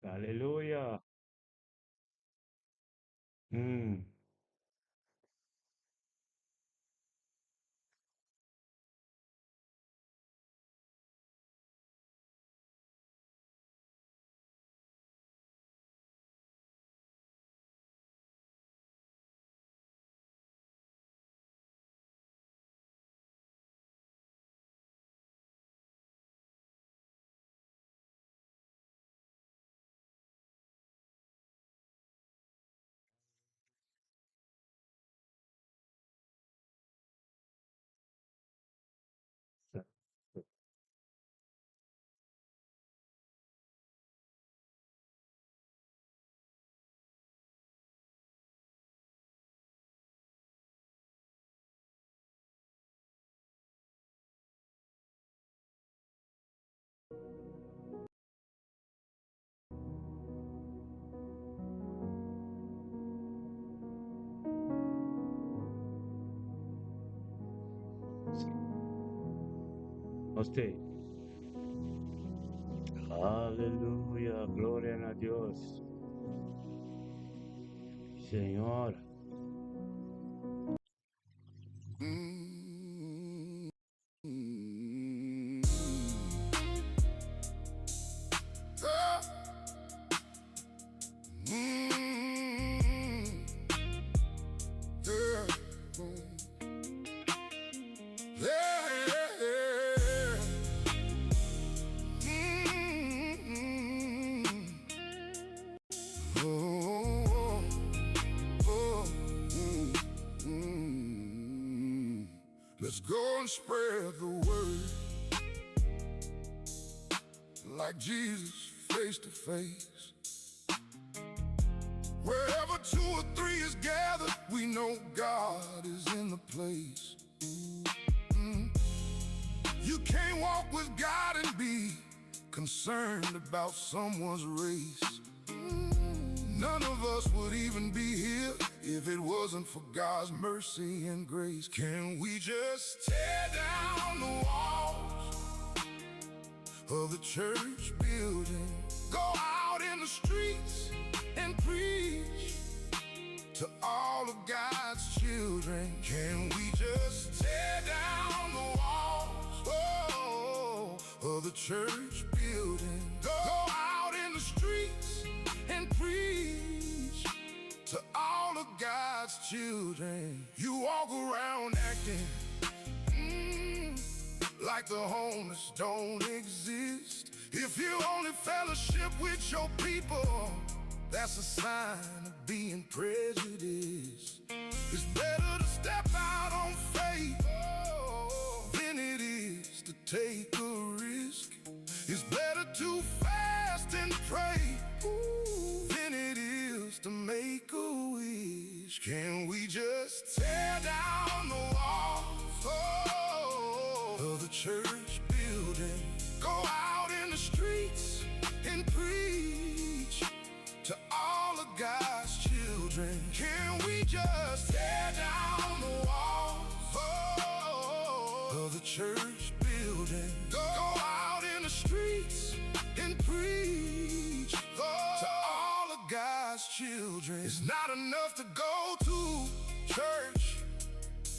Aleluya. Nos t'ei. Aleluya, gloria na Dios. Señor. Let's go and spread the word like Jesus face to face. Wherever two or three is gathered, we know God is in the place. You can't walk with God and be concerned about someone's race. None of us would even be here if it wasn't for God's mercy and grace. Can we just tear down the walls of the church building? Go out in the streets and preach to all of God's children. Can we just tear down the walls oh, of the church building? Go out in the streets and preach to all of God's children. You walk around acting like the homeless don't exist. If you only fellowship with your people, that's a sign of being prejudiced. It's better to step out on faith than it is to take a risk. It's better to fast and pray than it is to make a wish. Can we just tear down the walls oh, of the church building? Go out in the streets and preach to all of God's children. Can we just tear down the walls oh, of the church building? Go out in the streets and preach to all of God's children. It's not enough to go to church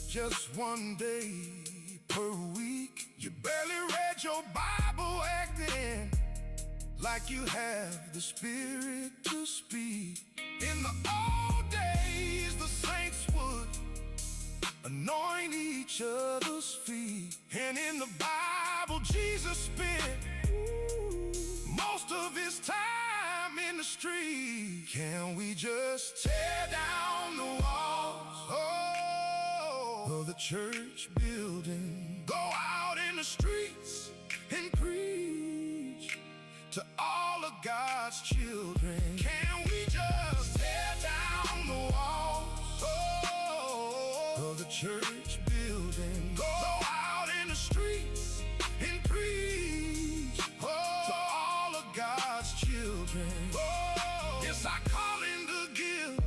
just one day per week. You barely read your Bible acting like you have the spirit to speak. In the old days, the saints would anoint each other's feet. And in the Bible, Jesus spent most of his time in the street. Can we just tear down the walls oh, of the church building? Go out in the streets and preach to all of God's children. Can we just tear down the walls oh, of the church building? Go out in the streets and preach oh, to all of God's children. Oh, it's our calling to give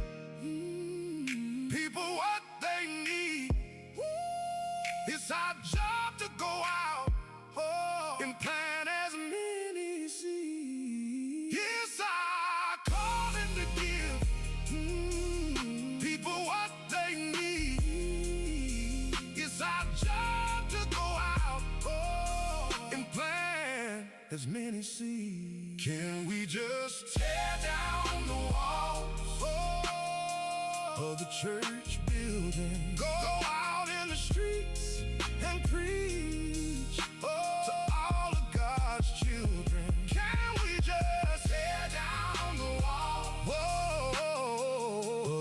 people what they need. It's our job to go out oh, and plant as many seeds. It's our as many see. Can we just tear down the walls of the church building? Go out in the streets and preach to all of God's children. Can we just tear down the wall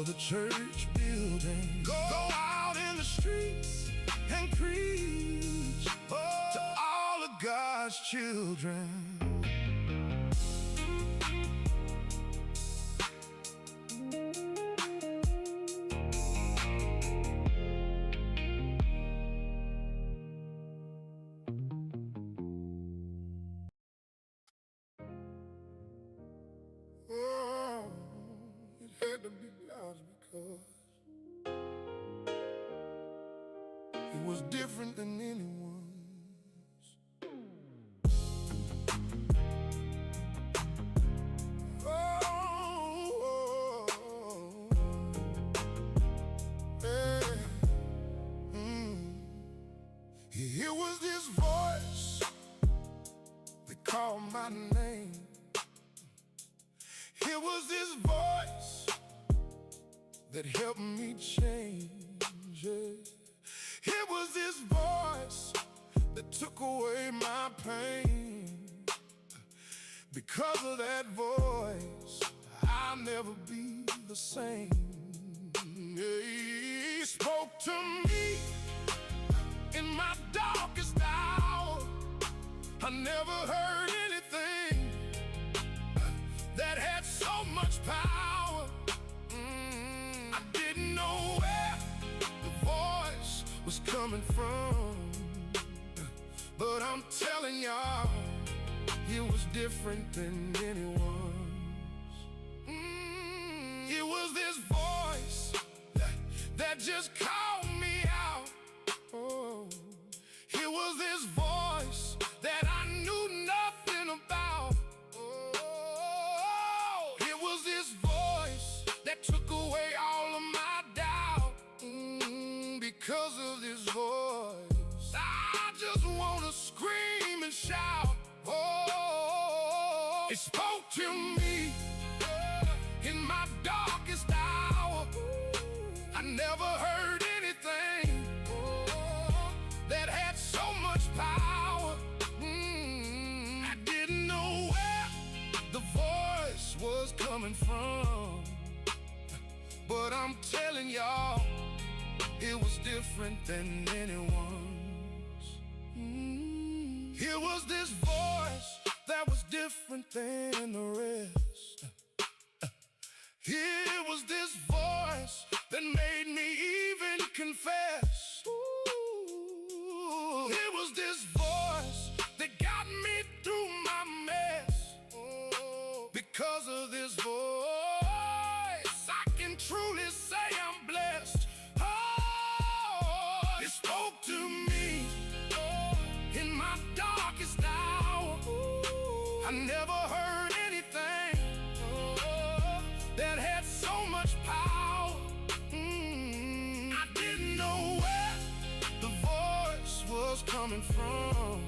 of the church building? Go out in the streets and preach to all of God's children. Oh, it had to be God's because it was different than anyone's. Oh, hey. It was this voice that called my name. It was this voice that helped me change. Yeah. It was this voice that took away my pain. Because of that voice, I'll never be the same. Yeah, He spoke to me in my darkest hour. I never heard anything that had so much power. I didn't know where the voice was coming from, but I'm telling y'all, it was different than anyone's. It was this voice that just called me out. Oh, it was this voice that I knew nothing about. Oh, it was this voice that took away all of my doubt. Because of this voice, I just want to scream and shout. Oh, it spoke to me in my darkest hour. I never heard anything that had so much power. I didn't know where the voice was coming from, but I'm telling y'all, it was different than anyone's. It was this voice that was different than the rest. It was this voice that made me even confess. Ooh, it was this voice that got me through my mess. Oh, because of this voice, I can truly say I'm blessed. Oh, it spoke to me in my darkest hour. I never heard anything that had so much power. I didn't know where the voice was coming from,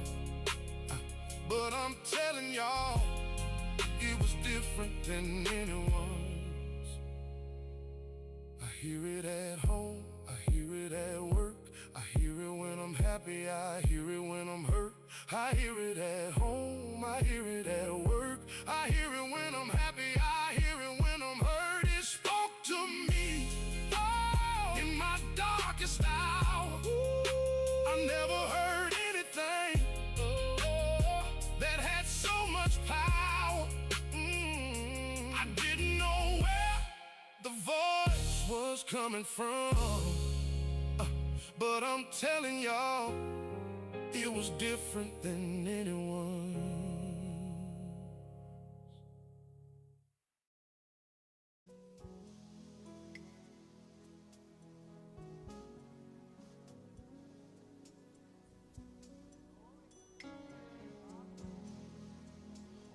but I'm telling y'all, it was different than anyone's. I hear it at home, I hear it at work, I hear it when I'm happy, I hear it when I'm hurt. I hear it at home, I hear it at work, I hear it when I'm happy, I hear it when I'm hurt. It spoke to me in my darkest hour. I never heard anything that had so much power. I didn't know where the voice was coming from, but I'm telling y'all, it was different than anyone.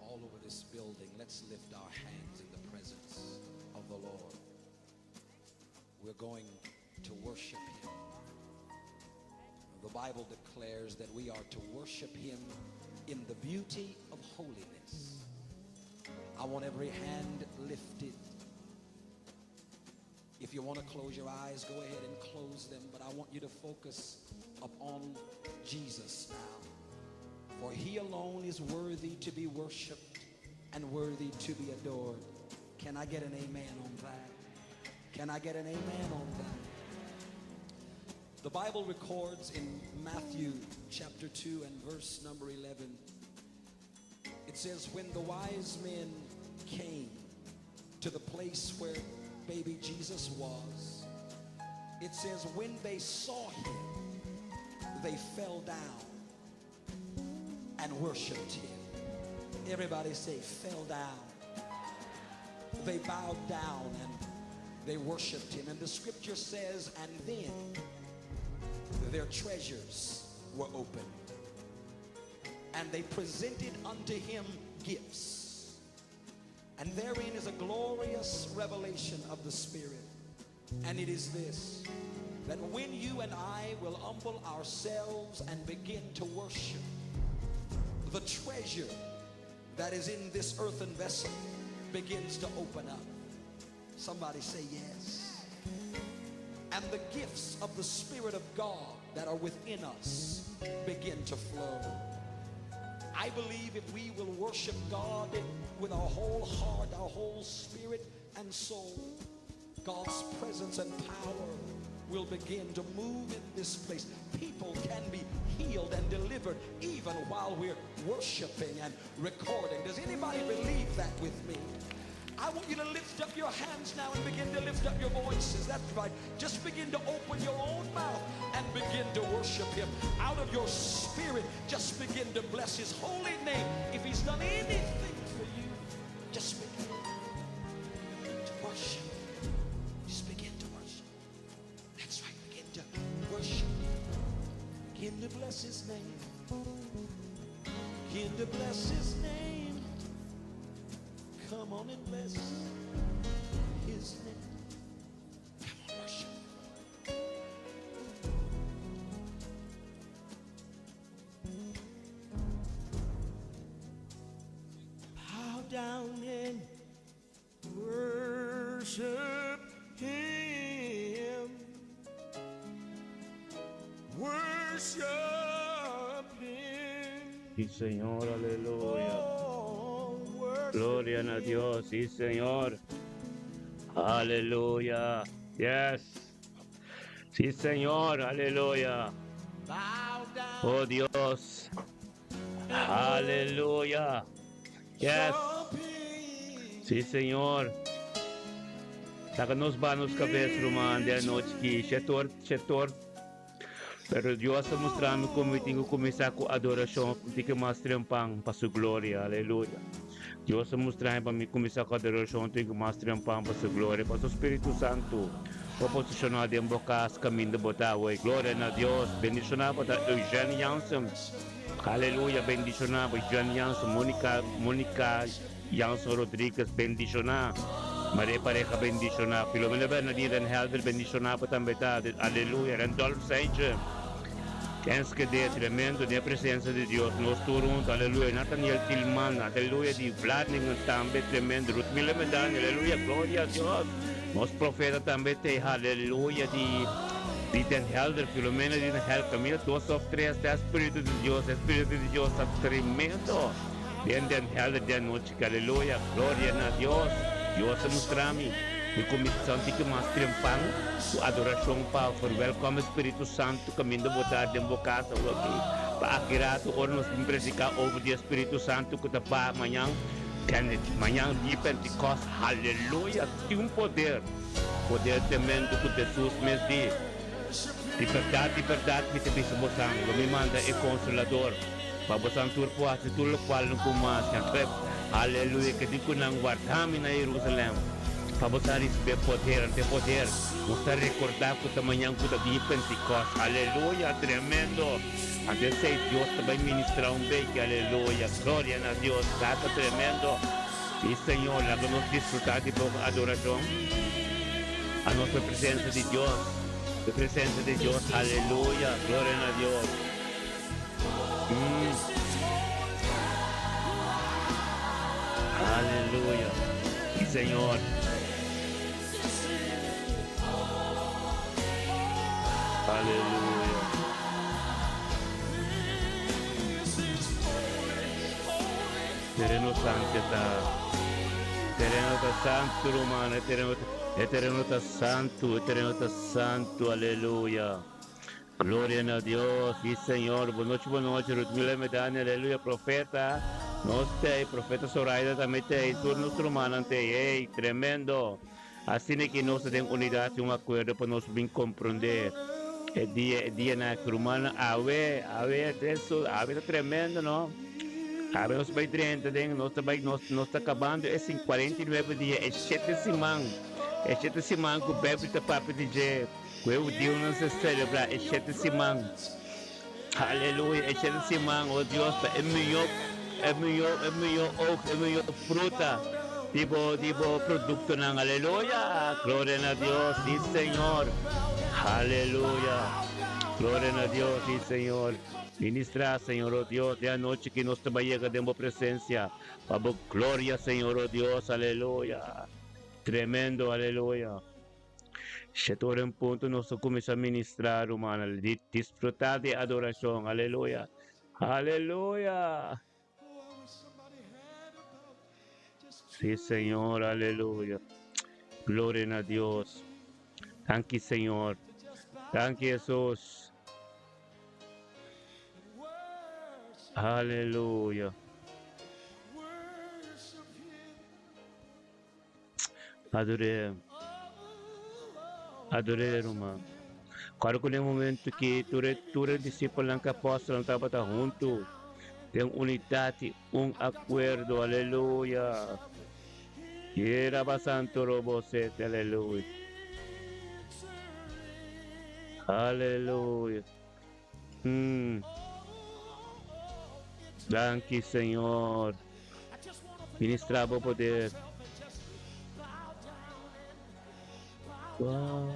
All over this building, let's lift our hands in the presence of the Lord. We're going to worship Him. The Bible declares that we are to worship Him in the beauty of holiness. I want every hand lifted. If you want to close your eyes, go ahead and close them, but I want you to focus upon Jesus now. For he alone is worthy to be worshiped and worthy to be adored. Can I get an amen on that? Can I get an amen on that? The Bible records in Matthew chapter 2 and verse number 11, it says, When the wise men came to the place where baby Jesus was, it says, When they saw him, they fell down and worshiped him. Everybody say, fell down. They bowed down and they worshiped him. And the scripture says, and then their treasures were opened. And they presented unto him gifts. And therein is a glorious revelation of the Spirit. And it is this that when you and I will humble ourselves and begin to worship, the treasure that is in this earthen vessel begins to open up. Somebody say yes. And the gifts of the Spirit of God that are within us begin to flow. I believe if we will worship God with our whole heart, our whole spirit and soul, God's presence and power will begin to move in this place. People can be healed and delivered even while we're worshiping and recording. Does anybody believe that with me? I want you to lift up your hands now and begin to lift up your voices. That's right. Just begin to open your own mouth and begin to worship Him. Out of your spirit, just begin to bless His holy name. If He's done anything for you, just begin to worship. Just begin to worship. That's right. Begin to worship. Begin to bless His name. Begin to bless His name. Come on and bless His name. Come on, worship. Bow down and worship him. Worship him. Sí, Señor, aleluya. Oh, worship Gloria a him. Dios, sí, Señor. Aleluya. Yes. Sí, Señor, aleluya. Bow down Oh Dios. and Aleluya. Yes. worship him. Sí, Señor. Laga nos baha nos kabes ruman den anochi aki. Shetor, shetor. Pero Dios a mustra mi kon mi tin ku kuminsá ku adorashon un tiki mas trempan pa su gloria. Aleluya. Dios a mustra mi pa mi kuminsá ku adorashon un tiki mas trempan pa su gloria. Pasobra Spiritu Santu por posishoná den bo kas kaminda bo ta awor. Gloria na Dios. Bendishoná bo ta Eugene Jansen. Aleluya. Bendishoná bo Eugene Jansen. Monica, Monica Jansen Rodriguez. Bendishoná. Maria Pareja bendishoná. Filomena Bernardina Den Helder bendishoná bo tambe ta. Aleluya. Randolph Seintje. Enschede, tremendo den e presencia di Dios. Nos tur hunto, aleluya. Nathaniel Tilman, aleluya, di Vlaardingen tambe, tremendo. Ruth Miller Medani, aleluya, gloria a Dios. Nos profeta tambe te, aleluya, di di Den Helder, Filomena di Den Helder. Camina dos of tres, ta e Spiritu di Dios, e Spiritu di Dios ta tremendo den Den Helder den anochi, aleluya, gloria na Dios. Dios a mustra mi. Mi kuminsá un tiki mas trempan ku adorashon pa verwelkom e Spiritu Santu kaminda bo ta den bo kas awoki. Pa aki ratu ora nos bin prediká over di e Spiritu Santu ku ta baha mañan, Kenneth, mañan di Pentikòst, haleluya! Tin un poder, poder tremendo ku Jesus mes di, Di bèrdat, di bèrdat mi ta bisa bosan, lo mi manda e Konsolador pa bosan tur por hasi tur lokual nan ku mas. Aleluya! Ke di ku nan warda mi na Jerusalèm pa bosan risibí e poder. Ante e poder, nos ta rekordá ku ta mañan ku ta di Pentikòst. Aleluya! Tremendo! Ante esei Dios ta bai ministrá un beki. Aleluya! Gloria na Dios! Sa ta tremendo! Sí, Señor, laga nos disfrutá di bo adorashon. Anos pa e presensia di Dios, e presensia di Dios, aleluya, gloria na Dios. Mm. Aleluya. Sí, Señor. Aleluya. Tereno santu ta. Tereno ta santu, ruman. E tereno, e tereno ta santu. E tereno ta santu. Aleluya. Gloria na Dios. Sí, Señor. Bon nochi, bon nochi. Ruth Miller Medani, aleluya. Profeta. Nos t'ei. Profeta Zoraida tambe t'ei. Tur nos rumannan t'ei. Ey, tremendo. Asina ki nos ta den unidat i un akuerdo pa nos bin komprondé e dia, e dianan aki. Rumannan, awe, awe eso, awe ta tremendo, no? Awe nos bai drenta den, nos ta bai, nos, nos ta kabando e 49 dia, e shete siman, e shete siman ku Beibel ta papia di dje, ku e hudiunan sa selebrá e shete siman. Aleluya, e shete siman, o Dios, ta e mihó, e mihó, e mihó oogst, e mihó fruta di bo, di bo produktonan. Aleluya! Gloria na Dios, sí Señor. Aleluya! Gloria na Dios, sí Señor. Ministrá, Señor, o Dios, den anochi ki nos ta bai yega den bo presensia, pa bo gloria, Señor, o Dios. Aleluya! Tremendo, aleluya. Shete ora en punto nos ta cuminsa ministra, rumannan. Di disfruta di adoracion. Aleluya. Aleluya. Sí, Señor. Aleluya. Gloria na Dios. Danki, Señor. Danki, Jesús. Aleluya. Ador'é, ador'é, ruman. Kòrda ku den momentu ki tur e tur e disipelnan ku apòstelnan tabata huntu den unidat i un akuerdo, aleluya. Yera basantu robo sete, aleluya. Aleluya. Hmm. Danki, Señor. Ministra bo poder. Wow.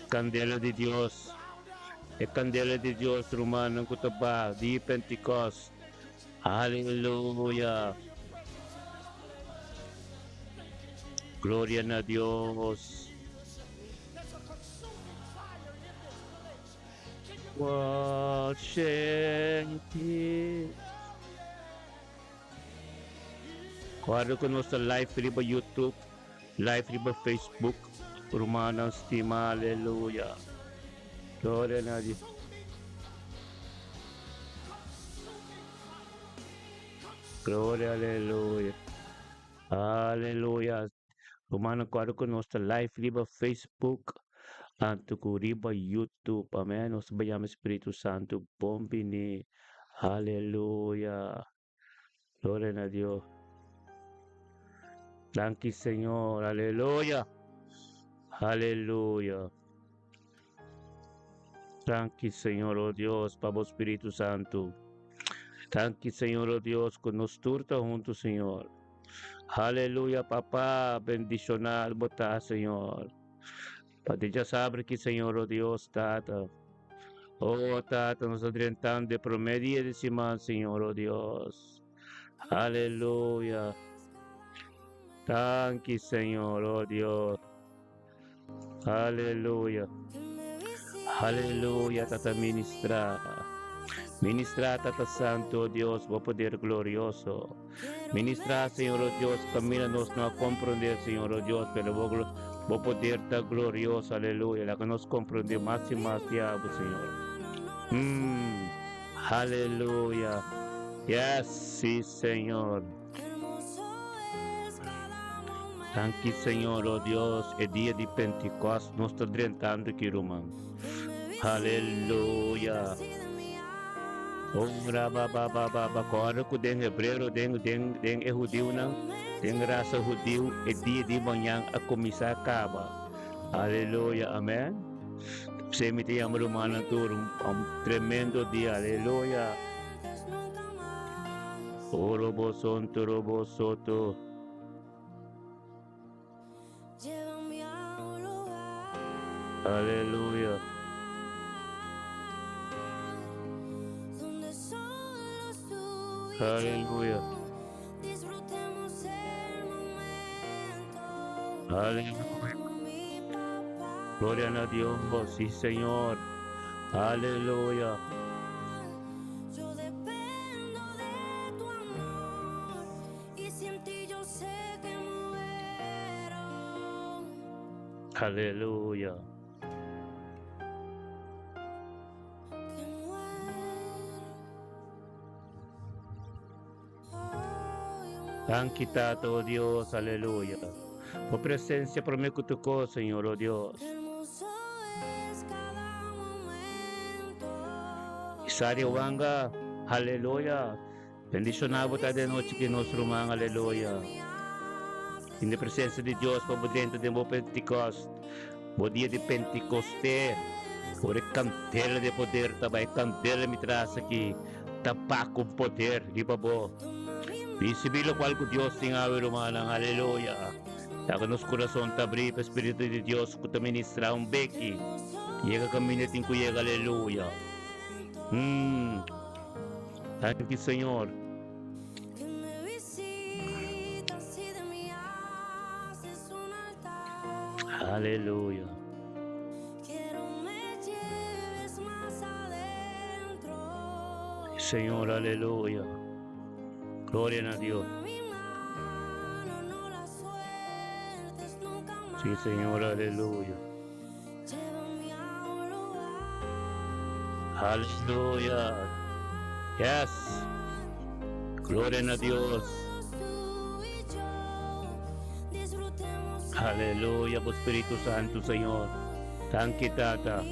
Candela di Dios. E candela di Dios, rumannan ku ta ba di Pentecost. Aleluya. Gloria na Dios. Guarda ku nos ta live riba YouTube, live riba Facebook, rumannan stima, aleluya. Gloria na Dios. Gloria, aleluya. Aleluya. Rumannan guarda ku nos ta live riba Facebook anto ku riba YouTube. Amen. Nos ta bayama Spiritu Santu bon bini. Aleluya. Gloria na Dios. Danki Señor. Aleluya. Aleluya. Danki Señor, oh Dios, pa bo Spiritu Santu. Danki Señor, oh Dios, ku nos tur ta huntu, Señor. Aleluya, Papá, bendishoná bo ta, Señor. Pa di djasabra ki, Señor, oh Dios, Tata. Oh, Tata, nos ta drentando e promé dia di siman, Señor, oh Dios. Aleluya. Danki, Señor, oh Dios. Aleluya. Aleluya, Tata ministra. Ministra, Tata Santo, oh Dios, bo poder glorioso. Ministra, Señor, oh Dios, camina nos no a comprender, Señor, oh Dios, pero bo, bo poder ta glorioso, aleluya. Laga nos comprende mas y mas diabo, Señor. Aleluya. Yes, sí, Señor. Danki Señor, oh Dios, e dia di Pentecost nos ta drentando aki ruman. Aleluya. Oh, ra ba ba ba ba ba. Kòrda ku den hebrero, den den den e hudiunan, den rasa hudiu, e dia di mañan a kuminsá kaba. Aleluya, amèn. P'esei mi ta yama rumannan tur un tremendo dia. Aleluya. Orobo sonto robo soto. Aleluya. Aleluya. Aleluya. Gloria na Dios, sí Señor. Aleluya. Aleluya. Danki Tata, oh Dios, aleluya. Bo presencia prome cu tu cos, Señor, oh Dios. Isaria Wanga, aleluya. Bendiciona bo ta de nochi ki nos ruman, aleluya. In de presencia di Dios pa bo drenta den bo Pentecost. Bo dia di Pentecoste. Ora e candela de poder ta bai, candela mi tras aki ta pa cu poder riba bo. Ricibi locual cu Dios tin awe rumannan, aleluya. Laga nos curason ta abri pa Spiritu di Dios cu ta ministra un beki. Yega caminda tin cu yega, aleluya. Mm. Danki Señor. Aleluya. Señor, aleluya. Gloria na Dios. Sí, Señor, aleluya. Aleluya. Yes. Gloria na Dios. Aleluya, bo Spiritu Santu, Señor. Danki, Tata.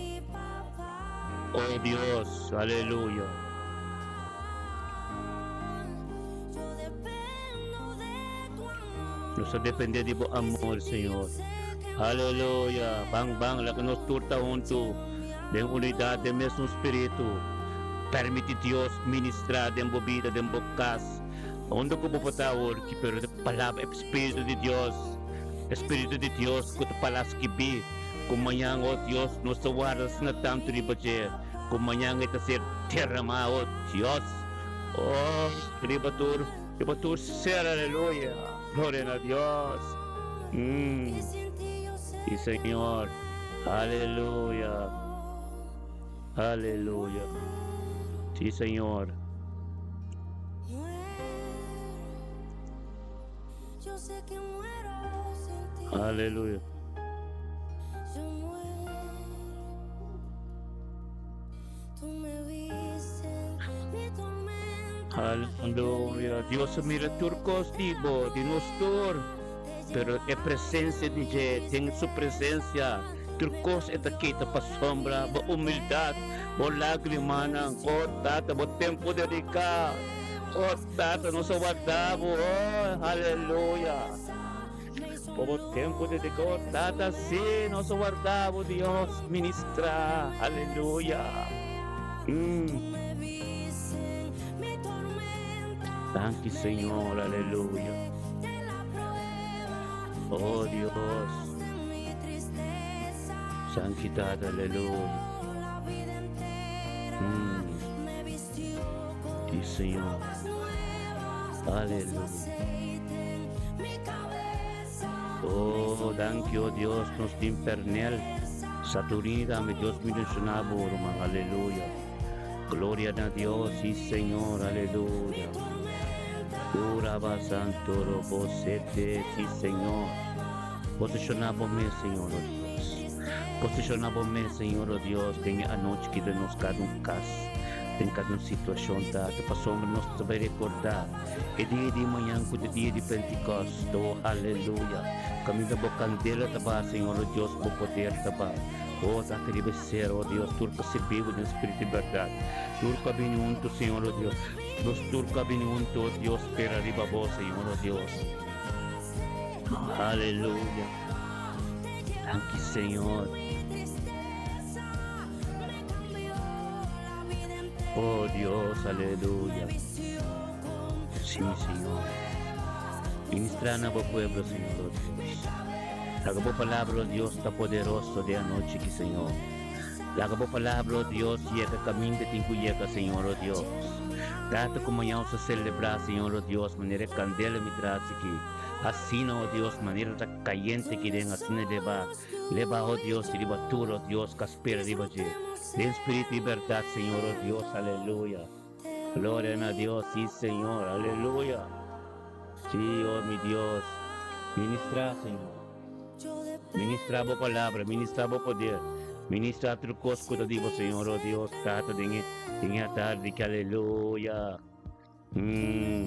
Oh Dios, aleluya. Nos ta depende di bo amor, Señor. Aleluya. Ban, ban, laga nos tur ta huntu den unidad, den mesun spiritu. Permiti Dios ministra den bo bida, den bo cas. Unda cu bo por ta awor ki, pero e palabra, e spiritu di Dios, e spiritu di Dios cu ta pala skibi, cu mañan, oh Dios, nos ta warda asina tantu riba dje, cu mañan e ta ser derama, oh Dios, oh, riba tur. Riba tur ser, aleluya, gloria na Dios. Mm. Sí, Señor. Aleluya. Aleluya. Sí, Señor. Aleluya. Aleluya. Dios a mira tur kos di bo, di nos tur. Pero e presencia di dje, den su presencia, tur kos e ta kita pasobra bo humildad, bo lagrimanan. Oh Tata, bo tempo dedica. Oh Tata, nos a warda bo. Oh, aleluya. Bo bo tempo dedicá, oh Tata, sí, nos a warda bo, Dios, ministrá, aleluya. Mm. Danki, Señor, aleluya. Oh Dios. Danki, Tata, aleluya. Mm. Sí, Señor. Aleluya. Oh, danki, oh Dios, nos tin Pernel. Saturnida, mi Dios bendiciona bo, ruman. Aleluya. Gloria na Dios, sí, Señor, aleluya. Uraba santo robo sete, sí, Señor. Posiciona bo mes, Señor, oh Dios. Posiciona bo mes, Señor, oh Dios, den e anochi ki den nos kada un cas, den kada un situacion, Tata, pasobra nos ta bay recorda E dia di mañan ku ta dia di Pentekost, oh aleluya! Kaminda bo kandela ta ba, Señor, oh Dios, bo poder ta ba. Oh, Tata riba e sero, oh Dios, tur ku sirbi bo den spiritu i bèrdat. Tur ku a bini huntu, Señor, oh Dios, nos tur ku a bini huntu, oh Dios, spera riba bo, Señor, oh Dios. Aleluya! Danki, Señor. Oh Dios, aleluya. Sí, Señor. Ministra na bo pueblo, Señor, oh Dios. Laga bo palabra, oh Dios, ta poderoso de anochi ki, Señor. Laga bo palabra, oh Dios, yega caminda tin cu yega, Señor, oh Dios. Tata ku mañana nos ta selebrá, Señor, o Dios, manera e kandela mi tras aki. Asina, o Dios, manera ta kayente aki den, asina leba, leba, o Dios, riba tur, o Dios, ku a spera riba dje. Den spiritu i bèrdat, Señor, o Dios, aleluya. Gloria na Dios, sí, Señor, aleluya. Sí, o mi Dios, ministrá, Señor. Ministrá bo palabra, ministrá bo poder, ministrá tur kos ku ta di bo, Señor, o Dios, Tata, den e, den e atardi ki, aleluya. Mm.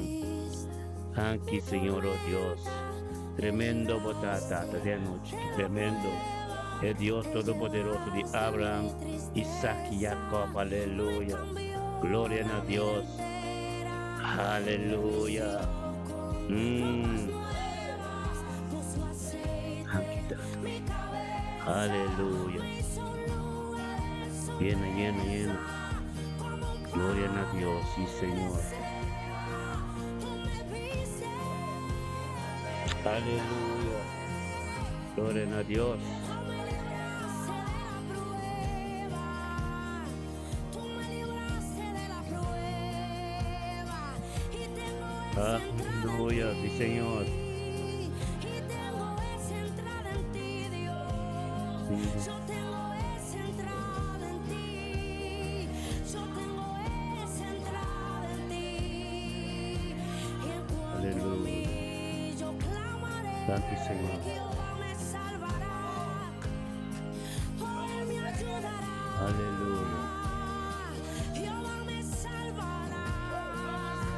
Danki, Señor, o Dios. Tremendo bo ta, Tata, den anochi ki, tremendo. E Dios Todopoderoso di Abraham, Isaac i Jacob, aleluya. Gloria na Dios. Aleluya. Mm. Aleluya. Yena, yena, yena. Gloria na Dios, sí, Señor. Aleluya. Gloria na Dios. Aleluya, sí, Señor. Aleluya. Danki, Señor. Aleluya.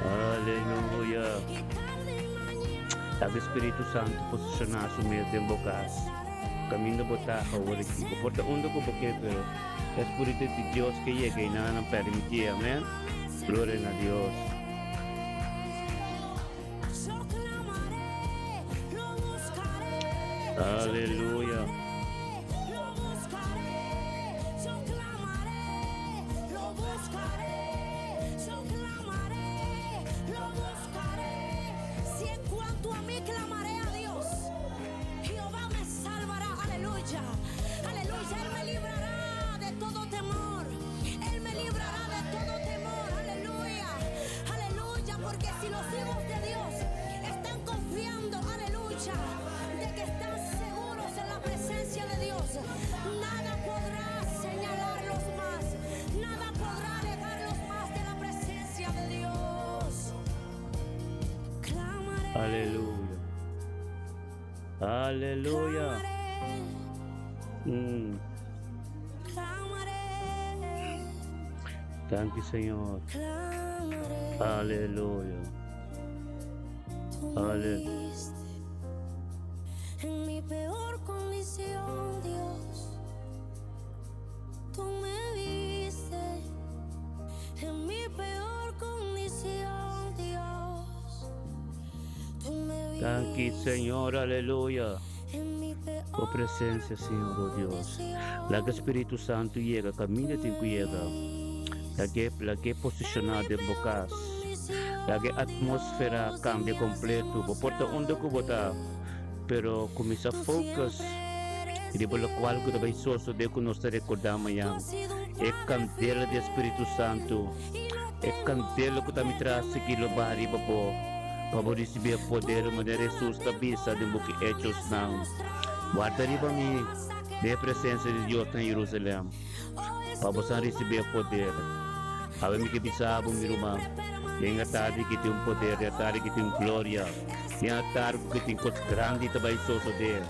Aleluya. Laga Spiritu Santu posishoná su mes den bo kas. Kaminda bo ta awor aki. Bo por ta unda ku bo ke, pero e Spiritu di Dios ke yega i nan a permití. Amèn. Gloria na Dios. Aleluya. Aleluya. Aleluya. Mm. Danki Señor. Aleluya. Aleluya. En mi peor condición, Dios, tú me viste. En mi peor condición, Dios, tú me Danki viste. Señor. Aleluya. En mi peor Bo presencia, Señor, oh Dios. Laga Spiritu Santu yega, kaminda tin ku yega. Lag'é, lag'é posishoná den bo kas. Laga e atmósfera kambia kompleto. Bo por ta unda ku bo ta, pero kuminsá focus riba lokual ku ta bai sosodé ku nos ta rekordá mañan. E kandela di e Spiritu Santu, e kandela ku ta mi tras sigui lo baha riba bo pa bo risibí e poder manera Hesus ta bisa den buki Hechosnan, Warda riba mi den e presensia di Dios na Jerusalèm, pa bosan risibí e poder. Awe mi ke bisa bo, mi ruman, den e tardi ki tin un poder, den e tardi ki tin un gloria, den e tardi ku tin kos grandi ta bai sosodé.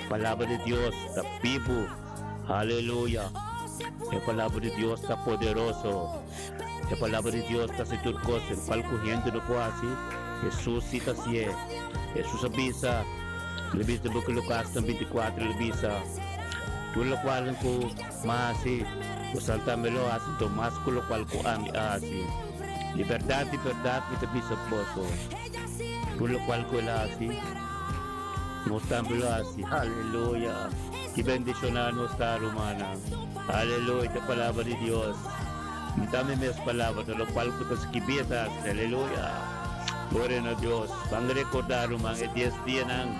Palabra di Dios ta bibu. Aleluya! E Palabra di Dios ta poderoso. E Palabra di Dios ta hasi tur kos, el kual ku hende no por hasi, Hesus si ta hasié. Hesus a bisa, el a bisa den buki Lukas tan 24, el a bisa, Tur lokual ku Mi a hasi, bosan tambe lo hasi, anto mas ku lokual ku ami a hasi. Di bèrdat, di bèrdat, mi ta bisa boso, tur lokual ku el a hasi, nos tambe lo hasi. Aleluya! Ki bendishoná nos ta, rumannan! Aleluya! Ta palabra di Dios. Mi ta mi mes palabra, ta lokual ku ta skibí e ta hasi. Aleluya! Gloria na Dios! Ban rekordá, ruman, e dies dianan.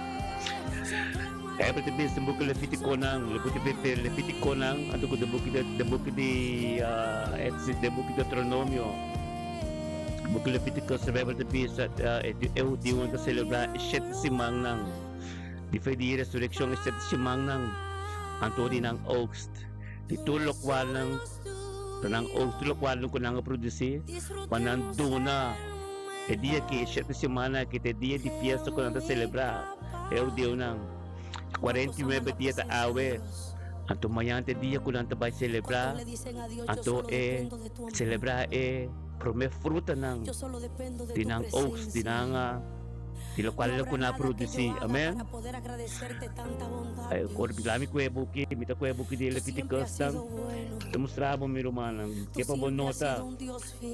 Bijbel ta bisa den buki Levítikonan, Levítikonan, anto ku den buki den buki di den buki Deuteronomio. Buki Levíticos e Bijbel ta bisa e hudiunan ta selebrá e shete simannan di fe di resurekshon, e shete simannan anto di nan oogst, di tur lokualnan ta nan oogst, tur lokualnan ku nan a produsí pa nan duna e dia aki, e shete simannan aki ta e dia di fiesta ku nan ta selebrá e hudiunan. 49 dia ta awe, anto mañan ta e dia ku nan ta bai selebrá, anto e selebrá e promé frutanan di nan oogst, di nan di lokual ku nan a produsí. Amèn. Ora mi lami ku e buki, mi ta ku e buki di Levíticus nan, ta mustra bo mi rumannan, ke pa bo nota,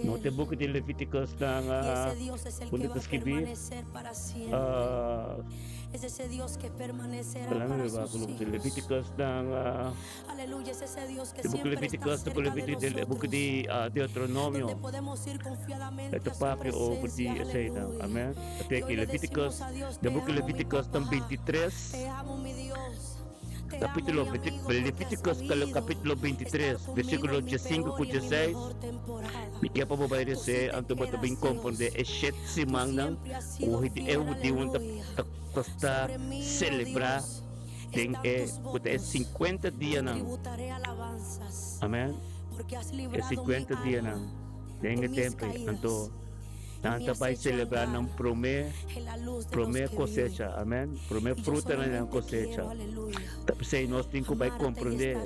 nota e buki di Levíticus nan unda ta skibí. Levíticus nan e buki Levíticus ta ku e buki di Deuteronomio e ta papia over di eseinan amen ta teki Levíticus den buki Levíticus nan 23 Capítulo Levíticos capítulo 23 versículo 15 ku 16 Mi ke pa bo bai resé anto bo ta bin komprondé e shet simannan ku e hudiunan ta ta ta selebrá den e ku ta e sinkuenta dianan. Amèn. E sinkuenta dianan den e tempu ei. Anto nan ta bai selebrá nan promé promé kosecha. Amèn. Promé frutanan di nan kosecha. Ta p'esei nos tin ku bai komprondé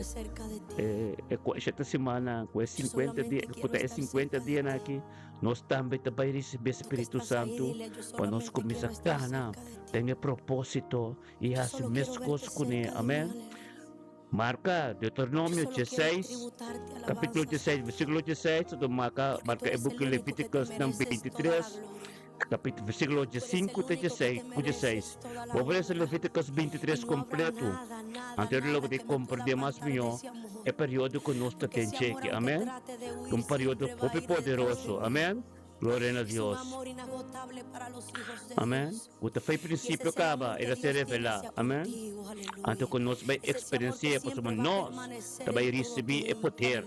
e e shete simannan ku e sinkuenta dia ku ta e sinkuenta dianan aki. Nos tambe ta bai risibí Spiritu Santu pa nos kuminsá kana den e propósito i hasi meskos kuné. Amèn. Marka Deuteronomio dieseis, kapítulo dieseis, versíkulo dieseis, anto marka marka e buki Levítikus nan bintitres, kapítulo versíkulo diesinku te dieseis ku dieseis. Bo por lesa Levítikus bintitres kompletu, anto lo bo ta komprendé mas mihó e periodo ku nos ta den djeki. Amèn. Un periodo hopi poderoso. Amèn. Gloria na Dios. Amèn. Ku ta fei prinsipio kaba, el a ser revelá. Amèn. Anto ku nos bai eksperensi'é, pasobra nos ta bai risibí e poder.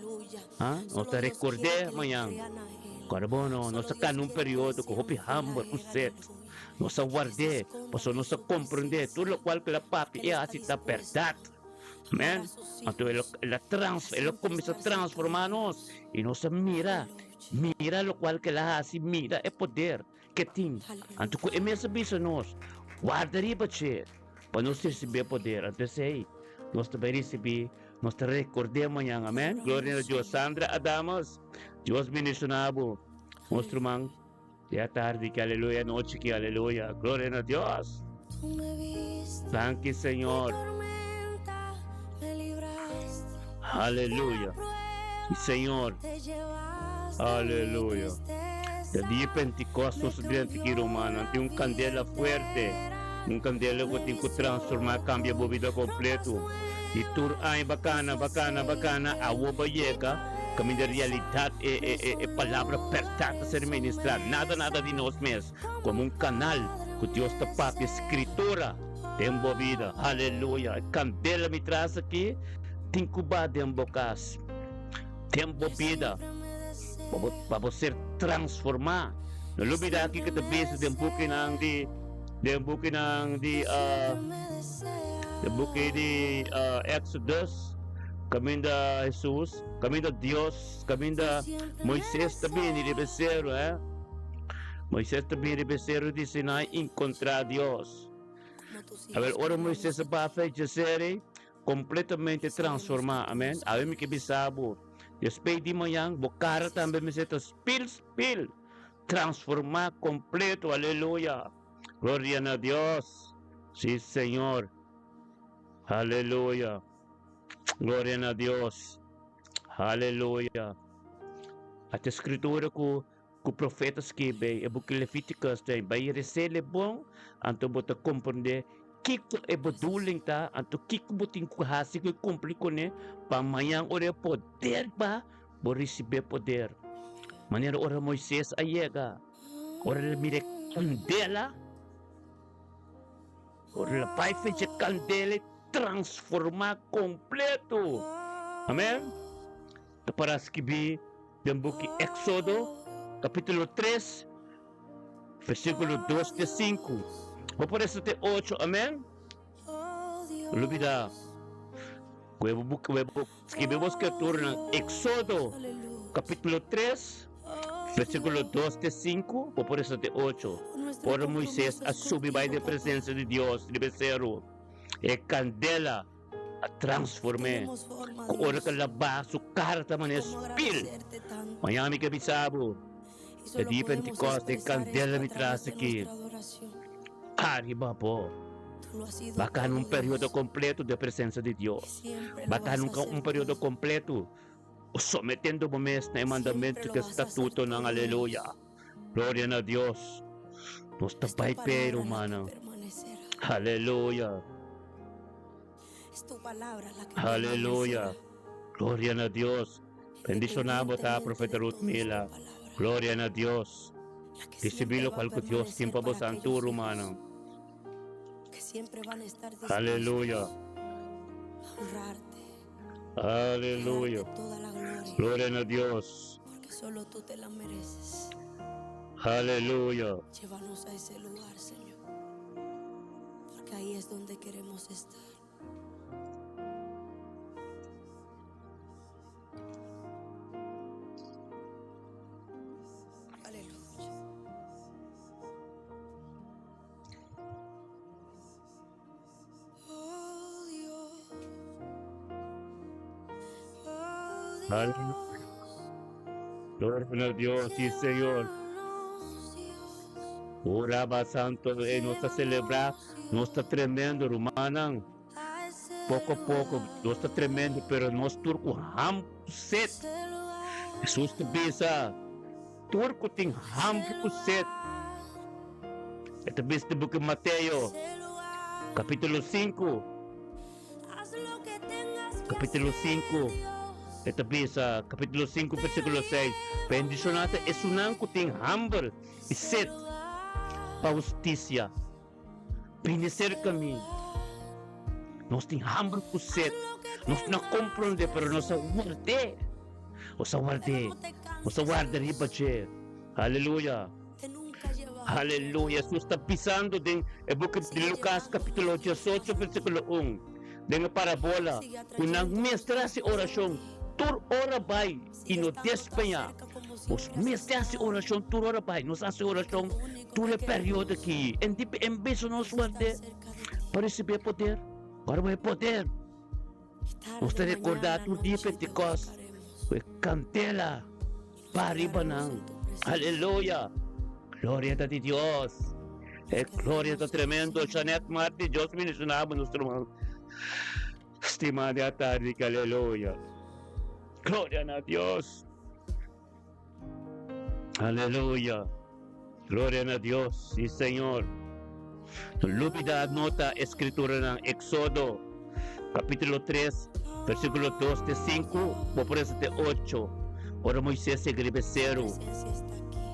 Ha? Nos ta rekord'é mañan. Kòrda bo no, nos a kana un periodo ku hopi hamber, ku set. Nos a ward'é, pasobra nos a komprendé tur lokual ku el a papia i a hasi ta bèrdat. Amèn. Anto el a trans, el a kuminsá transformá nos i nos a mira, mira lokual ku el a hasi, mira e poder ke tin. Anto ku e mes a bisa nos, Warda riba dje pa nos risibí e poder. Anto esei nos ta bai risibí, nos ta rekord'é mañan. Amèn. Gloria na Dios. Sandra Adamas, Dios bendishoná bo, nos ruman. Dia tardi ki aleluya, nochi ki aleluya. Gloria na Dios. Danki Señor. Aleluya. Señor. Aleluya. De dia Pentecost nos drenta ki rumannan tin un candela fuerte, un candela ku tin ku transforma, cambia bo vida completo. Y tur aña bacana, bacana, bacana, awo ba yega. Kaminda realidat e e e palabra bèrdat ta ser ministrá, nada nada di nos mes, komo un kanal ku Dios ta papia Skritura den bo bida. Aleluya! E kandela mi tras aki tin ku ba den bo kas, den bo bida, pa bo pa bo ser transformá. No lubidá kiko ta bisa den bukinan di den bukinan di den buki di Exodus, kaminda Hesus. Kaminda Dios, kaminda Moises ta bini riba e seru, eh? Moises ta bini riba e seru di Sinai inkontrá Dios. Awel, ora Moises a baha fe dje seru, kompletamente transformá, amen. Awe mi ke bisa bo, despues di mañan, bo kara tambe mester ta spil spil, transformá kompleto, aleluya. Gloria na Dios. Sí, Señor. Aleluya. Gloria na Dios. Aleluya. Ata escritura ku ku profeta skibi, e buki Leviticus ta bai resele bon, anto bo ta comprende kiko e bedoeling ta, anto kiko bo tin ku hasi ku cumpli kuné pa mañan ora e poder ba, bo risibi e poder. Manera ora Moises a yega, ora el mira e kandela, Ora el bai fecha candela e transforma completo. Amen. Ta para skibi den buki Exodo. kapítulo 3, versíkulo 2 te 5. Bo por esa te 8, amèn? Lubida ku e bo ku e bo skibi bo skriturnan Eksodo kapítulo 3, versíkulo 2 te 5, bo por esa te 8. Ora Moises a subi bai den presensia di Dios riba e seru, e kandela a transform'é ku ora ku el a baha su kara ta manera spil. Mañana mi ke bisa bo, e dia Pentikòste e kandela mi tras aki ariba bo. Bo a kaha un periodo kompleto den presensia di Dios. Bo a kaha un periodo kompleto sometendo bo mes na e mandamentu ku e statutonan. Aleluya! Gloria na Dios. Nos ta bai p'e, rumannan. Aleluya. Aleluya. Gloria na Dios. Bendiciona bo ta, Profeta Ruth Mila. Gloria na Dios. Ricibi locual cu Dios tin pa bosan tur, rumannan. Aleluya. Aleluya. Gloria na Dios. Porque solo tú te la mereces. Aleluya. Llévanos a ese lugar, Señor. Porque ahí es donde queremos estar. Aleluya. Aleluya. Gloria na Dios, sí, Señor. Ora Santo, eh, nos ta celebra, nos ta tremendo, rumannan. Poco a poco, nos ta tremendo, pero nos tur ku hamber set. Jesús ta bisa, tur ku tin hamber ku set. E ta bisa den buki Mateo, capítulo 5. Capítulo 5, e ta bisa, capítulo 5, versículo 6, Bendicioná ta esunnan ku tin hamber i set pa hustisia. Bini serka mi. Nos tin hamber ku set. Nos no komprondé, pero nos a ward'é. Nos a ward'é. Nos a warda riba dje. Aleluya. Aleluya. Hesus ta bisando den e buki di Lukas kapítulo diesocho versíkulo un, den e parabola, ku nan mester hasi orashon tur ora bai i no despeñá. Nos mester hasi orashon tur ora bai. Nos hasi orashon tur e periodo aki. En di en bes nos ward'é pa risibí e poder, ora bo e poder, nos ta rekordá tur dia Pentekòst ku e kandela pa riba nan. Aleluya! Gloria ta di Dios! E gloria ta tremendo. Janet Marti, Dios bendiciona bo nos ruman stima di atardi. Aleluya! Gloria na Dios! Aleluya! Gloria na Dios! Sí, Señor. No lubida nota e Escrituranan, Exodo, capítulo 3, versículo 2 te 5, bo por esa te 8. Ora Moisés a riba e ceru,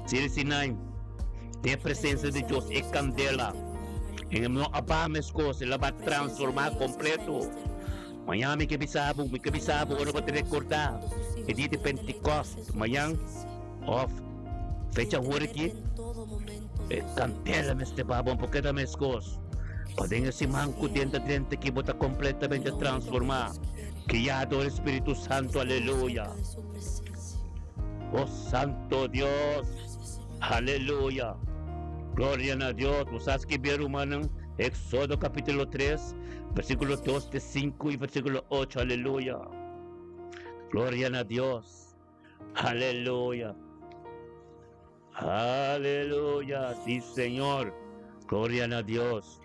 Siri Sinai, den e presencia di Dios, e candela, en no a baha mescos, el a ba transforma completo. Mañan mi ke bisa bo, mi ke bisa bo ora bo ta rekordá e dia di Pentekòst, mañan òf fecha awor aki, e kandela mester baha bon por keda meskos. Pa den e siman ku den ta drenta aki bo ta kompletamente transformá, guiá dor e Spiritu Santu, aleluya! O Santo Dios! Aleluya! Gloria na Dios! Bo sa skibí, rumannan, Eksodo kapítulo tres. Versículo 2 te 5 y versículo 8, aleluya. Gloria na Dios. Aleluya. Aleluya. Sí, Señor. Gloria na Dios.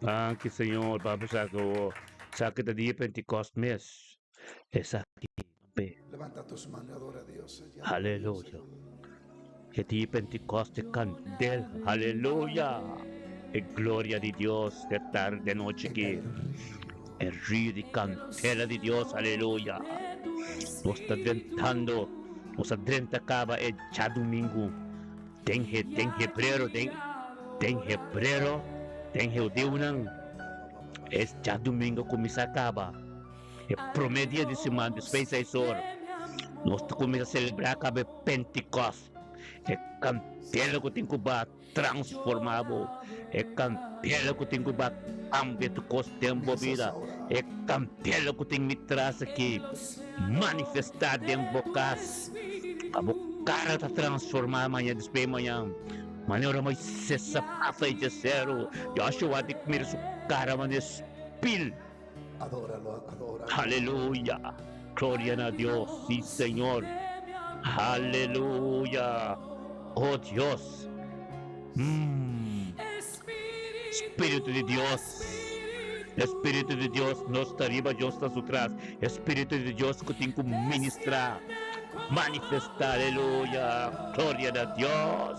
Danki, Señor. Papa sa que ta dia Pentecost mes. Esaki tambe. Levanta tus manos y adora a Dios. Aleluya. E dia Pentecoste candel. Aleluya. E gloria di Dios de tarde de noche aquí. E rio di candela di Dios. Aleluya. Nos ta drentando. Nos ta drenta caba e djadumingu. Den, den hebrero, den, den hebrero. Den hudiunan e djadumingu a kuminsá kaba. E promé dia di siman despues seis or, nos ta kuminsá selebrá kaba e Pentikòst, e kandela ku tin ku ba transformá bo, e kandela ku tin ku ba kambia tur kos den bo bida, e kandela ku tin mi tras aki manifestá den bo kas, pa bo kara ta transformá maña despues mañan. Manera Moises a pasa e djeseru, Joshua di mira su kara manera spil. Adóralo, adóralo. Aleluya! Gloria na Dios, sí Señor. Aleluya! Oh Dios. Mm. Spiritu di Dios. Spiritu di Dios nos ta riba, Dios ta su tras. Spiritu di Dios ku tin ku ministrá, manifestá. Aleluya! Gloria na Dios.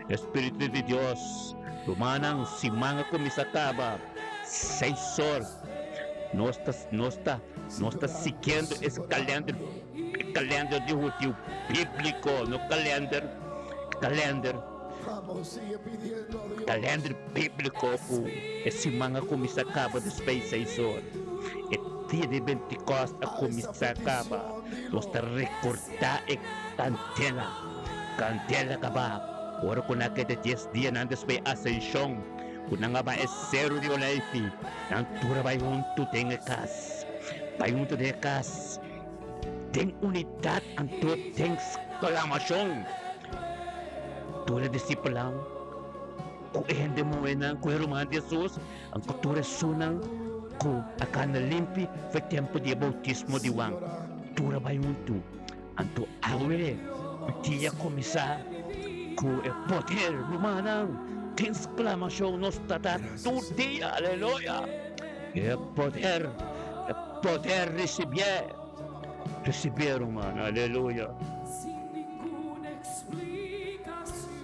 Spiritu di Dios. Rumannan, siman a kuminsá kaba. Seis or. Nos ta, nos ta, nos ta siguiendo es kalender, e kalender di hudiu bíbliko, no kalender, kalender, kalender bíbliko ku e siman a kuminsá kaba despues seis or. E dia di Pentekost a kuminsá kaba. Nos ta rekordá e kandela, kandela kaba ora ku nan a keda dies dianan despues Asenshon. Ku nan a bai e seru di Oleifi, nan tur a bai huntu den e kas. Bai huntu den e kas den unidat anto den sklamashon. Tur e disipelnan ku e hende muhénan ku e ruman di Hesus, anto tur esunnan ku a kana limpi for e tempu di e boutismo di Huan, tur a bai huntu. Anto awe dia kuminsá ku e poder, rumannan, tin sklamashon nos ta ta tur dia, aleluya! E poder, e poder risibié, risibié ruman, aleluya!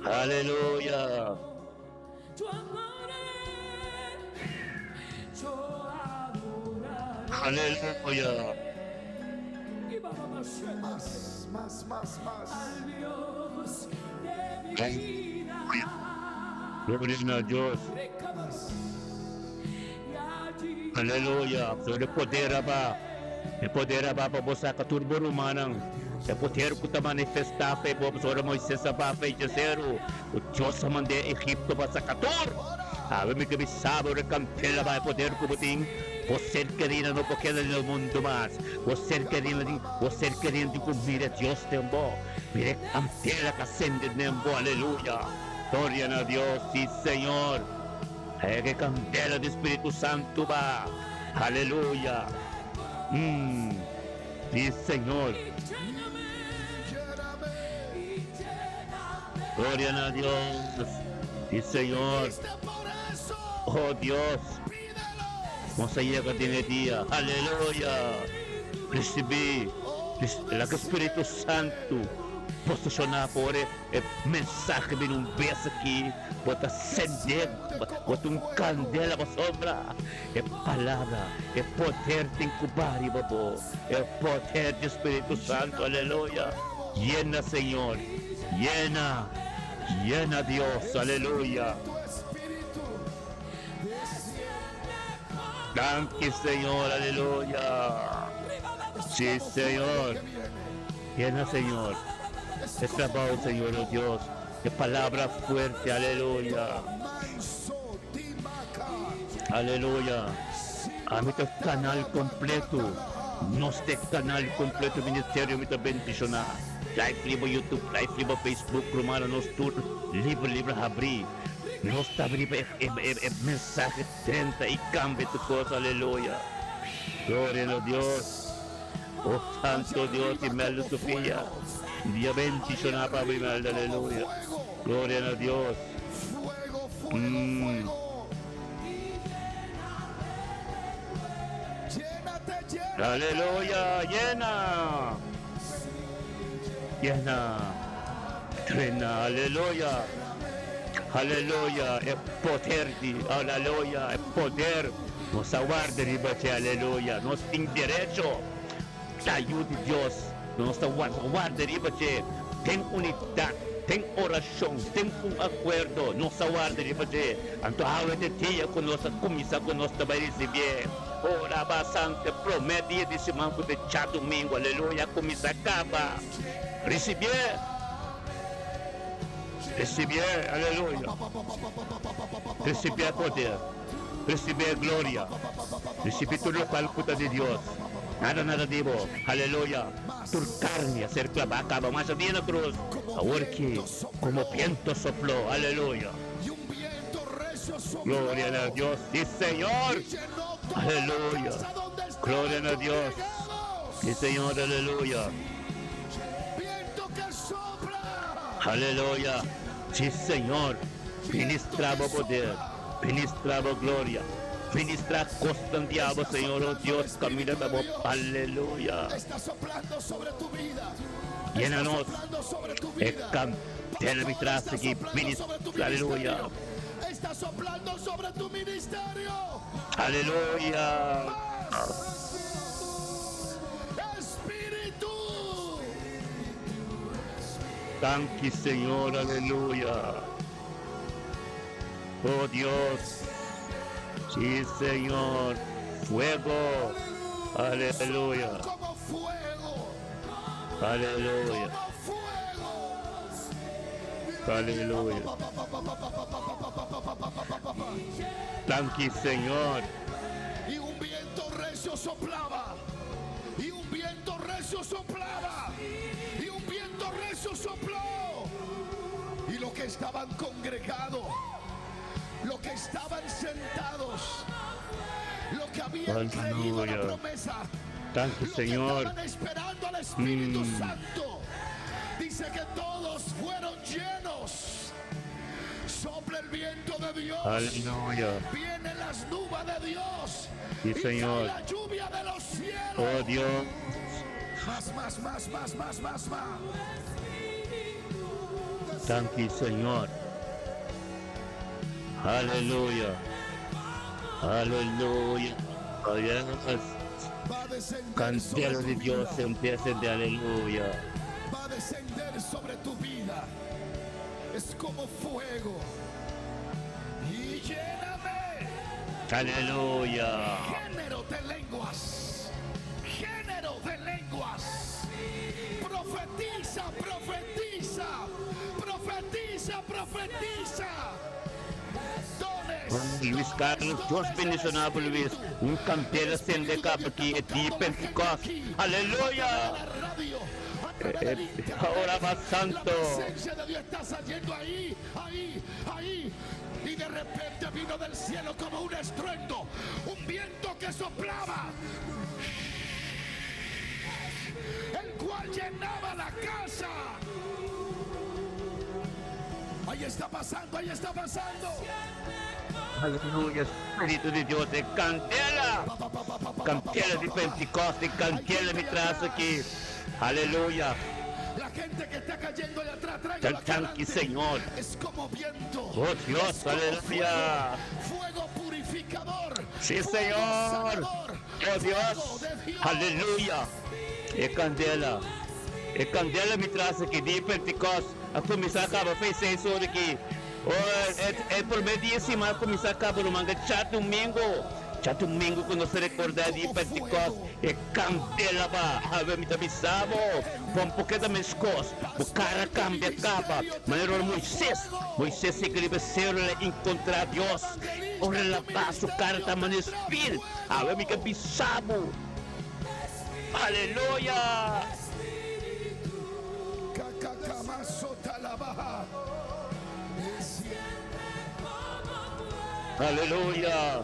Aleluya! Aleluya! Mas, mas, mas, mas. Gloria na Dios. Aleluya! Sobre poder aba. E poder aba pa bo saka tur bo rumannan. E poder ku ta manifestá fe bo pasobra Moises a ba fe djeseru ku Dios a mand'é Egipto pa saka tur. Awe mi ke bisa bo rekantela ba e poder ku bo tin. Bo ser kerina no por keda den e mundu mas. Bo ser kerina tin bo ser kerina tin ku mira Dios den bo. Mira e kandela ka sende den bo. Aleluya! Gloria na Dios! Si Señor! Haya ke kandela di Spiritu Santu ba. Aleluya! Mm. Si Señor. Gloria na Dios. Si Señor. Oh Dios. Nos a yega den e dia. Aleluya! Ricibi laga Spiritu Santu posiciona por e mensahe bini un bes aki. Bo ta sende, bo ta un candela pasobra e palabra, e poder tin cu ba riba bo, e poder di Spiritu Santo, aleluya. Yena Señor, yena, yena Dios, aleluya. Danki Señor, aleluya. Si Señor, yena Señor, e trabao Señor, oh Dios. E palabra fuerte, aleluya. Aleluya. Ami ta canal completo. Nos ta e canal completo ministerio mi ta bendiciona. Live riba YouTube, live riba Facebook, rumano nos tur liber liber habri. Nos ta riba e e e mensahe drenta y cambia tur cos, aleluya. Gloria na Dios. Oh Santo Dios Imelda Sofia dia bendiciona pa bo Imelda aleluya gloria na Dios mm. Aleluya yena yena trena aleluya aleluya e poder di aleluya e poder Nos a warda riba dje, aleluya. Nos tin derecho ta yu di Dios. Nos ta warda riba dje den unidat. Den orashon, den un akuerdo, nos a warda riba dje. Anto awe ta e dia ku nos a kuminsá ku nos ta bai risibié. Ora basante promé dia di siman ku ta djadumingu, aleluya, a kuminsá kaba. Risibié! Risibié, aleluya! Risibié poder, risibié gloria, risibi tur lokual ku ta di Dios. Nada nada di bo, aleluya! Tur carni a ser clabá caba masha dia na cruz, awor ki como biento sopló, aleluya. Gloria na Dios, sí Señor, aleluya. Gloria na Dios, sí Señor, aleluya. Aleluya, sí Señor, ministra bo poder, ministra bo gloria. Ministra cosnan di abo, Señor, oh Dios, caminda ta bo, aleluya. Yena nos e candela mi tras aki, ministra, aleluya. Aleluya. Danki, Señor, aleluya. Oh Dios, sí Señor, fuego, aleluya, aleluya, aleluya. Danki Señor. Y un viento recio soplaba. Y un viento recio soplaba. Y un viento recio sopló. Y los que estaban congregados, los que estaban sentados, los que habían creído la Aleluya. promesa, Danki los que Señor. estaban esperando al Espíritu Santo, dice que todos fueron llenos. Sopla el viento de Dios. Aleluya. Vienen las nubes de Dios. Sí, y cae Señor. la lluvia de los cielos. Oh Dios. Más, más, más, más, más, más, más. Danki Señor. Aleluya. Aleluya. Yes. Va a descender Candela sobre tu di Dios vida. empieza de aleluya. Va a descender sobre tu vida. Es como fuego. Y lléname. Aleluya. Género de lenguas. Género de lenguas. Profetiza, profetiza. Profetiza, profetiza. Dones. Luis dones, Carlos, Dios dones del bendiciona bo Luis. Espíritu. Un candela El sende Espíritu de caba Dios aki está e dia tocando a la gente Pentecost. aquí. Aleluya. A través de la radio, a través del internet. Ahora más santo. La presencia de Dios está saliendo ahí, ahí, ahí. Y de repente vino del cielo como un estruendo, un viento que soplaba, el cual llenaba la casa. Ahí está pasando, ahí está pasando. Aleluya, Spiritu di Dios e candela. Pa, pa, pa, pa, pa, pa, Candela pa, di pa, pa, pa. Pentecost, e candela mi tras aki. Aleluya. La gente que está cayendo allá atrás, tráigalo aquí Danki, adelante. Señor. Es como viento. Oh, Dios, Es como aleluya. Fuego, fuego purificador. Sí, fuego Señor. sanador, Oh, fuego Dios. de Dios. Aleluya. E candela. E candela mi tras aki di Pentecost. A cuminsa caba fe 6 ora aki. Oh, e, e prome dia siman a cuminsa caba ruman djadumingo. Djadumingo cu nos ta recorda di Pentecost. E candela ba. Awe mi ta bisa bo. Bon por keda mescos. Bo cara cambia caba. Manera ora Moises. Moises yega riba e cero el a encontra Dios. Ora el a baha su cara ta manera spil. Awe mi ta bisa bo. Aleluya! Aleluya!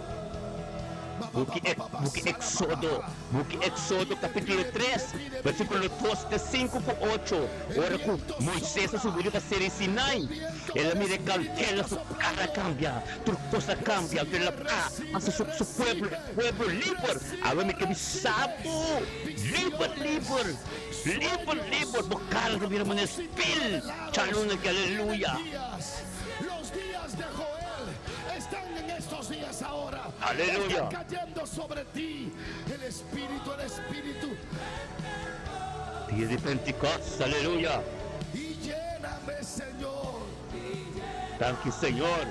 Buki Buki Eksodo, Buki Eksodo kapitulo 3, versíkulo 2 te 5 ku 8. Ora ku Moises a subi riba Seri Sinai, el a mira e kandela, su kara a kambia, tur kos a kambia, anto el a pa hasi su su pueblo, e pueblo liber. Awe mi ke bisa bo, liber, liber, liber, liber, bo kara ta bira manera spil. Chaluna ki aleluya. Los días de Joel están en estos días ahora. Aleluya. Está cayendo sobre ti el Espíritu, el Espíritu. Dia di Pentecost, aleluya. Y lléname, Señor. Danki Señor.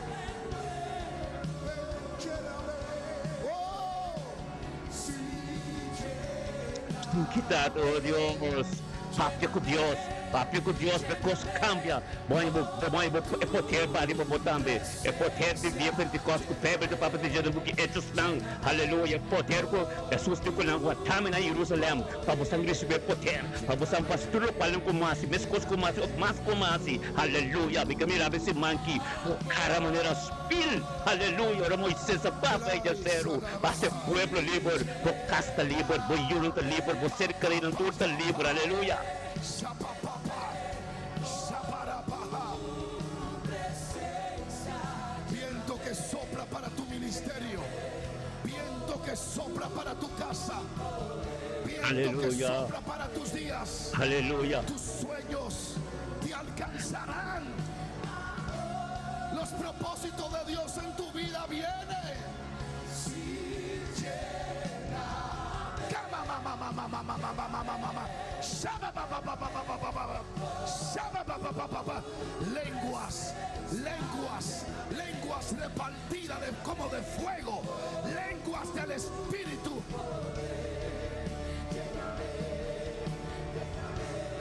Kita oh Dios. Papia ku Dios. Papia ku Dios pa e kos kambia. Bo haña bo bo haña bo e poder ba riba bo tambe. E poder di dia Pentekost ku Pedro ta papia di dje den buki Hechosnan. Haleluya. E poder ku Hesus di ku nan wantami na Jerusalem pa bosan risibi e poder. Pa bosan fasi tur lokual nan ku masi, meskos ku masi of mas ku masi. Haleluya. Mi ke mira bo e siman ki bo kara manera spil. Haleluya. Ora Moises a baha e dje seru pa hasi e pueblo liber. Bo kas ta liber, bo yunan ta liber, bo ser kerínan tur ta liber. Aleluya! Viento que sopla para tu ministerio, viento que sopla para tu casa, viento que Aleluya! sopla para tus días, Aleluya! tus sueños te alcanzarán. Los propósitos de Dios en tu vida vienen. Lenguas, lenguas, lenguas repartidas de, como de fuego, lenguas del Espíritu.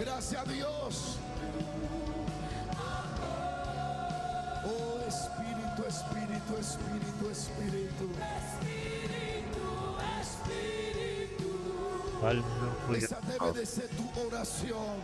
Gracias a Dios. Oh Espíritu, Espíritu, Espíritu, Espíritu. Aleluya. Esa debe de ser tu oración.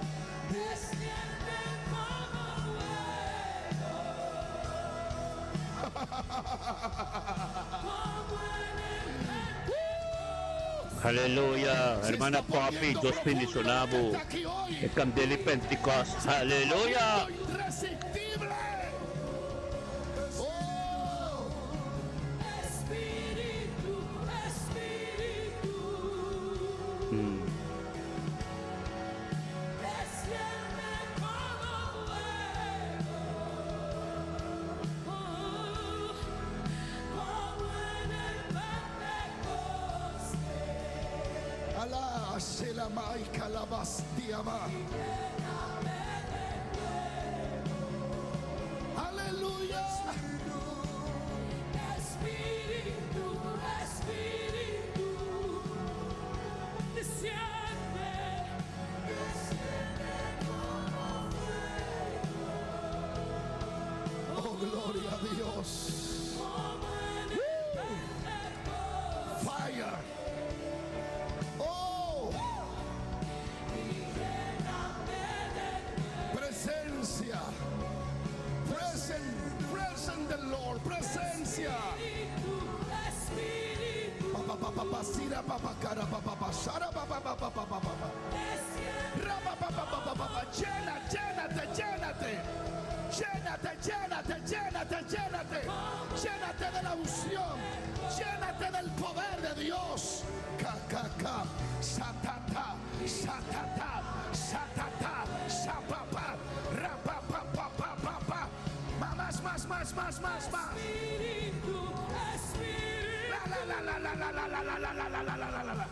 Aleluya. Se Hermana está Poppy, poniendo Dios profundo bendiciona lo que bo. está aquí hoy. E candela di Pentecost. Se está Aleluya. poniendo irresistible. Oh, Alá, Shelamai, Calabastiama. Aleluya. Oh, gloria a Dios. Fire. Oh. Presencia. Present, present the Lord. Presencia. Pa, pa, pa, pa, pa, sira, pa, pa, cara, pa, pa, pa, sara, pa, pa, pa, pa, pa, pa, pa, pa. Ra, pa, pa, pa, pa, pa, pa, pa. Llena, llénate, llénate. Llénate, llénate, llénate, llénate. Llénate de la unción. Llénate del poder de Dios. Ka, ka, ka. Satata, satata, satata, sapapa, ra, pa, pa, pa, pa, pa, pa. Más, más, más, más, más, más. La, la, la, la, la, la, la, la, la, la, la, la, la, la, la, la.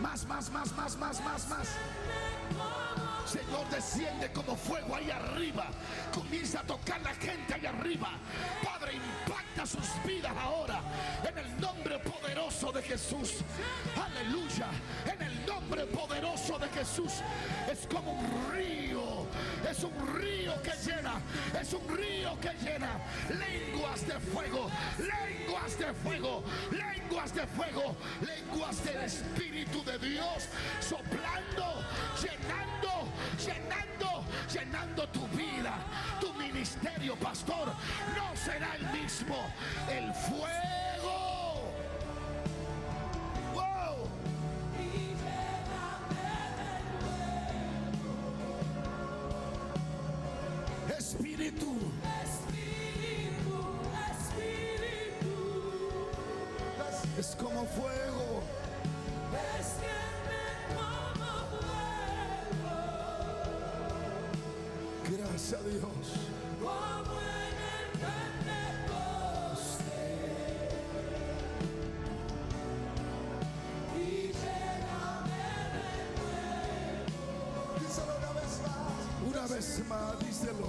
Más, más, más, más, más, más, más. Señor, desciende como fuego ahí arriba. Comienza a tocar la gente ahí arriba. Padre, impacta sus vidas ahora. En el nombre poderoso de Jesús. Aleluya. En el nombre poderoso de Jesús. Es como un río. Es un río que llena. Es un río que llena. Lenguas de fuego. Lenguas de fuego. Lenguas de fuego. Lenguas del Espíritu de Dios. Soplando. Llenando. Llenando. Llenando tu vida. Tu ministerio, pastor. No será el mismo. El fuego. Wow. Espíritu. Es como fuego. Gracias a Dios. Díselo una vez más. Una vez más, díselo.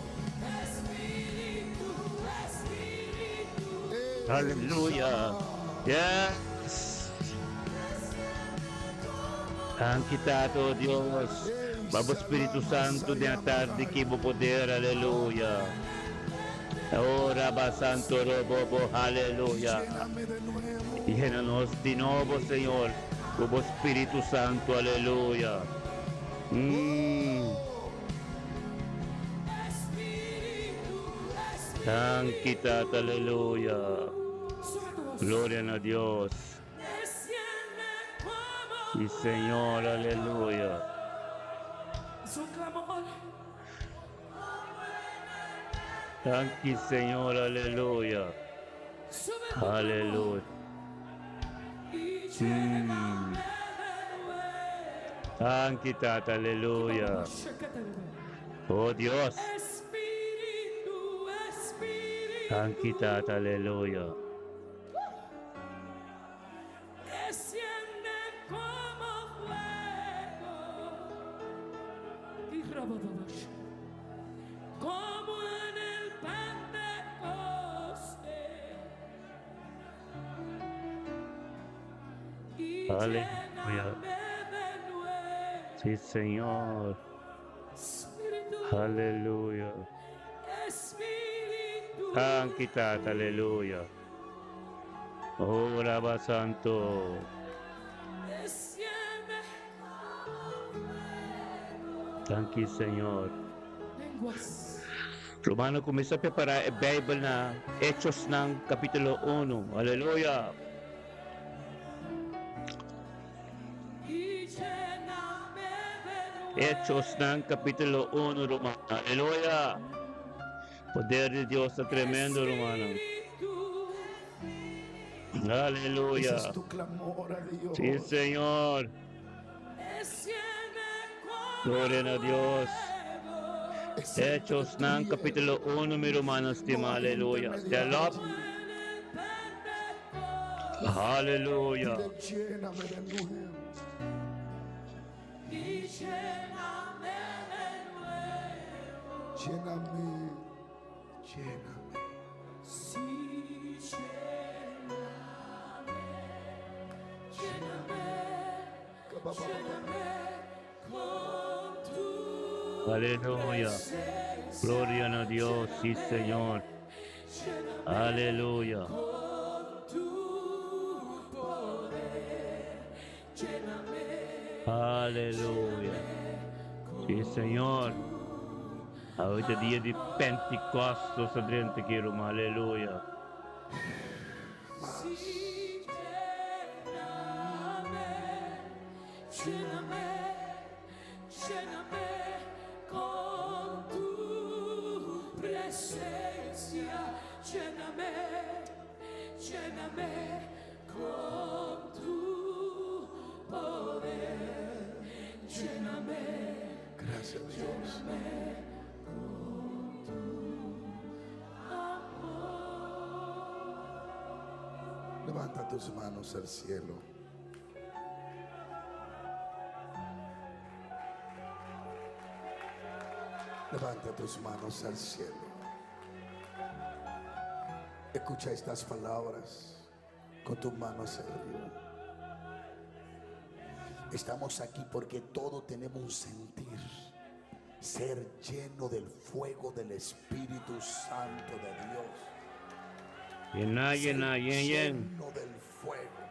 Aleluya. Yes. Danki Tata, oh Dios. Pa bo Spiritu Santu den a tardi ki bo poder. Aleluya. Oh Rabba Santo Robobo. Aleluya. Yena nos di nobo, Señor, ku bo Spiritu Santu. Aleluya. Mm. Danki Tata aleluya. Gloria na Dios. Si Señor aleluya. Danki Señor aleluya. Aleluya. Mm. Danki Tata aleluya. Oh Dios. Danki Tata aleluya. Aleluya. Sí, Señor. Aleluya. Danki Tata, aleluya. Oh, Rabba Santo. Danki, Señor. Romano kuminsá prepará e Beibel na Hechosnan kapítulo unu. Aleluya! Hechosnan kapítulo unu, ruman. Aleluya! Poder di Dios ta tremendo, rumannan. Aleluya! Sí, Señor. Gloria na Dios. Hechosnan capítulo 1, mi rumannan stima, aleluya. Tel op. Aleluya. Lléname, lléname. Aleluya. Gloria na Dios, sí Señor. Aleluya. Aleluya. Sí Señor. Awe ta dia di Pentecost nos ta drenta aki ruman. Aleluya. Gracias Dios. Levanta tus manos al cielo. Levanta tus manos al cielo. Escucha estas palabras con tus manos arriba. Estamos aquí porque todos tenemos un sentir, ser lleno del fuego del Espíritu Santo de Dios. Yená, yená, yen, yen. Lleno del fuego.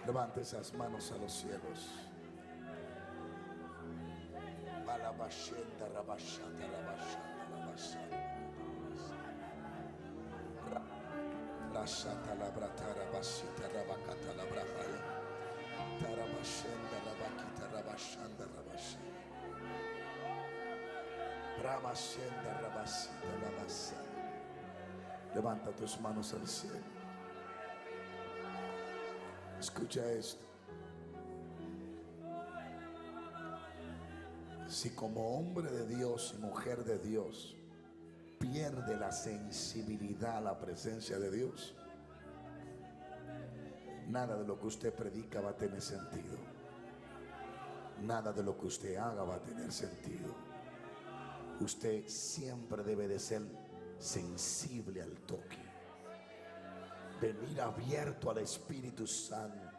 Levante esas manos a los cielos. Balabashenda, rabashata, rabashata, rabashata. Rashata, labrata, rabashita, rabakata, labrahaya. Tarabashenda, rabakita, rabashanda, rabashenda. Ramashenda, rabasita, rabasaya. Levanta tus manos al cielo. Escucha esto. Si como hombre de Dios y mujer de Dios pierde la sensibilidad a la presencia de Dios, nada de lo que usted predica va a tener sentido. Nada de lo que usted haga va a tener sentido. Usted siempre debe de ser sensible al toque. Venir abierto al Espíritu Santo.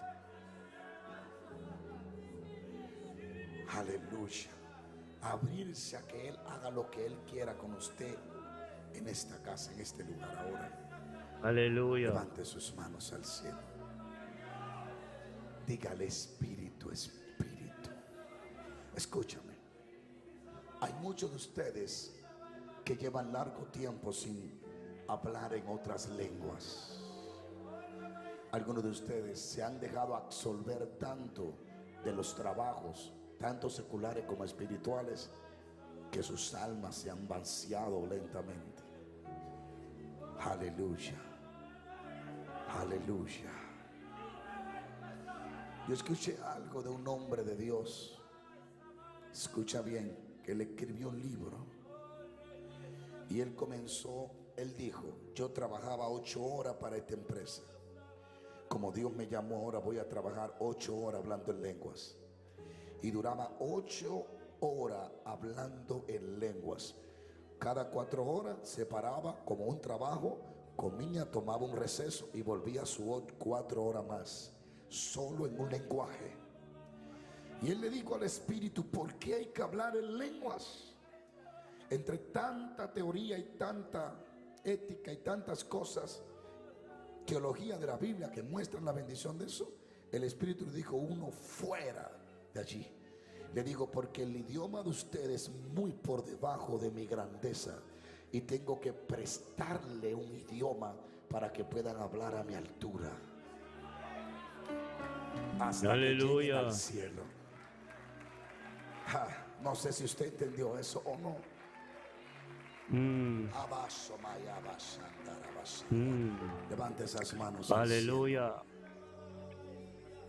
Aleluya. Abrirse a que Él haga lo que Él quiera con usted en esta casa, en este lugar ahora. Aleluya. Levante sus manos al cielo. Dígale Espíritu, Espíritu. Escúchame. Hay muchos de ustedes que llevan largo tiempo sin hablar en otras lenguas. Algunos de ustedes se han dejado absolver tanto de los trabajos, tanto seculares como espirituales, que sus almas se han vaciado lentamente. Aleluya. Aleluya. Yo escuché algo de un hombre de Dios. Escucha bien, que él escribió un libro. Y él comenzó, él dijo, yo trabajaba ocho horas para esta empresa. Como Dios me llamó ahora, voy a trabajar ocho horas hablando en lenguas. Y duraba ocho horas hablando en lenguas. Cada cuatro horas se paraba como un trabajo, comía, tomaba un receso y volvía a su cuatro horas más, solo en un lenguaje. Y él le dijo al Espíritu, ¿por qué hay que hablar en lenguas? Entre tanta teoría y tanta ética y tantas cosas, teología de la Biblia que muestran la bendición de eso, el Espíritu le dijo uno fuera de allí. Le digo, porque el idioma de ustedes es muy por debajo de mi grandeza y tengo que prestarle un idioma para que puedan hablar a mi altura. Hasta Aleluya. que lleguen al cielo. Ja, no sé si usted entendió eso o no. Levante esas manos. al cielo. Aleluya.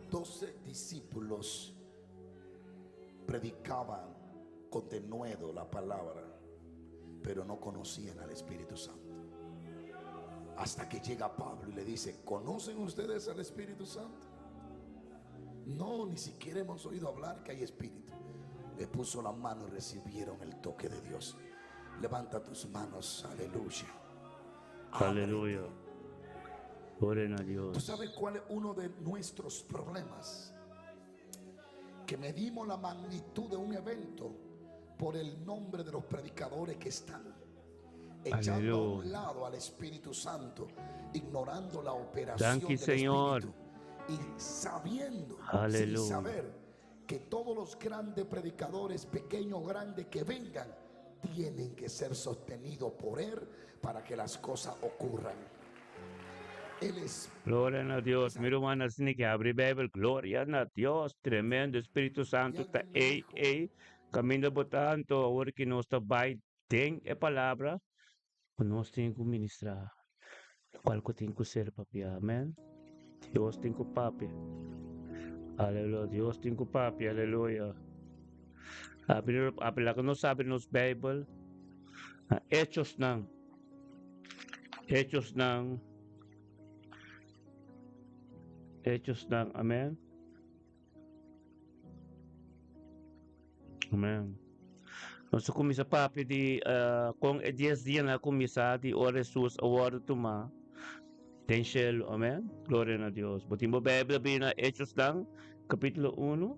Doce discípulos predicaban con denuedo la palabra, pero no conocían al Espíritu Santo. Hasta que llega Pablo y le dice, ¿conocen ustedes al Espíritu Santo? No, ni siquiera hemos oído hablar que hay Espíritu. Le puso la mano y recibieron el toque de Dios. Levanta tus manos, aleluya. Aleluya. Gloria a ¿Tú Dios. sabes cuál es uno de nuestros problemas? Que medimos la magnitud de un evento por el nombre de los predicadores que están echando a un Aleluya. lado al Espíritu Santo, ignorando la operación Thank you, del Señor. Espíritu y sabiendo, sin Aleluya. saber que todos los grandes predicadores, pequeños o grandes que vengan, tienen que ser sostenidos por Él para que las cosas ocurran. Él es Gloria a Dios. Mi ruman asina ku habri Bijbel. Gloria na Dios. Tremendo. Spiritu Santu ta ei, ei. Kaminda bo ta anto awor ku nos ta bai den e palabra ku nos tin ku ministrá. Lokual ku tin ku ser papia. Amen. Dios tin ku papia. Aleluya. Dios tin ku papia. Aleluya. Abri, abri, laga nos abri nos Bijbel. Na Hechosnan. Hechosnan. Hechosnan. Amen. Amen. Nos a kuminsá papia di uh, kon e dies dianan a kuminsá di ora Hesus a wòrdu tumá den shelu. Amen. Gloria na Dios. Bo tin bo Bijbel abrí na Hechosnan kapítulo 1.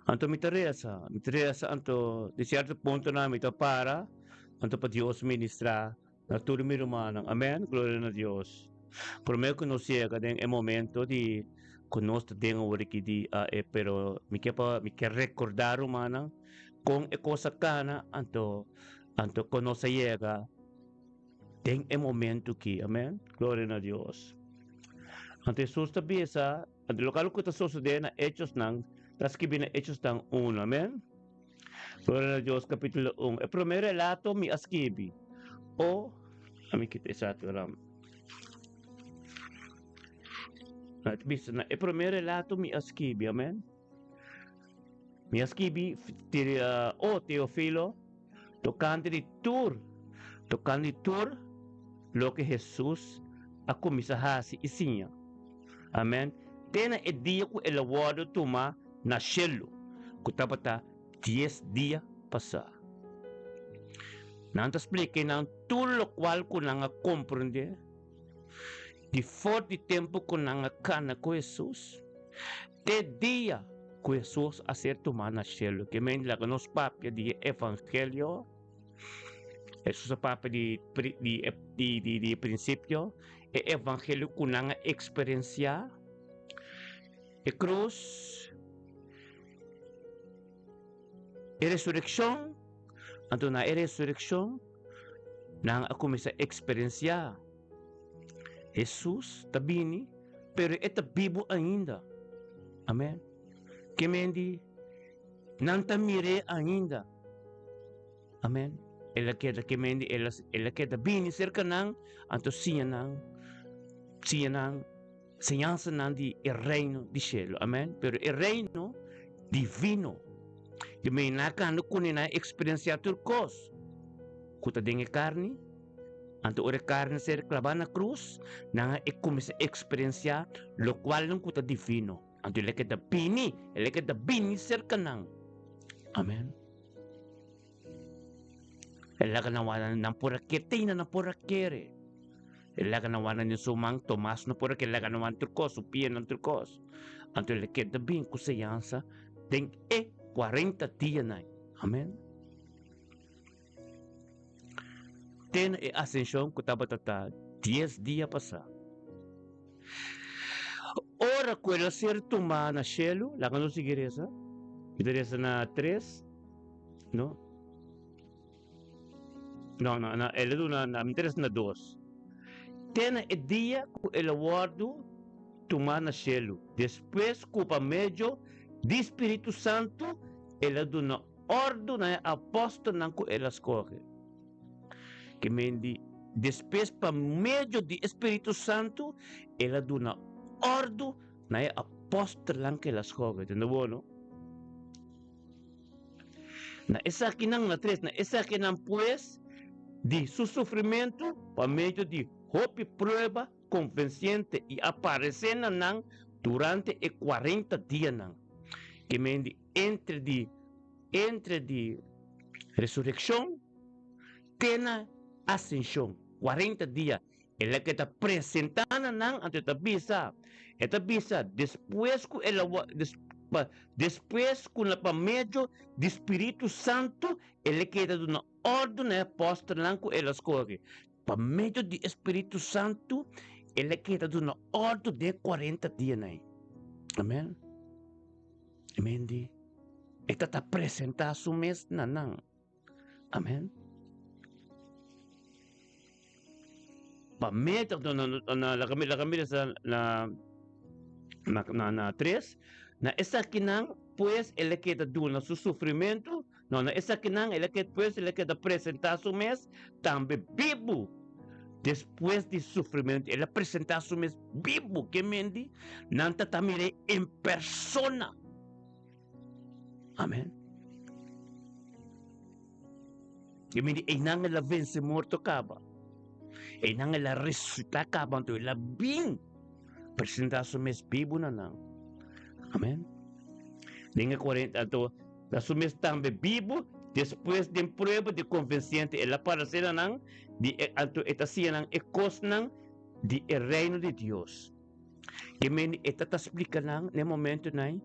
Anto mi ta resa, mi ta resa anto di cierto puntonan mi ta para anto pa Dios ministra na tur mi rumannan. Amen, gloria na Dios. Prome ku nos yega den e momento di ku nos ta den awor aki di e pero mi ke pa mi ke recorda rumannan kon e kos a kana anto anto kon nos a yega den e momento aki. Amen, gloria na Dios. Anto Hesus ta bisa Anto loke ku ta sosodé na Hechosnan ta skibí na Hechosnan unu. Amèn. Gloria na Dios, kapítulo un. E promé relato mi a skibi. O, a mi kita esaki ora. Na ta bisa na e promé relato mi a skibi. Amèn. Mi a skibi, o Teofilo, tokante di tur, tokante di tur loke Hesus a kuminsá hasi i siña. Amèn. Te na e dia ku el a wòrdu tumá na shelu, ku tabata dies dia pasá. Nan ta splika nan tur lokual ku nan a komprendé di for di tempu ku nan a kana ku Hesus te dia ku Hesus a ser tumá na shelu. Ke men laga nos papia di e evangelio. Hesus a papia di di di di e prinsipio, e evangelio ku nan a eksperensiá, e krus, e resurekshon. Anto na e resurekshon nan a kuminsá eksperensiá Hesus ta bini, pero e ta bibu ainda. Amèn. Ke men di nan ta mir'é ainda. Amèn. El a keda ke men di el a keda bini serka nan, anto siña nan, siña nan Señansanan di e reino di shelu, amen, pero e reino divino. Di mei nan a kanda kune nan a eksperensiá tur kos ku ta den e karni, anto ora e karni a ser klabá na krus, nan a kuminsá eksperensiá lokualnan ku ta divino. Anto el a keda bini, el a keda bini serka nan. Amen. El laga nan wak nan por a kere, te ainda nan por a kere. El laga nan wak den su man, Tomas no por a kere, el laga nan wak tur kos, su pianan tur kos. Anto el a keda bin ku señansa den e kuarenta dianan. Amen. Te na e asenshon ku tabata ta dies dia pasá. Ora ku el a ser tumá na shelu, laga nos sigui resa. Mi ta resa na tres. No. No, no, no, el a duna na, mi ta resa na dos. Te na e dia ku el a wòrdu tumá na shelu, despues ku pa medio di Spiritu Santu el a duna òrdu na e apòstelnan ku el a skohe. Ke men di, despues pa medio di e Spiritu Santu el a duna òrdu na e apòstelnan ku el a skohe. Tende bo, no? Na esakinan, na tres, na esakinan pues, di su sufrimentu pa medio di hopi prueba konvensiente i aparesé na nan durante e kuarenta dianan, ke men di entre di entre di resurekshon te na asenshon, kuarenta dia. El a keda presentá na nan, anto e ta bisa, e ta bisa, despues ku el a despues ku na pa medio di Spiritu Santu el a keda duna òrdu na e apòstelnan ku el a skohe. Pa medio di e Spiritu Santu el a keda duna òrdu den e kuarenta dianan ei. Amèn. Amèn di e ta ta presentá su mes na nan. Amèn. Pa medio na na laga mi laga mi lesa na na na na tres na esakinan pues el a keda duna su sufrimentu no na esakinan el a keda pues el a keda presentá su mes tambe bibu despues di sufrimentu el a presentá su mes bibu ke mendi nan ta ta mir'é en persona. Amen. I mira, einan el a vense morto kaba. Einan el a resucitá kaba, anto el a bin presentá su mes bibu na nan. Amen. Den e 40, anto, na su mes tambe bibu, despues den prueba di konvensiente, el a paresé na nan, di e, anto e ta siña nan e kosnan di e reino di Dios. Ke mende e ta ta splika nan na e momentonan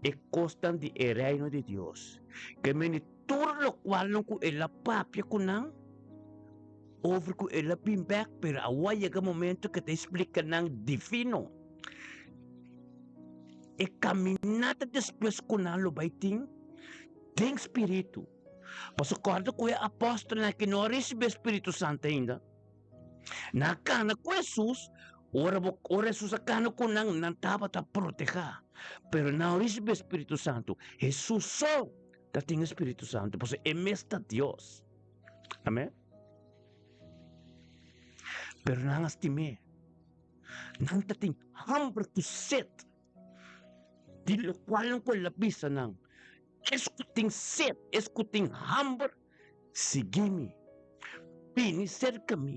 e kosnan di e Reino di Dios. Ke mende tur lokualnan ku el a papia ku nan over ku el a bin bèk, pero awor a yega momento ke ta splika nan divino. E kaminata despues ku nan lo bai tin den spiritu. Pasobra kòrda ku e apòstelnan ke no a risibí e Spiritu Santu ainda. Nan a kana ku Hesus, ora bo ora Hesus a kana ku nan, nan tabata protehá. Pero nan a risibí e Spiritu Santu. Hesus so ta tin e Spiritu Santu, pasobra e mes ta Dios. Amèn. Pero nan a stim'é. Nan ta tin hamber ku set di lokual ku el a bisa nan. Es ku tin set, es ku tin hamber, sigui mi. Bini serka mi.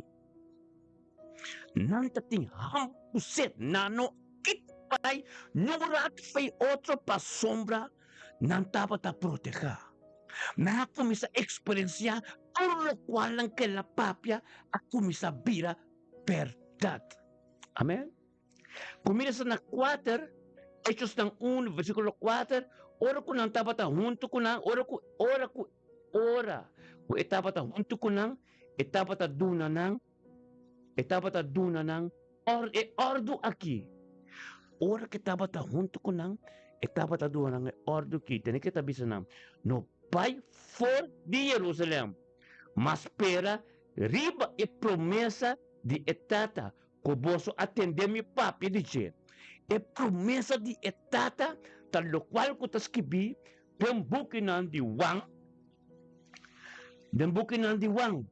Nan ta tin hamber ku set, nan no kit bai niun rat fei otro pasobra nan tabata protehá. Nan a kuminsá eksperensiá tur lokual nan kel a papia a kuminsá bira bèrdat. Amèn. Kuminsa na kuater, Hechosnan un, versíkulo kuater, ora ku nan tabata huntu ku nan, ora ku, ora ku, ora ku e tabata huntu ku nan, e tabata duna nan, e tabata duna nan or, e òrdu aki. Ora ku e tabata huntu ku nan, e tabata duna nan e òrdu aki. Tene ke ta bisa nan, No bai for di Jerusalèm, ma spera riba e promesa di e Tata Ku boso a tende mi papia di dje. E promesa di e Tata ta lokual ku ta skibí den bukinan di Juan, den bukinan di Juan,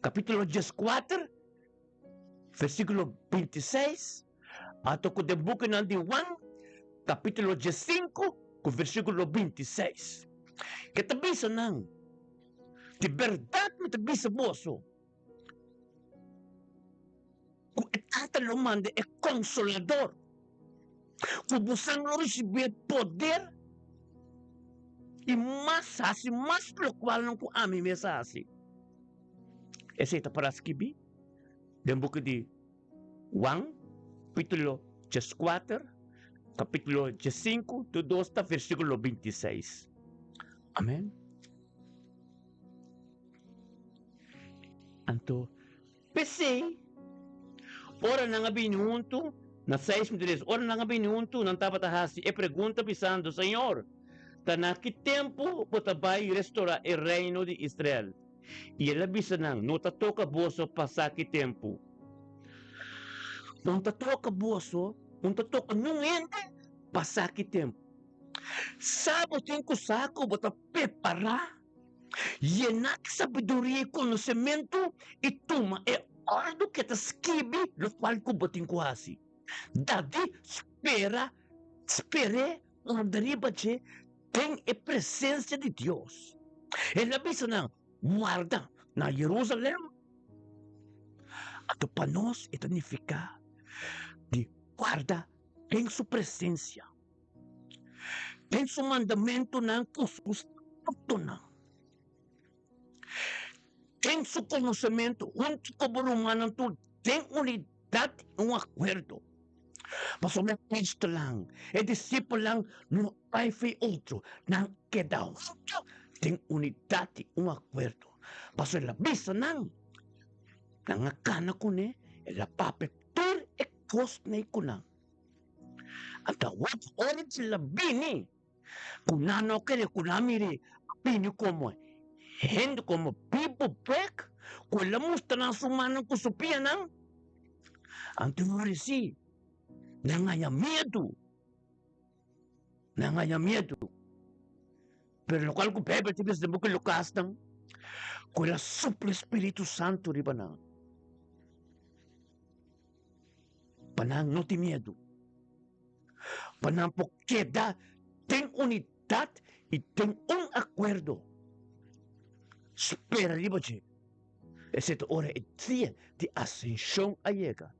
kapítulo dieskuater, versíkulo bintiseis, anto ku den bukinan di Juan, kapítulo diesinku, ku versíkulo bintiseis. Ke ta bisa nan, Di bèrdat mi ta bisa boso, Ku e Tata lo manda e Konsolador, ku bosan lo risibí e poder i mas hasi mas lokualnan ku ami mes a hasi. Esei ta para skibí den buki di Juan, kapítulo dieskuater, kapítulo diesinku, tur dos ta versíkulo bintiseis. Amèn. Anto, p'esei, ora nan a bini huntu, na seis mi ta lesa, ora nan a bini huntu, nan tabata hasi e pregunta bisando, Señor, ta na ki tempu bo ta bai restorá e reino di Israel? I el a bisa nan, No ta toka boso pa sa ki tempu. No ta toka boso, no ta toka niun hende pa sa ki tempu. Sa bo tin ku sa ku bo ta prepará Yena ku sabiduria i konosementu i tuma e òrdu ku e ta skibi lokual ku bo tin ku hasi. Dadi spera, sper'é anda riba dje den e presensia di Dios. El a bisa nan, Warda na Jerusalèm. Anto pa nos e ta nifiká di warda den su presensia. Den su mandamentunan ku su statutonan. Den su konosementu huntu ku bo rumannan tur den unidat i un akuerdo. Pasobra e apòstelnan, e disipelnan no bai fi otro, nan keda huntu den unidat i un akuerdo. Pasobra el a bisa nan, nan a kana kuné, el a papia tur e kosnan ei ku nan. Anta wak ora di la bini ku nan no kere ku nan miri a bini komo hende komo bibu bek ku el a mustra nan su mannan ku su pianan. Anto e ora si nan haña miedu, nan haña miedu. Pero lokual ku Beibel ta bisa den buki Lukasnan ku el a supla e spiritu santu riba nan. Pa nan no tin miedu. Pa nan por keda den unidat i den un akuerdo. Spera riba dje. Esei ta ora e dia di Asenshon a yega.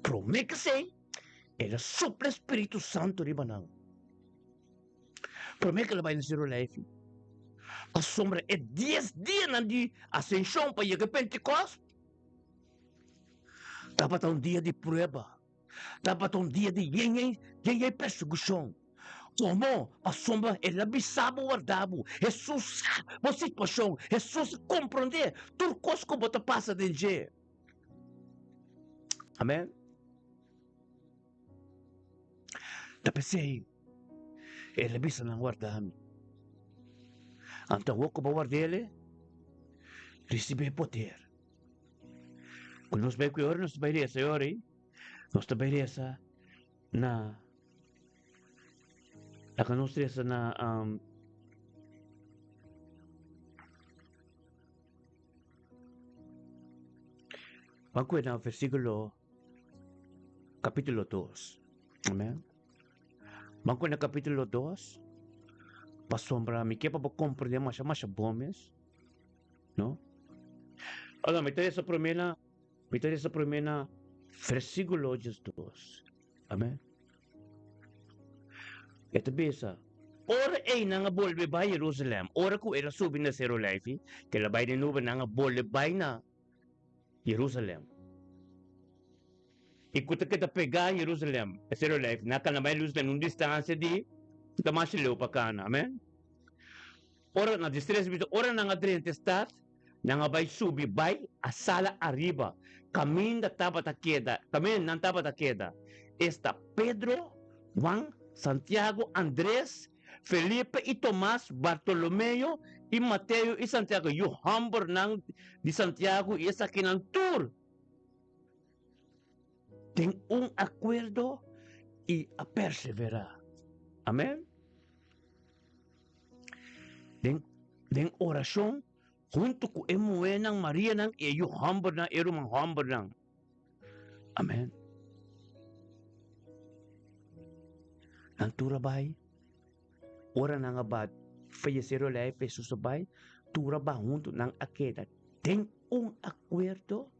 Promé ku esei, el a supla e spiritu santu riba nan. Promé ku el a bai na Seru Leifi, pasobra e dies dianan di Asenshon pa yega Pentekòst, Tabata un dia di prueba. Tabata un dia di yen yen yen yen persekushon. Komo? Pasobra el a bisa bo warda bo. Hesus sa bo situashon. Hesus a komprondé tur kos ku bo ta pasa den dje. Amen. Ta p'esei el a bisa nan warda mi. Anto awor ku bo ward'el, risibí e poder. Ku nos bai ku e ora nos ta bai resa e ora ei, nos ta bai resa na laga nos resa na um, Ban ku na versíkulo kapítulo dos. Amen. Ban ku na kapítulo dos pasobra mi ke pa bo komprendé masha masha bon mes. No? Ora, mi ta lesa promé na, mi ta lesa promé na versíkulo diesdos. Amèn. E ta bisa. Ora ei nan a bolbe bai Jerusalem, ora ku el a subi na Seru Olijfi, ku el a bai den nube, nan a bolbe bai na Jerusalem. I ku ta keda pegá Jerusalem, e Seru Olijfi, nan a kana bai Jerusalem un distansia di ta masha leu pa kana. Amen. Ora, na 13 bisa, ora nan a drenta e stat, nan a bai subi bai a sala ariba, kaminda tabata keda, kaminda nan tabata keda, esta Pedro, Juan, Santiago, Andres, Felipe i Tomas, Bartolomeo i Mateo i Santiago, yu hòmbernan di Santiago i esakinan tur den un akuerdo i a perseverá. Amen. Den den orashon huntu ku e muhénan, Marianan i e yu hòmbernan, e ruman hòmbernan. Amen. Nan tur a bai. Ora nan a ba fayesé Rolei pa Hesus a bai, tur a ba huntu, nan a keda den un akuerdo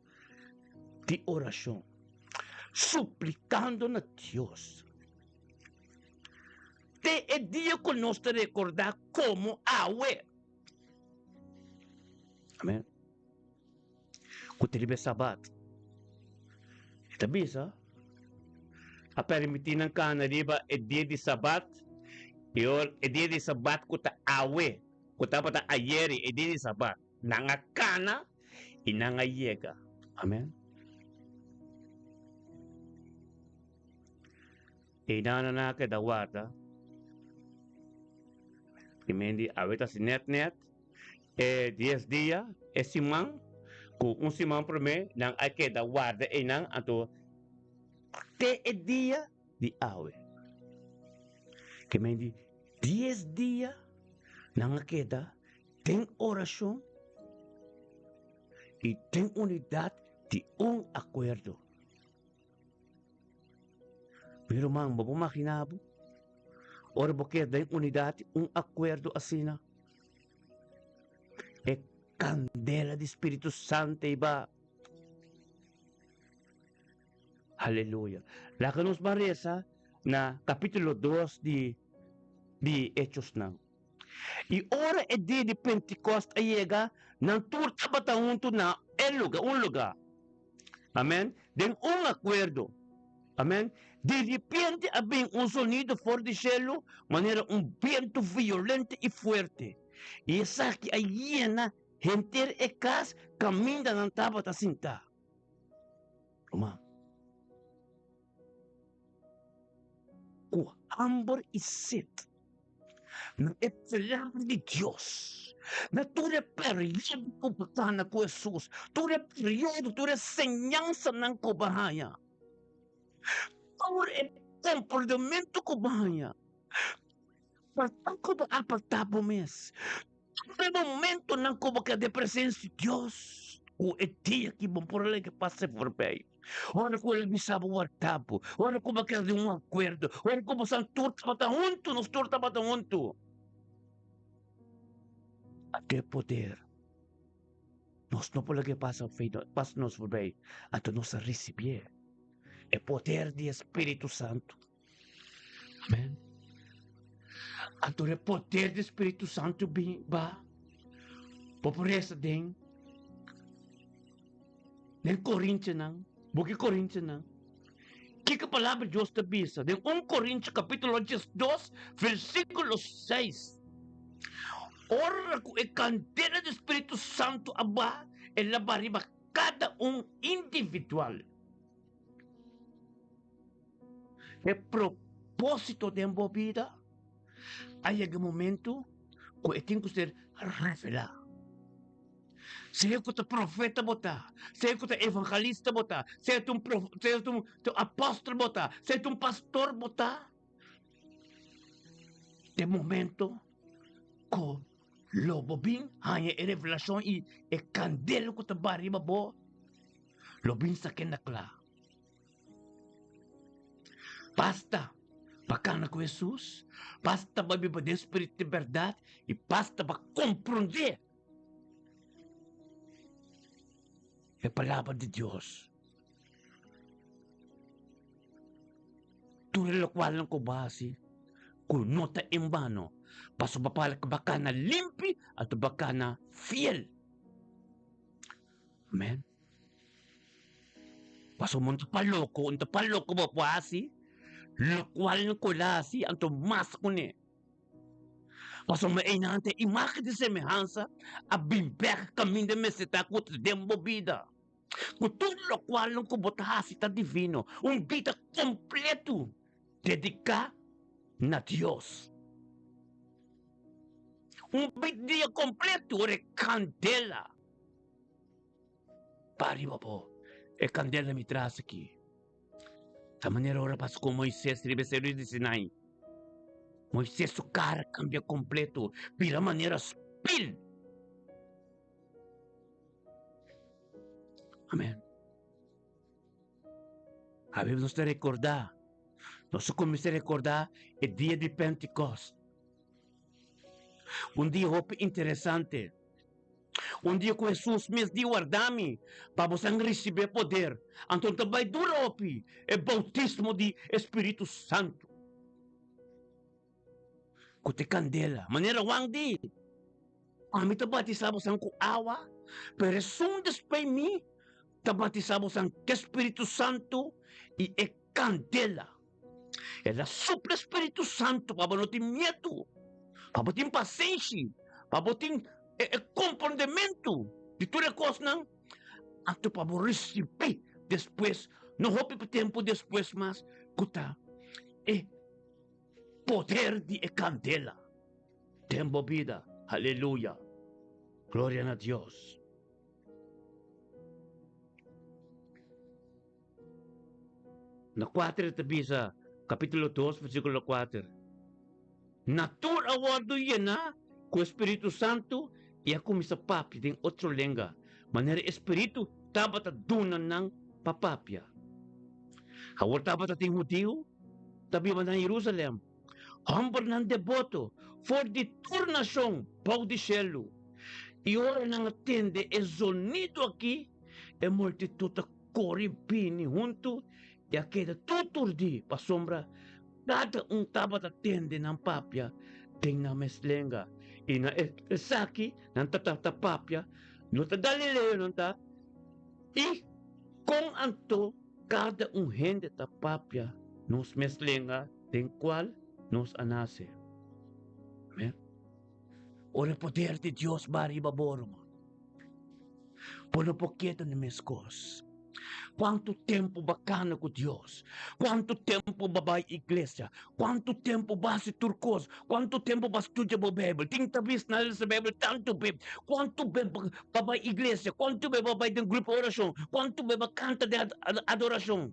di orashon, suplikando na Dios. Te e dia ku nos ta rekordá komo awe. Amen. Ku ta riba e Sabat. E ta bisa, A permití nan kana riba e dia di Sabat, i ora e dia di Sabat ku ta awe, ku tabata ayeri, e dia di Sabat, nan a kana i nan a yega. Amen. Einan nan a keda warda. I men di awe ta si nèt nèt e dies dia, e siman, ku un siman promé nan a keda warda einan anto te e dia di awe. Ke men di dies dia nan a keda den orashon i den unidat di un akuerdo. Mi ruman, bo por magina bo ora bo keda den unidat i un akuerdo asina? E kandela di Spiritu Santu ei ba. Aleluya. Laga nos ban resa na kapítulo dos di di Hechosnan. I ora e dia di Pentekost a yega, nan tur tabata huntu na e luga, un luga. Amen. Den un akuerdo. Amen. Di ripiente a bin un sonido for di shelu manera un bientu violente i fuerte, i esaki a yena henter e kas kaminda nan tabata sintá. Ruman. Ku hamber i set na e palabra di Dios, na tur e periodo ku bo ta na ku Hesus, tur e periodo, tur e señansanan ku bo a haña, tur e komportamentu ku bo a haña, pa ku bo a apartá bo mes, tur e momentonan ku bo keda den presensia di Dios, ku e dia ki bo por a laga pasa forbei. Ora ku el bisa bo warda bo, ora ku bo keda den un akuerdo, ora ku bosan tur tabata huntu, nos tur tabata huntu. Anto e poder, nos no por laga e pasa pasa nos forbei, anto nos a risibié e poder di e Spiritu Santu. Amen. Anto e poder di Spiritu Santu bin ba, bo por resa den den Korintianan, buki Korintianan. Kiko palabra Dios ta bisa den 1 Korintio kapítulo 12 versíkulo 6. Ora ku e kandela di Spiritu Santu a ba, el a ba riba kada un individual. E propósito den bo bida a yega e momento ku e tin ku ser revelá. Sea ku ta profeta bo ta, sea ku ta evangelista bo ta, sea ta un sea ta un apòstel bo ta, sea ta un pastor bo ta, den momento ku lo bo bin haña e revelashon i e kandela ku ta baha riba bo lo bin sak'é na kla. Basta pa kana ku Hesus, basta pa biba den spiritu di bèrdat i basta pa komprondé e Palabra di Dios. Tur e lokualnan ku bo hasi. Ku no ta en bano, pasobra bo a kana limpi anto bo a kana fiel. Amen. Pasobra un ta pa loko, un ta pa loko bo por hasi lokual ku el a hasi anto mas kuné. Pasobra einan ta e imágen di semehansa a bin bèk kaminda mester ta ku ta den bo bida. Ku tur lokual ku bo ta hasi ta divino, un bida kompleto dediká na Dios. Un dia kompleto ora e kandela pa riba bo, e kandela mi tras aki. Ta manera ora pasa ku Moisés riba e seru di Sinai. Moisés su kara kambia kompleto, bira manera spil. Amen. Awe nos ta rekordá, nos a kuminsá rekordá e dia di Pentekòst. Un dia hopi interesante. Un dia ku Hesus mes di warda mi pa bosan risibí e poder. Anto ta bai dura hopi e boutismo di e Spiritu Santu. Ku ta e kandela, manera Juan di, Ami ta batisá bosan ku awa, pero esun despues mi ta batisá bosan ku e Spiritu Santu i e kandela. El a supla Spiritu Santu pa bo no tin miedu, pa bo tin pasenshi, pa bo tin e e komprondementu di tur e kosnan, anto pa bo risibí despues, no hopi tempu despues mas, ku ta e poder di e kandela den bo bida. Aleluya! Gloria na Dios! Na kuater e ta bisa, kapítulo dos, versíkulo kuater, Na tur a wòrdu yená ku e Spiritu Santu i a kuminsá papia den otro lenga, manera e Spiritu tabata duna nan pa papia. Awor tabata tin hudiu ta biba na Jerusalèm, hòmbernan deboto for di tur nashon bou di shelu. I ora nan a tende e zonidu akí, e multitut a kore bini huntu i a keda tur turdí, pasobra kada un tabata tende nan papia den nan mes lenga. I na esaki nan tabata papia, no ta galileo nan ta, i kon anto kada un hende ta papia nos mes lenga den kual nos a nase? Amen. Ora e poder di Dios ba riba bo, ruman, bo no por keda na meskos. Kuantu tempu bo a kana ku Dios? Kuantu tempu bo a bai iglesia? Kuantu tempu bo a hasi tur kos? Kuantu tempu bo a studia bo Beibel? Tin ta bis na lesa Beibel tantu be. Kuantu be bo a bai iglesia? Kuantu be bo a bai den grupo orashon? Kuantu be bo a kanta den adorashon?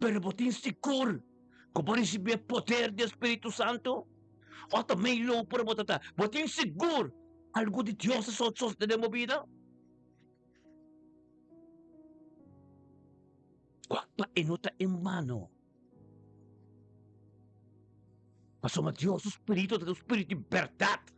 Pero bo tin sigur ku bo risibí e poder di e Spiritu Santu? Òf ta mei lou por bo ta ta? Bo tin sigur algu di Dios a sosodé den bo bida? Wak pa e no ta en bano. Pasobra Dios su spiritu ta un spiritu di bèrdat.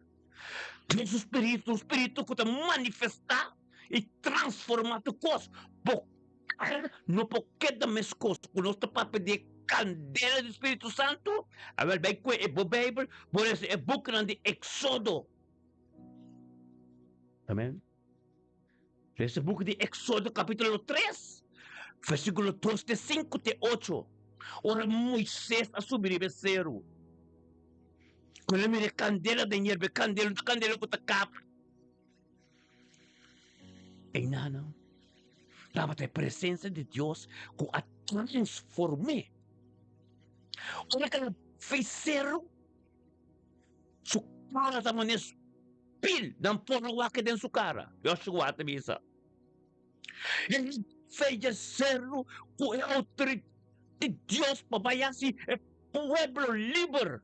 Dios su spiritu ta un spiritu ku ta manifestá i transformá tur kos. Bo kara no por keda meskos ku nos ta papia di e kandela di Spiritu Santu. Awèl bai kue e bo Beibel, bo lesa e bukinan di Eksodo. Amen. Lesa e buki di Eksodo kapítulo tres, versíkulo dos te sinku te ocho. Ora Moisés a subi riba e seru, ku el a mira e kandela den yerba, e kandela no ta kandela ku ta kap. Einan tabata e presensia di Dios ku a transform'é. Ora ku el a fei seru, su kara ta manera spil, nan por a wak den su kara. Joshua ta bisa, El a fei dje seru ku e outoridat di Dios pa bai hasi e pueblo liber.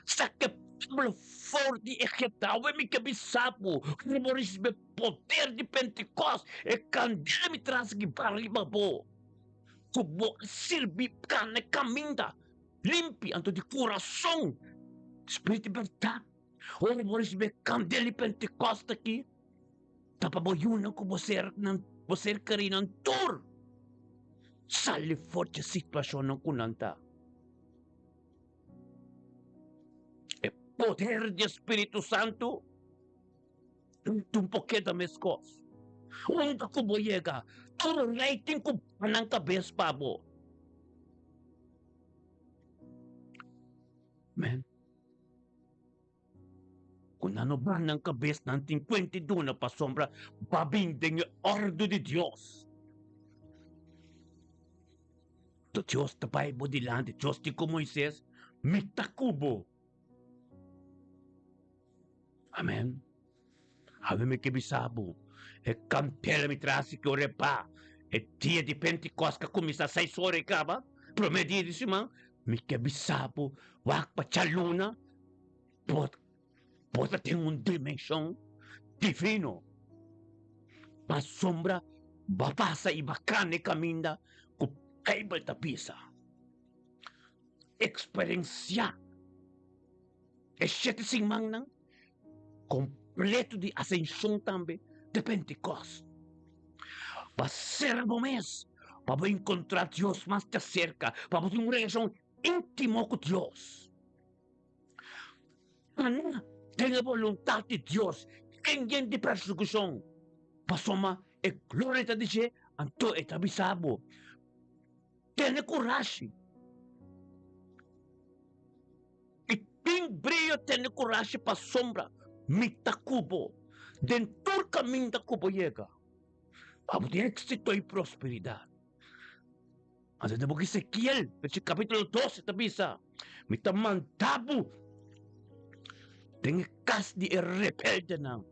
Saka e pueblo for di Egipto. Awe mi ke bisa bo ku bo risibi poder di Pentekòst, e kandela mi tras ki bai riba bo, ku bo a sirbi kana kaminda limpi anto di kurason, spiritu di bèrdat. Ora bo risibi e kandela di Pentekòst aki, ta pa bo yunan ku bo ser nan bo ser kerinan tur sali for dje situashonnan ku nan ta. poder di Spiritu Santu, un por keda meskos. Unda ku bo yega, tur rei tin ku baha nan kabes pa bo. Amen. Ku nan no baha nan kabes, nan tin kuenta i duna pasobra bo a bin den e òrdu di Dios. To Dios ta bai bo dilanti. Dios di ku Moises, Mi ta ku bo. Amen. Awe mi ke bisa bo, e kantela mi trasi ki ora e ba, e dia di Pentikòst ka kuminsá seis ora i kaba, promé dia di siman, mi ke bisa bo, wak pa djaluna, bo bo ta den un dimenshon divino. Pasobra bo a pasa i bo a kana e kaminda ku Beibel ta bisa. Eksperensiá e shete simannan kompleto di asenshon tambe di Pentikòst. Pa sera bo mes pa bo enkontrá Dios mas djaserka, pa bo tin un relashon íntimo ku Dios. Kana den e boluntat di Dios ken yen di persekushon, pasobra e gloria ta di dje, anto e ta bisa bo, Tene kurashi. I tin brio tene kurashi pasobra mi ta ku bo den tur kaminda ku bo yega, pa bo tin éksito i prosperidat. Anto den boka Ezekiel, kapítulo 12 ta bisa, Mi ta manda bo den e kas di e rebeldenan.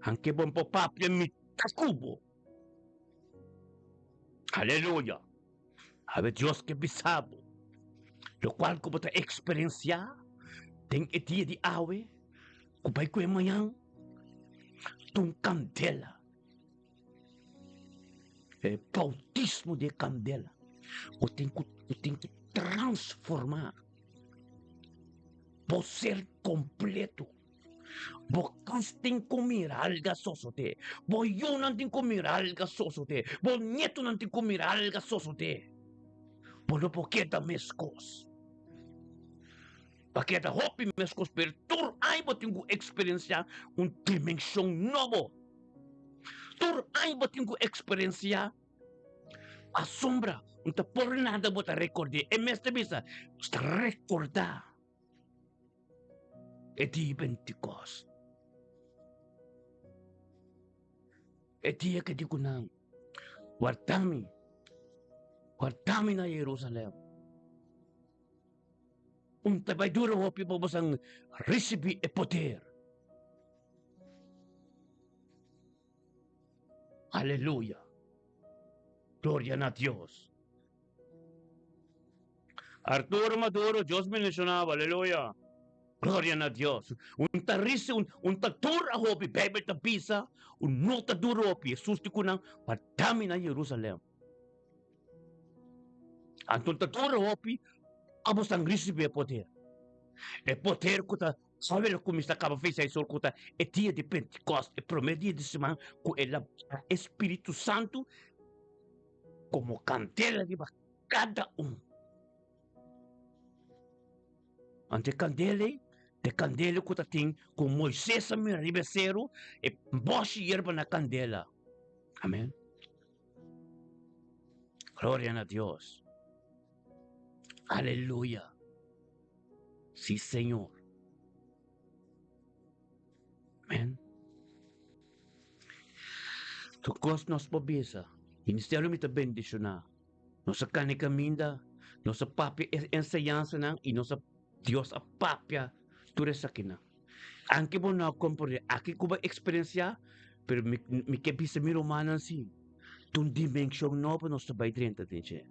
Anke bo por papia, mi ta ku bo. Aleluya! Awe Dios ke bisa bo lokual ku bo ta eksperensiá den e dia di awe ku bai ku e mañan ta un kandela. E bautismo di e kandela ku tin ku ku tin ku transformá bo ser kompleto. Bo kas tin ku mira alga sosodé. Bo yunan tin ku mira alga sosodé. Bo nietonan tin ku mira alga sosodé. Bo no por keda meskos. Bo a keda hopi meskos, pero tur aña bo tin ku eksperensiá un dimenshon nobo. Tur aña bo tin ku eksperensiá asombra. No ta por nada bo ta rekord'é. E mes ta bisa, Nos ta rekordá. E dia Pentikòst, e dia ke di ku nan, Warda mi, warda mi na Jerusalèm. Un ta bai dura hopi pa boso risibí e poder. Aleluya! Gloria na Dios! Arturo Maduro, Dios bendicionabo, aleluya. Gloria na Dios. Un ta risi, un, un ta dura hopi, Bijbel ta bisa, un no ta dura hopi. Jesus di ku nan, Wardami na Jerusalem. Anto un ta dura hopi, abo san risibi e poder. E poder ku ta Sabe lo kuminsá kaba fecha e sol ku ta e dia di Pentikòst, e promé dia di siman ku el a baha e Spiritu Santu komo kandela riba kada un. Anto e kandela ei ta e kandela ku ta tin ku Moises a mira riba e seru, e bòshi yerba na kandela. Amen. Gloria na Dios. Aleluya. Sí, Señor. Amén. Tur kos nos por bisa. Ministerio mi ta bendishoná. Nos a kani kaminda, nos a papia e enseñansanan i nos a Dios a papia tur esakinan. Anke bo no a komprendé aki ku bo a eksperensiá, pero mi mi ke bisa mi rumannan si, ta un dimenshon nobo nos ta bai drenta den dje.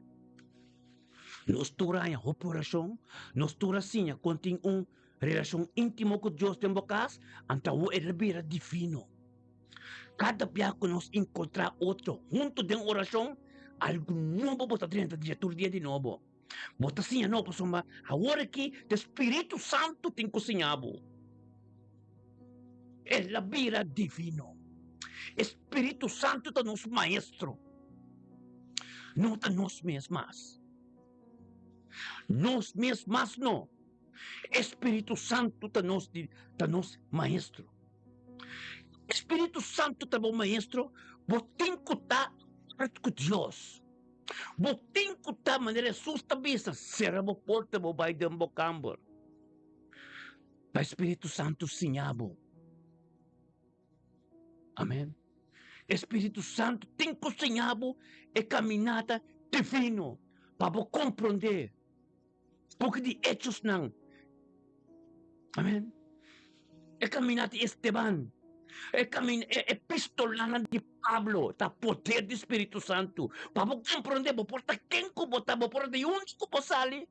Nos tur a haña hopi orashon, nos tur a siña kon tin un relashon íntimo ku Dios den bo kas, anto awor e ta bira divino. Kada bia ku nos enkontrá otro huntu den orashon, algu nobo bo ta drenta den dje tur dia di nobo. Bo ta siña no pasobra awor aki ta Spiritu Santu tin ku siña bo. El a bira divino. E Spiritu Santu ta nos maestro. No ta nos mes mas. Nos mes mas no. E Spiritu Santu ta nos ta nos maestro. E Spiritu Santu ta bo maestro, bo tin ku ta art ku Dios. Bo tin ku ta manera Hesus ta bisa, sera bo porta bo bai den bo kamber. Pa e Spiritu Santu siña bo. Amen. E Spiritu Santu tin ku siña bo e kaminata divino pa bo komprondé buki di Hechosnan. Amen. E kaminata di Esteban, e kamin e epistolanan di Pablo ta poder di Spiritu Santu pa bo komprondé bo por ta ken ku bo ta, bo por ta di unda ku bo sali.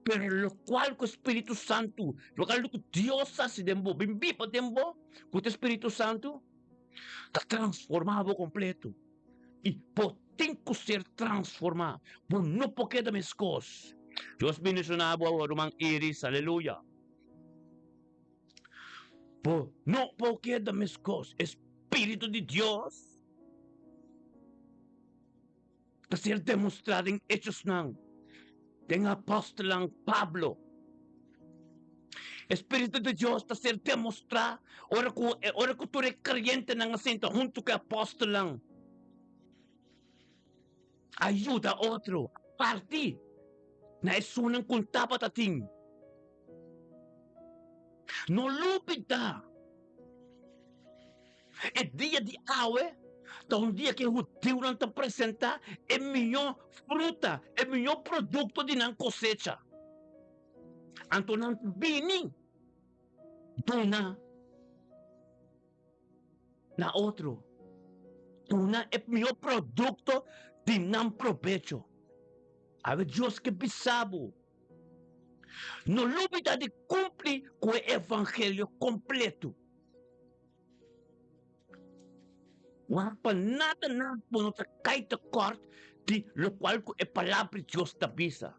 Pero locual cu Spiritu Santu, locual cu Dios haci den bo, bin biba den bo, cu ta Spiritu Santu, ta transforma bo completo. Y bo tin cu ser transforma. Bo no por keda mescos. Dios bendiciona bo awor, ruman Iris, aleluya. Bo no por keda mescos. E Spiritu di Dios ta ser demostrá den Hechosnan, den apòstelnan Pablo. E spiritu di Dios ta ser demostrá ora ku ora ku tur e kreyentenan a sinta huntu ku e apòstelnan, a yuda otro, a parti na esunnan ku tabata tin. No lubidá. E dia di awe ta un dia ku e hudiunan ta presentá e mihó fruta, e mihó produkto di nan kosecha. Anto nan ta bini duna na otro, duna e mihó produkto di nan probecho. Awe Dios ke bisa bo, no lubida di kumpli ku e evangelio kompleto. Wak pa nada nada bo no ta kai tekort di lokual ku e Palabra di Dios ta bisa.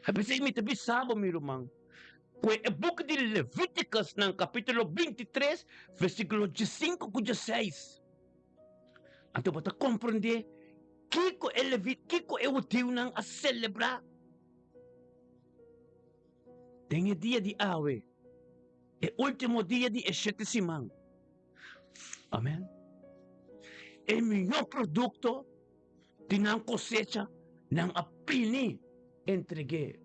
P'esei mi ta bisa bo, mi ruman, ku e buki di Levítikus nan kapítulo 23, versíkulo 15 ku 16. Anto bo ta komprendé kiko e levi, kiko e hudiunan a selebrá den e dia di awe. E ultimo dia di e shete siman. Amen. E mihó produkto di nan kosecha nan a pini entreg'é.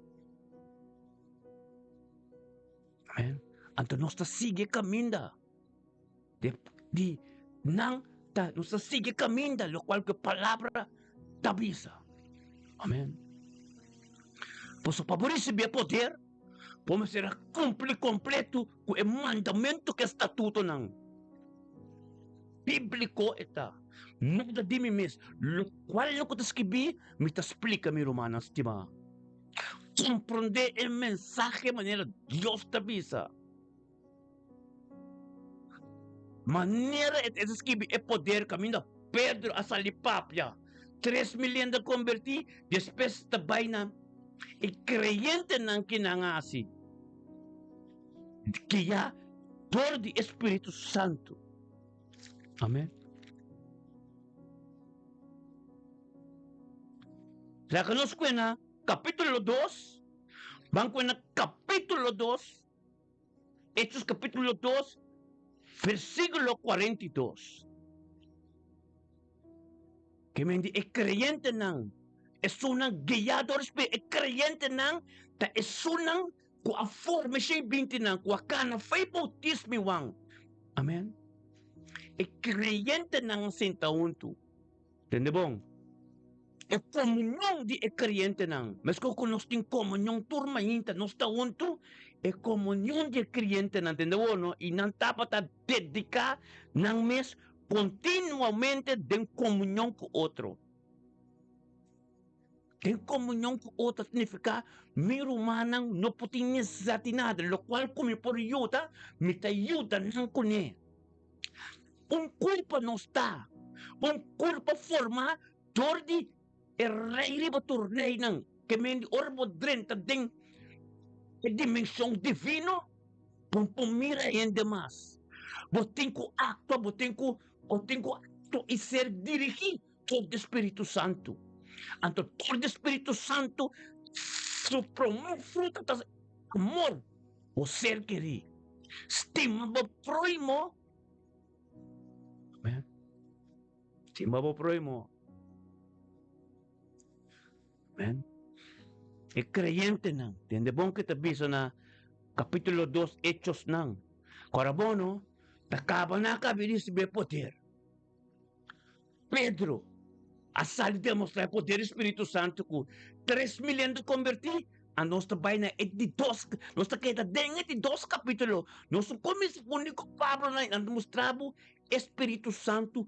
Amen. Anto nos ta sigui e kaminda di, di nan ta, nos ta sigui e kaminda lokual ku e palabra ta bisa. Amen. Pasobra pa bo risibí e poder, Bo mester a kumpli kompletu ku e mandamentu ku e statutonan. Bíbliko e ta. Nada di mi mes. Lokual ku ta skibí, mi ta splika mi rumannan stimá. Komprondé e mensahe manera Dios ta bisa. Manera e ta skibi e poder kaminda Pedro a sali papia, 3000 hende a kombertí, despues ta bai na e kreyentenan ki nan a hasi guiá dor di e Spiritu Santu. Amen. Laga nos kue na kapítulo 2, ban kue na kapítulo 2. Hechos capítulo 2, versículo 42. Ke men di e kreyentenan, esunnan guiá dor Spiritu, e kreyentenan ta esunnan ku a forma e shei bintinan, ku a kana fe boutismo i Juan. Amen. E kreyentenan a sinta huntu. Tende bon, e komunion di e krientenan, meskos ku nos tin komunion tur mainta, nos ta huntu, e komunion di e krientenan, tende bo no, i nan tabata dediká nan mes kontinuamente den komunion ku otro. Den komunion ku otro signifiká mi rumannan no por tin nesesidat di nada, lokual ku mi por yuda, mi ta yuda nan kuné. Un kurpa nos ta, un kurpa formá dor di e Rei riba tur reinan. Ke men di ora bo drenta den e dimenshon divino, bo no por mira hende mas. Bo tin ku aktua, bo tin ku bo tin ku aktua i ser dirigí dor di Spiritu Santu. Anto dor di Spiritu Santu. Su promé fruta ta amor. Bo ser kerí. Stima bo próhimo. Amén. Stima bo próhimo. Amén. E kreyentenan, tende bon ke ta bisa na kapítulo 2 Hechosnan. Kora bono, ta kaba na kabi risibí e poder. Pedro a sali demostrá e poder di Spiritu Santu ku 3000 hende kombertí, a nos ta bai na e di dos, nos ta keda den e di dos kapítulo. Nos no kuminsá pone ku Pablo na nan ta mustra bo e Spiritu Santu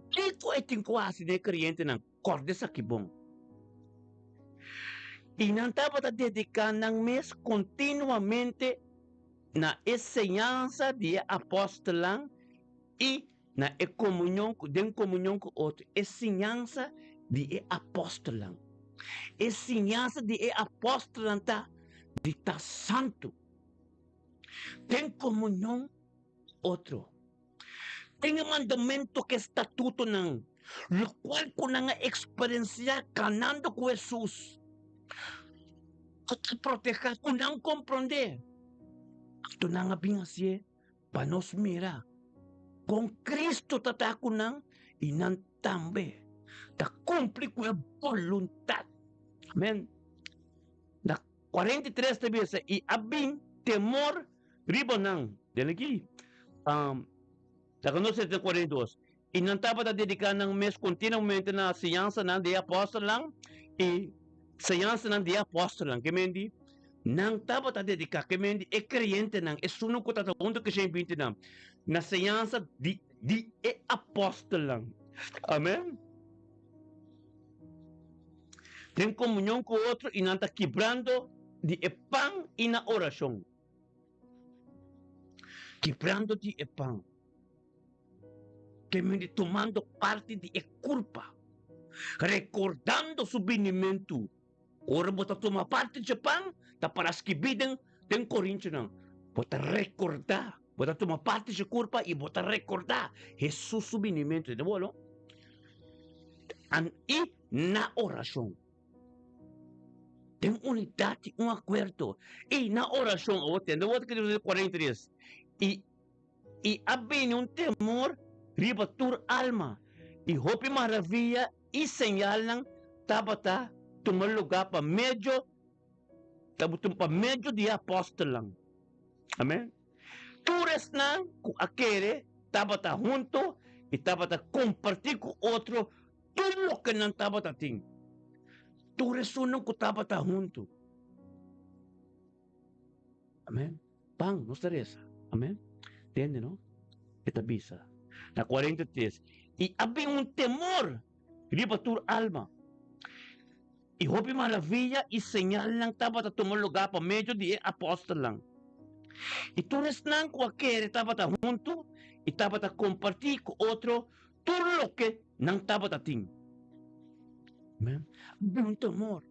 kiko e tin ku hasi den e kreyentenan. Kòrda esaki bon. I nan tabata dediká nan mes kontinuamente na e señansa di e apòstelnan i na e komunion ku den komunion ku otro, e siñansa di e apòstelnan. E siñansa di e apòstelnan ta di ta santu, den komunion ku otro, den e mandamentu ku e statutonan, lokual ku nan a eksperensiá kanando ku Hesus, ku ta protehá, ku nan komprondé. Anto nan a bin hasié pa nos mira kon Cristo ta ta ku nan i nan tambe ta kumpli ku e boluntat. Amen. Na 43 ta bisa, i a bin temor riba nan. Den aki, um, laga nos lesa 42. I nan tabata dediká nan mes kontinuamente na siñansanan di e apòstelnan i siñansanan di e apòstelnan. Ke men di? Nan tabata dediká, ke men di e kreyentenan, esunnan ku tabata huntu ku e shen bintinan, na siñansa di di e apòstelnan. Amèn. Den komunion ku otro i nan ta kibrando di e pan i na orashon. Kibrando di e pan. Kemende tumando parti di e kurpa, rekordando su binimentu. Ora bo ta tuma parti dje pan, ta para skibí den den Korintionan, bo ta rekordá, bo ta tuma parti dje kurpa i bo ta rekordá Hesus su binimentu. Tende bo, no? An i na orashon. Den unidat i un akuerdo. I na orashon. Awor tende bo ta kere 43. I I a bini un temor riba tur alma, i hopi maravia i señalnan tabata tuma lugá pa medio tabata pa medio di e apòstelnan. Amèn. Tur esnan ku a kere tabata huntu i tabata kompartí ku otro tur loke nan tabata tin. Tur esunnan ku tabata huntu. Amèn. Pan, nos ta resa. Amen. Tende, no? E ta bisa na 43, I a bin un temor riba tur alma, i hopi maravilla i señalnan tabata tuma lugá pa medio di e apòstelnan. I tur esnan ku a kere tabata huntu i tabata kompartí ku otro tur loke nan tabata tin. Amen. A bin un temor.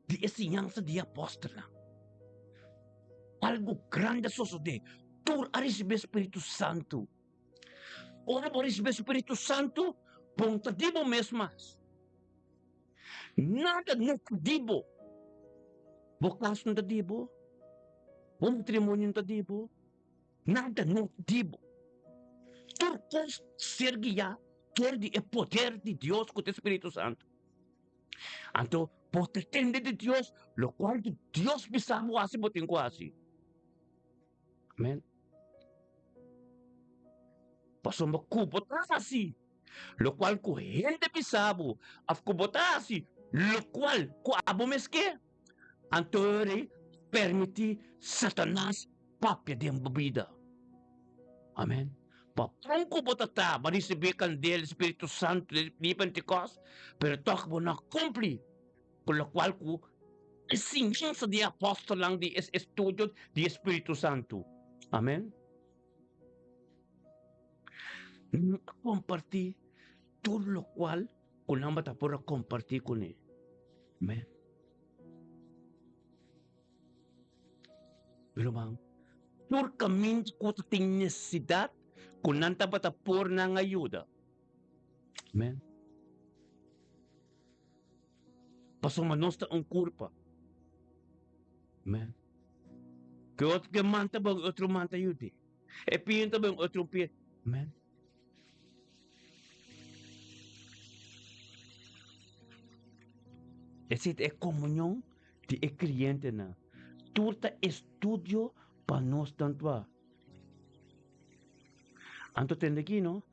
Di e siñansa di e apòstelnan. Algu grandi a sosodé. Tur a risibí e spiritu santu. Ora bo risibí e spiritu santu, bo no ta di bo mes mas. Nada no ta di bo. Bo kas no ta di bo, bo matrimonio no ta di bo, nada no ta di bo. Tur kos ser guiá dor di e poder di Dios ku ta e spiritu santu. Anto bo ta tende di Dios lokual ku Dios bisa bo hasi bo tin ku hasi. Amen. Pasobra ku bo ta hasi lokual ku hende bisa bo òf ku bo ta hasi lokual ku abo mes ke, anto ora permití Satanas papia den bo bida. Amen. Pa pon ku bo ta ta, bo a risibí e kandel di Spiritu Santu di Pentekòst, pero tòg bo no a kumpli ku lokual ku e siñansa di e apòstelnan di e estudio di e Spiritu Santu. Amen. Nan a kompartí tur lokual ku nan bata por a kompartí kuné. Amen. Mi ruman, tur kaminda ku ta tin nesesidat ku nan tabata por nan a yuda. Amen. Pasobra nos ta un kurpa. Amen. Ke otro ke man ta bon, otro man ta yud'é. E pia ta bon, otro pia. Amen. Esei ta e komunion di e krientenan. Tur ta estudio pa nos tantua. Anto tende aki no,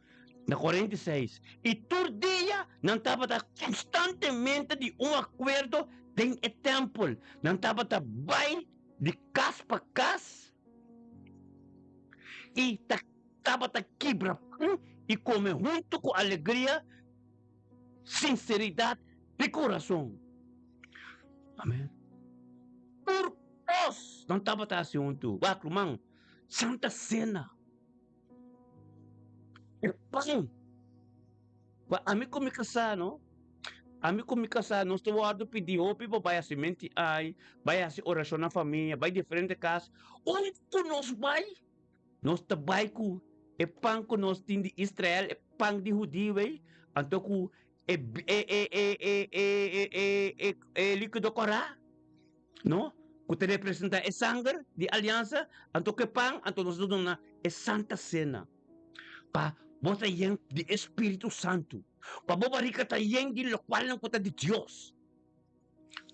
na 46, i tur dia nan tabata konstantemente di un akuerdo den e tèmpel. Nan tabata bai di kas pa kas i ta tabata kibra pan i kome huntu ku alegria, sinseridat di kurason. Amen. Tur kos nan tabata hasi huntu. Wak, ruman, Santa Sena. E pan. Pa ami ku mi kasá, no? Ami ku mi kasá, nos ta wòrdu pidi hopi pa bai hasi menti ai, bai hasi orashon na famia, bai diferente kas. Unda ku nos bai, nos ta bai ku e pan ku nos tin di Israel, e pan di hudiu ei, anto ku e e e e e e e e e líkido kòrá. No, ku ta representá e sanger di aliansa, anto ku e pan, anto nos ta duna e Santa Sena. Pa bo ta yen di e Spiritu Santu, pa bo barika ta yen di lokualnan ku ta di Dios.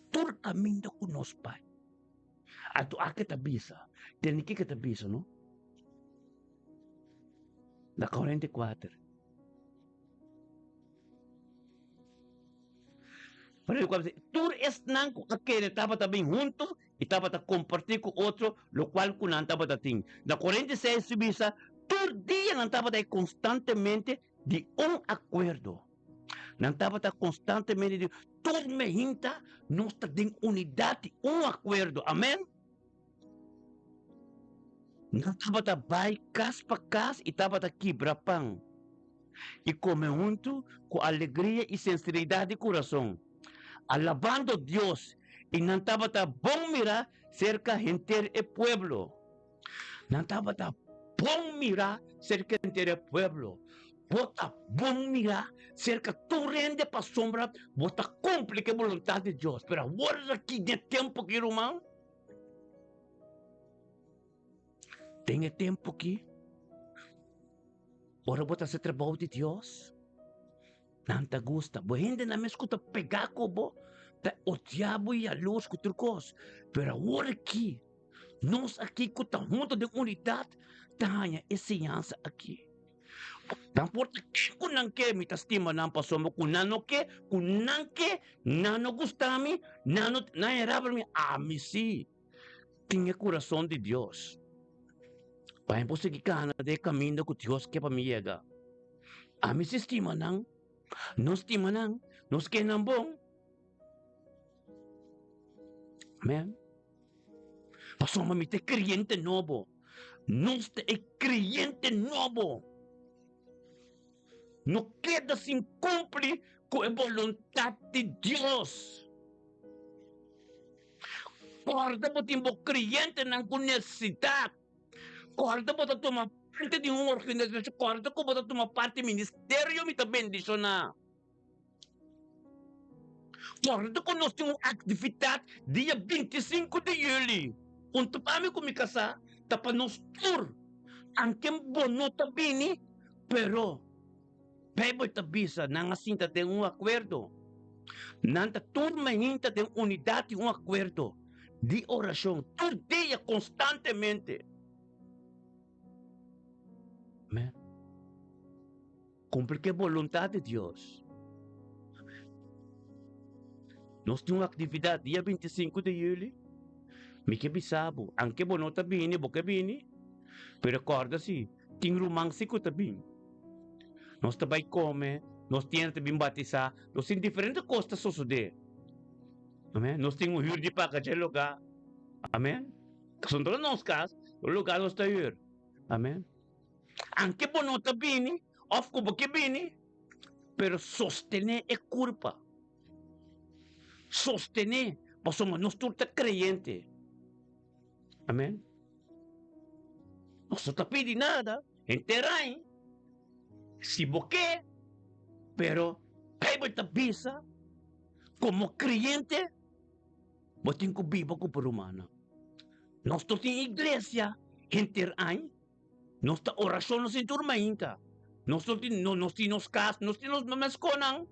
Tur kaminda ku nos bai. Anto aki ta bisa, tende kiko ta bisa, no? Na 44. Tur esnan ku a kere tabata bin huntu i tabata kompartí ku otro lokual ku nan tabata tin. Na 46 su bisa, Tur dia nan tabata ei konstantemente di un akuerdo. Nan tabata konstantemente di tur mehinta nos ta den unidat di un akuerdo. Amen. Nan tabata bai kas pa kas i tabata kibra pan i kome huntu ku alegria i sinseridat di kurason, alabando Dios, i nan tabata bon mirá serka henter e pueblo. Nan tabata bon mirá serka henter e pueblo. Bo ta bon mirá serka tur hende pasobra bo ta kumpli ku e boluntat di Dios. Pero awor aki den e tempu aki, ruman, Den e tempu aki, ora bo ta hasi trabou di Dios, nan ta gusta. Bo hendenan mes ku ta pegá ku bo ta odia bo i yalurs ku tur kos. Pero awor aki, nos aki ku ta huntu den unidat ta haña e siñansa aki. Nan por ta ken ku nan ke, mi ta stima nan pasobra ku nan no ke, ku nan ke, nan no gusta mi, nan no, nan e rabia mi, ami sí tin e kurason di Dios. Pa mi por sigui kana den e kaminda ku Dios ke pa mi yega. Ami sí stima nan, nos stima nan, nos ke nan bon. Amen. Pasobra mi ta e kreyente nobo. Nos ta e kreyente nobo. No keda sin kumpli ku e boluntat di Dios. Kòrda bo tin bo kreyentenan ku nesesidat. Kòrda bo ta tuma parti di un organisashon. Kòrda ku bo ta tuma parti ministerio mi ta bendishoná. Kòrda ku nos tin un aktividat dia 25 di yüli. Un ta pa mi ku mi kasá, ta pa nos tur. Anke bo no ta bini, pero Beibel ta bisa nan a sinta den un akuerdo. Nan ta tur mainta den unidat di un akuerdo di orashon tur dia konstantemente. Amen. Kumpli ku e boluntat di Dios. Nos tin un aktividat dia 25 di yüli. Mi ke bisa bo, anke bo no ta bini, bo ke bini, pero kòrda si, tin ruman si ku ta bin. Nos ta bai kome, nos tienda ta bin batisá, nos tin diferente kos ta sosodé. Amen. Nos tin un hür di paga dje lugá. Amen. Pasobra nos kas, un lugá nos ta hür. Amen. Anke bo no ta bini òf ku bo ke bini, pero sostené e kurpa. Sostené, pasobra nos tur ta kreyente. Amèn. Nos no ta pidi nada, henter ai, si bo ke, pero Beibel ta bisa. Komo kreyente, bo tin ku biba ku bo rumannan. Nos no tin iglesia henter aña, nos ta orashon nos tin tur mainta. Nos no tin, nos tin nos kas, nos tin nos meskonan.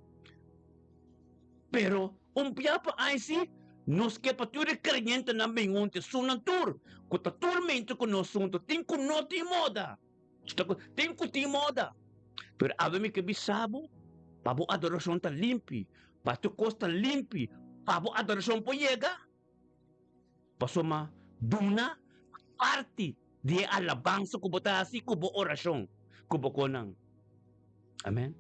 Pero un bia pa aña si, nos ke pa tur e kreyentenan bin huntu, esunnan tur ku ta tur mente ku nos huntu, tin ku no tin moda. Tin ku tin moda. Pero awe mi ke bisa bo, pa bo adorashon ta limpi, pa tur kos ta limpi, pa bo adorashon por yega. Pasobra duna parti di e alabansa ku bo ta hasi ku bo orashon ku bo konan. Amen.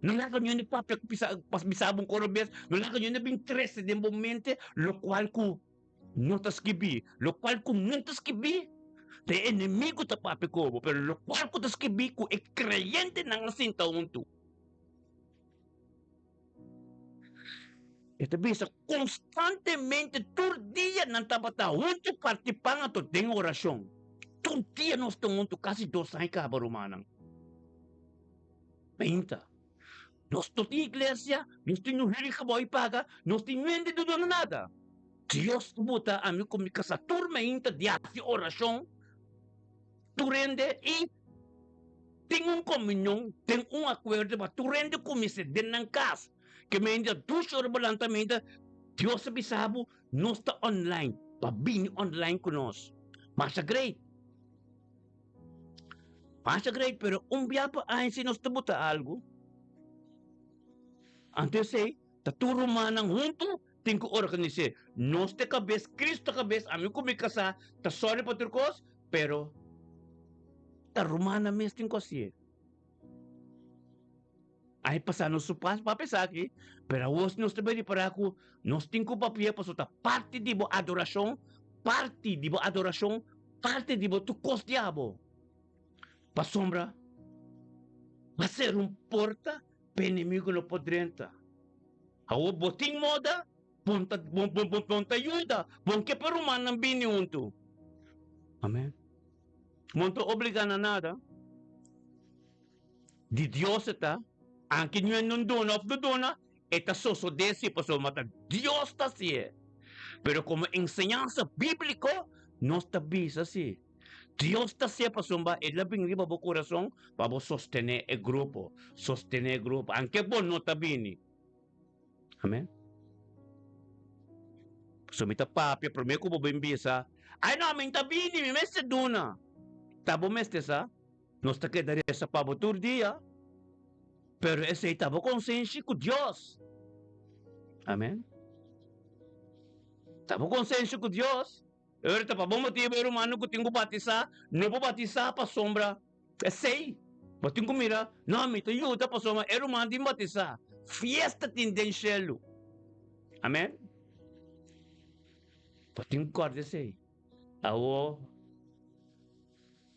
No laga niun di papia ku bisa bisa bo un koro bes, no laga niun di bin trese den bo mente lokual ku no ta skibí. Lokual ku no ta skibí, ta e enemigu ta papia ku bo, pero lokual ku ta skibí ku e kreyentenan a sinta huntu. E ta bisa konstantemente tur dia nan tabata huntu parti pan anto den orashon. Tur dia nos ta huntu kasi dos aña kaba rumannan. Meinta. Nos no tin iglesia, nos tin un hür gebou i paga, nos tin hende di duna nada. Dios buta ami ku mi kasa tur meinta di hasi orashon tur hende i tin un komunion, den un akuerdo pa tur hende kuminsá den nan kas. Ke meinta dushi ora bo lanta meinta, Dios a bisa bo, nos ta online, pa bini online ku nos. Masha great. Masha great, pero un bia pa aña si nos ta buta algu. Anto esei ta tur rumannan huntu tin ku organis'é. Nos ta e kabes, Cristo ta kabes, ami ku mi kasá ta sòri pa tur kos, pero ta rumannan mes tin ku hasié. Ai pasá nos su pas papia esaki, pero awor nos ta bai ripará ku nos tin ku papia pasobra ta parti di bo adorashon, parti di bo adorashon, parti di bo tur kos di abo. Pasobra a ser un porta pa enemigu no por drenta. Awor bo tin moda, bon ta bon bon bon bon ta yuda, bon ke pa rumannan bini huntu. Amen. Bon ta obligá na nada. Di Dios e ta, anke ñuen no duna of no duna, e ta sosodé si pasobra ta Dios ta hasié. Pero komo enseñansa bíbliko nos ta bisa si, Dios ta hasié pasobra el a bin riba bo kurason pa bo sostené e grupo, sostené e grupo, anke bo no ta bini. Amen. Pasobra mi ta papia promé ku bo bin bisa, Ai no, mi no ta bini, mi mester duna. Ta bo mester sa. Nos ta keda resa pa bo tur dia, pero esei ta bo konsenshi ku Dios. Amen. Ta bo konsenshi ku Dios. E ora ta pa bo motibu e rumannan ku tin ku batisá no por batisá pasobra esei. Bo tin ku mira, no, mi ta yuda pasobra e ruman tin batisá. Fiesta tin den shelu. Amen. Bo tin ku kòrda esei. Awor.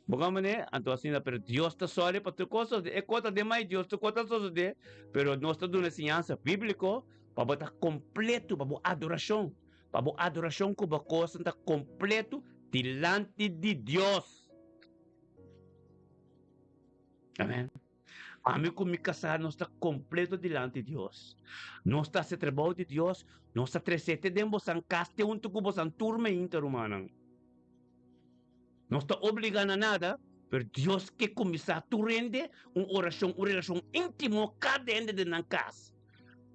Bo ka manera? Anto asina, pero Dios ta sòri pa tur kos sosodé. E kos ta den mai Dios, tur kos ta sosodé, pero nos ta duna siñansa bíbliko pa bo ta kompletu, pa bo adorashon, pa bo adorashon ku bo kosnan ta kompletu dilanti di Dios. Amen. Ami ku mi kasá nos ta kompletu dilanti Dios. Nos ta hasi trabou di Dios, nos ta tresé te den bosan kas, te huntu ku bosan tur meinta, rumannan. Nos ta obligá na nada, pero Dios ke kuminsá tur hende un orashon, un relashon íntimo kada hende den nan kas.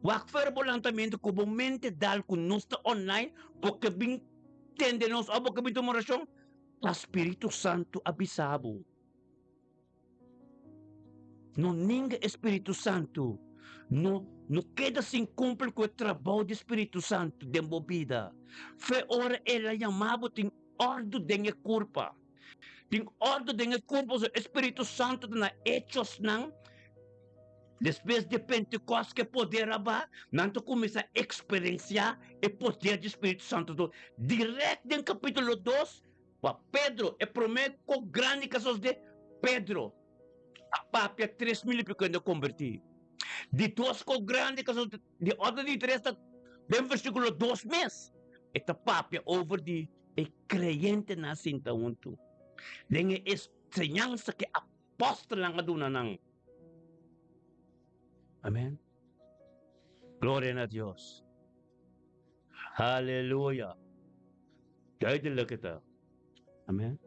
Wak fuera bo lantamentu ku bo mente dal ku nos ta online, bo ke bin tende nos òf bo ke bin tuma orashon, ta Spiritu Santu a bisa bo. No ninga e Spiritu Santu. No, no keda sin kumpli ku e trabou di Spiritu Santu den bo bida. Fe ora El a yama bo tin òrdu den e kurpa. Tin òrdu den e kurpa pasobra e Spiritu Santu ta na echosnan. Despues di Pentekòst ku e poder a ba, nan ta kuminsá eksperensiá e poder di Spiritu Santu. Dirèkt den kapítulo dos, Pa Pedro, e promé ko grandi ka sosdé, Pedro a papia 3000 i pico hende a kombertí. Di dos ko grandi ka sosdé, di otro di tres ta den versíkulo dos mes, e ta papia over di e kreyentenan a sinta huntu den e enseñansa ku e apòstelnan a duna nan. Amèn. Gloria na Dios. Haleluya. Duidelijk ta. Amen.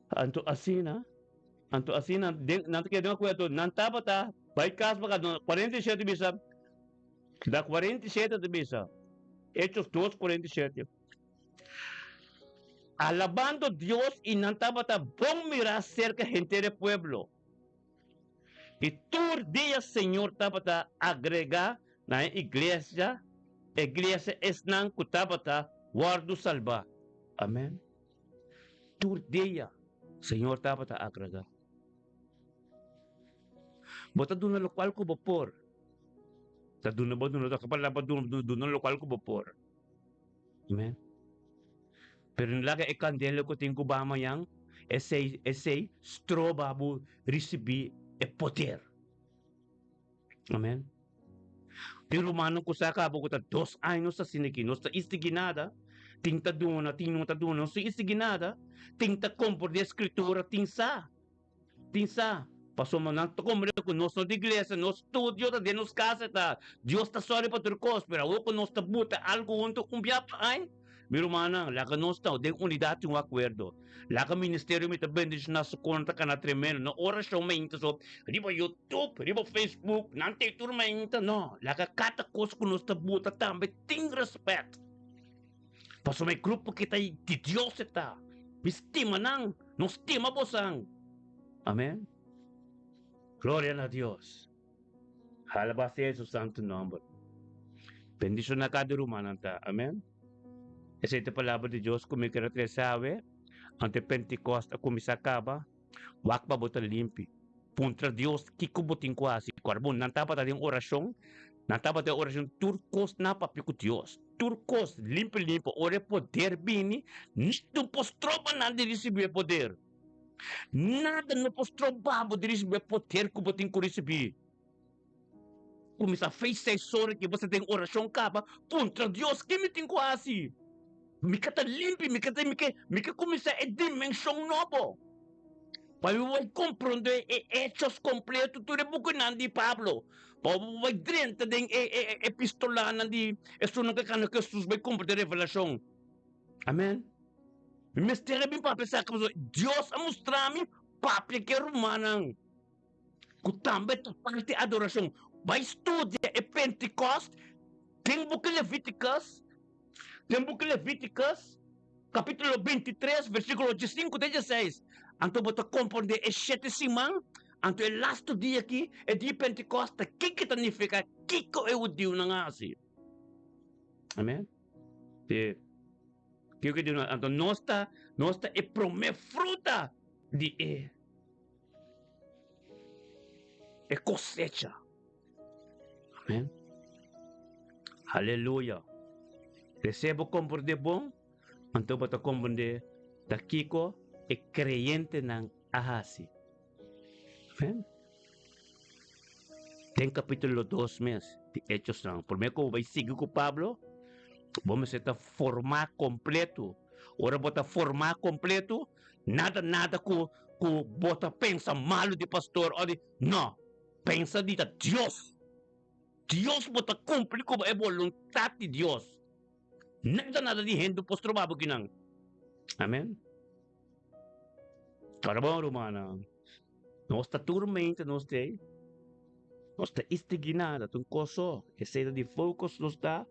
Anto asina, anto asina, den, nan ta keda den akuerdo, nan tabata bai kas pa kas, 47 bisa, da 47 ta bisa, Hechos 2, 47. Alabando Dios i nan tabata bon mirá serka henter e pueblo. I tur dia Señor tabata agregá na e iglesia, iglesia esnan ku tabata wòrdu salbá. Amèn. Tur dia Señor tabata agregá. Bo ta duna lokual ku bo por. Ta duna bo duna, ta palabra duna, duna lokual ku bo por. Amen. Pero no laga e kandela ku tin ku ba mañan, esei, esei stroba bo risibí e poder. Amen. Tin rumannan ku sa kaba ku ta dos aña nos ta asina aki, nos ta istigui nada, tin ta duna, tin no ta duna, nos ta istigui nada, tin ta komprendé skritura, tin sa. Tin sa, pasobra nan ta komprende ku nos no di iglesia, nos studio ta den nos kasa ta. Dios ta sòri pa tur kos, pero awor ku nos ta buta algu huntu un bia pa aña, mi rumannan, laga nos ta den unidat i un akuerdo. Laga ministerio mi ta bendishoná su kon ta kana tremendo. No orashon mainta so riba YouTube, riba Facebook, nan ta tur mainta. No, laga kada kos ku nos ta buta tambe tin rèspèt. Pasobra e grupo ki ta di Dios e ta. Mi stima nan, no stima bosan. Amen. Gloria na Dios. Alaba sea su santu nomber. Bendiciona cada rumannan ta. Amen. Esei ta palabra di Dios ku mi kere trese awe. Ante Pentecost a kuminsá kaba. Wak pa bo ta limpi. Puntra Dios kiko bo tin ku hasi. Kor bo nan tabata den orashon, nan tabata den orashon tur kos nan a papia ku Dios. Tur kos limpi limpi. Ora e poder bini, nada no por stroba nan di risibí e poder. Nada no por stroba bo di risibí e poder ku bo tin ku risibí. Kuminsá fei seis ora ki bo sta den orashon kaba, puntra Dios, Ke mi tin ku hasi? Mi ka ta limpi, mi ka ta, mi ke, mi ke kuminsá e dimenshon nobo. Pa mi bai komprondé e hechos kompleto, tur e bukinan di Pablo. Pa bo bai drenta den e, e, e epistolanan di esunnan ku kana Hesus bai komprondé Revelashon. Amen. Mi mester a bin papia esaki pasobra Dios a mustra mi papia ku e rumannan. ku tambe ta parti adorashon. Bai studia e Pentekost den buki Levítikus, den buki Levítikus, kapítulo 23, versíkulo 15 te 16. Anto bo ta komprondé e shete siman, anto e lastu dia aki, e dia Pentekost, ta kiko ta nifiká, kiko e hudiunan a hasi. Amen. Sí. Kiko di nos? Anto nos ta, nos ta e promé fruta di e E kosecha. Amen. Aleluya. Desea bo komprendé bon, anto bo ta komprendé ta kiko e kreyentenan a hasi. Amen. Den kapítulo 2 mes di Hechosnan, promé ku bo bai sigui ku Pablo, bo mester ta formá kompleto. Ora bo ta formá kompleto, Nada nada ku ku bo ta pensa malu di pastor o di no pensa di ta Dios Dios bo ta kumpli ku e boluntat di Dios nada nada di hende por stroba bo kinan amen ora bon rumannan nos ta tur mente nos te nos ta istigui nada ta un kos so esei ta di focus nos ta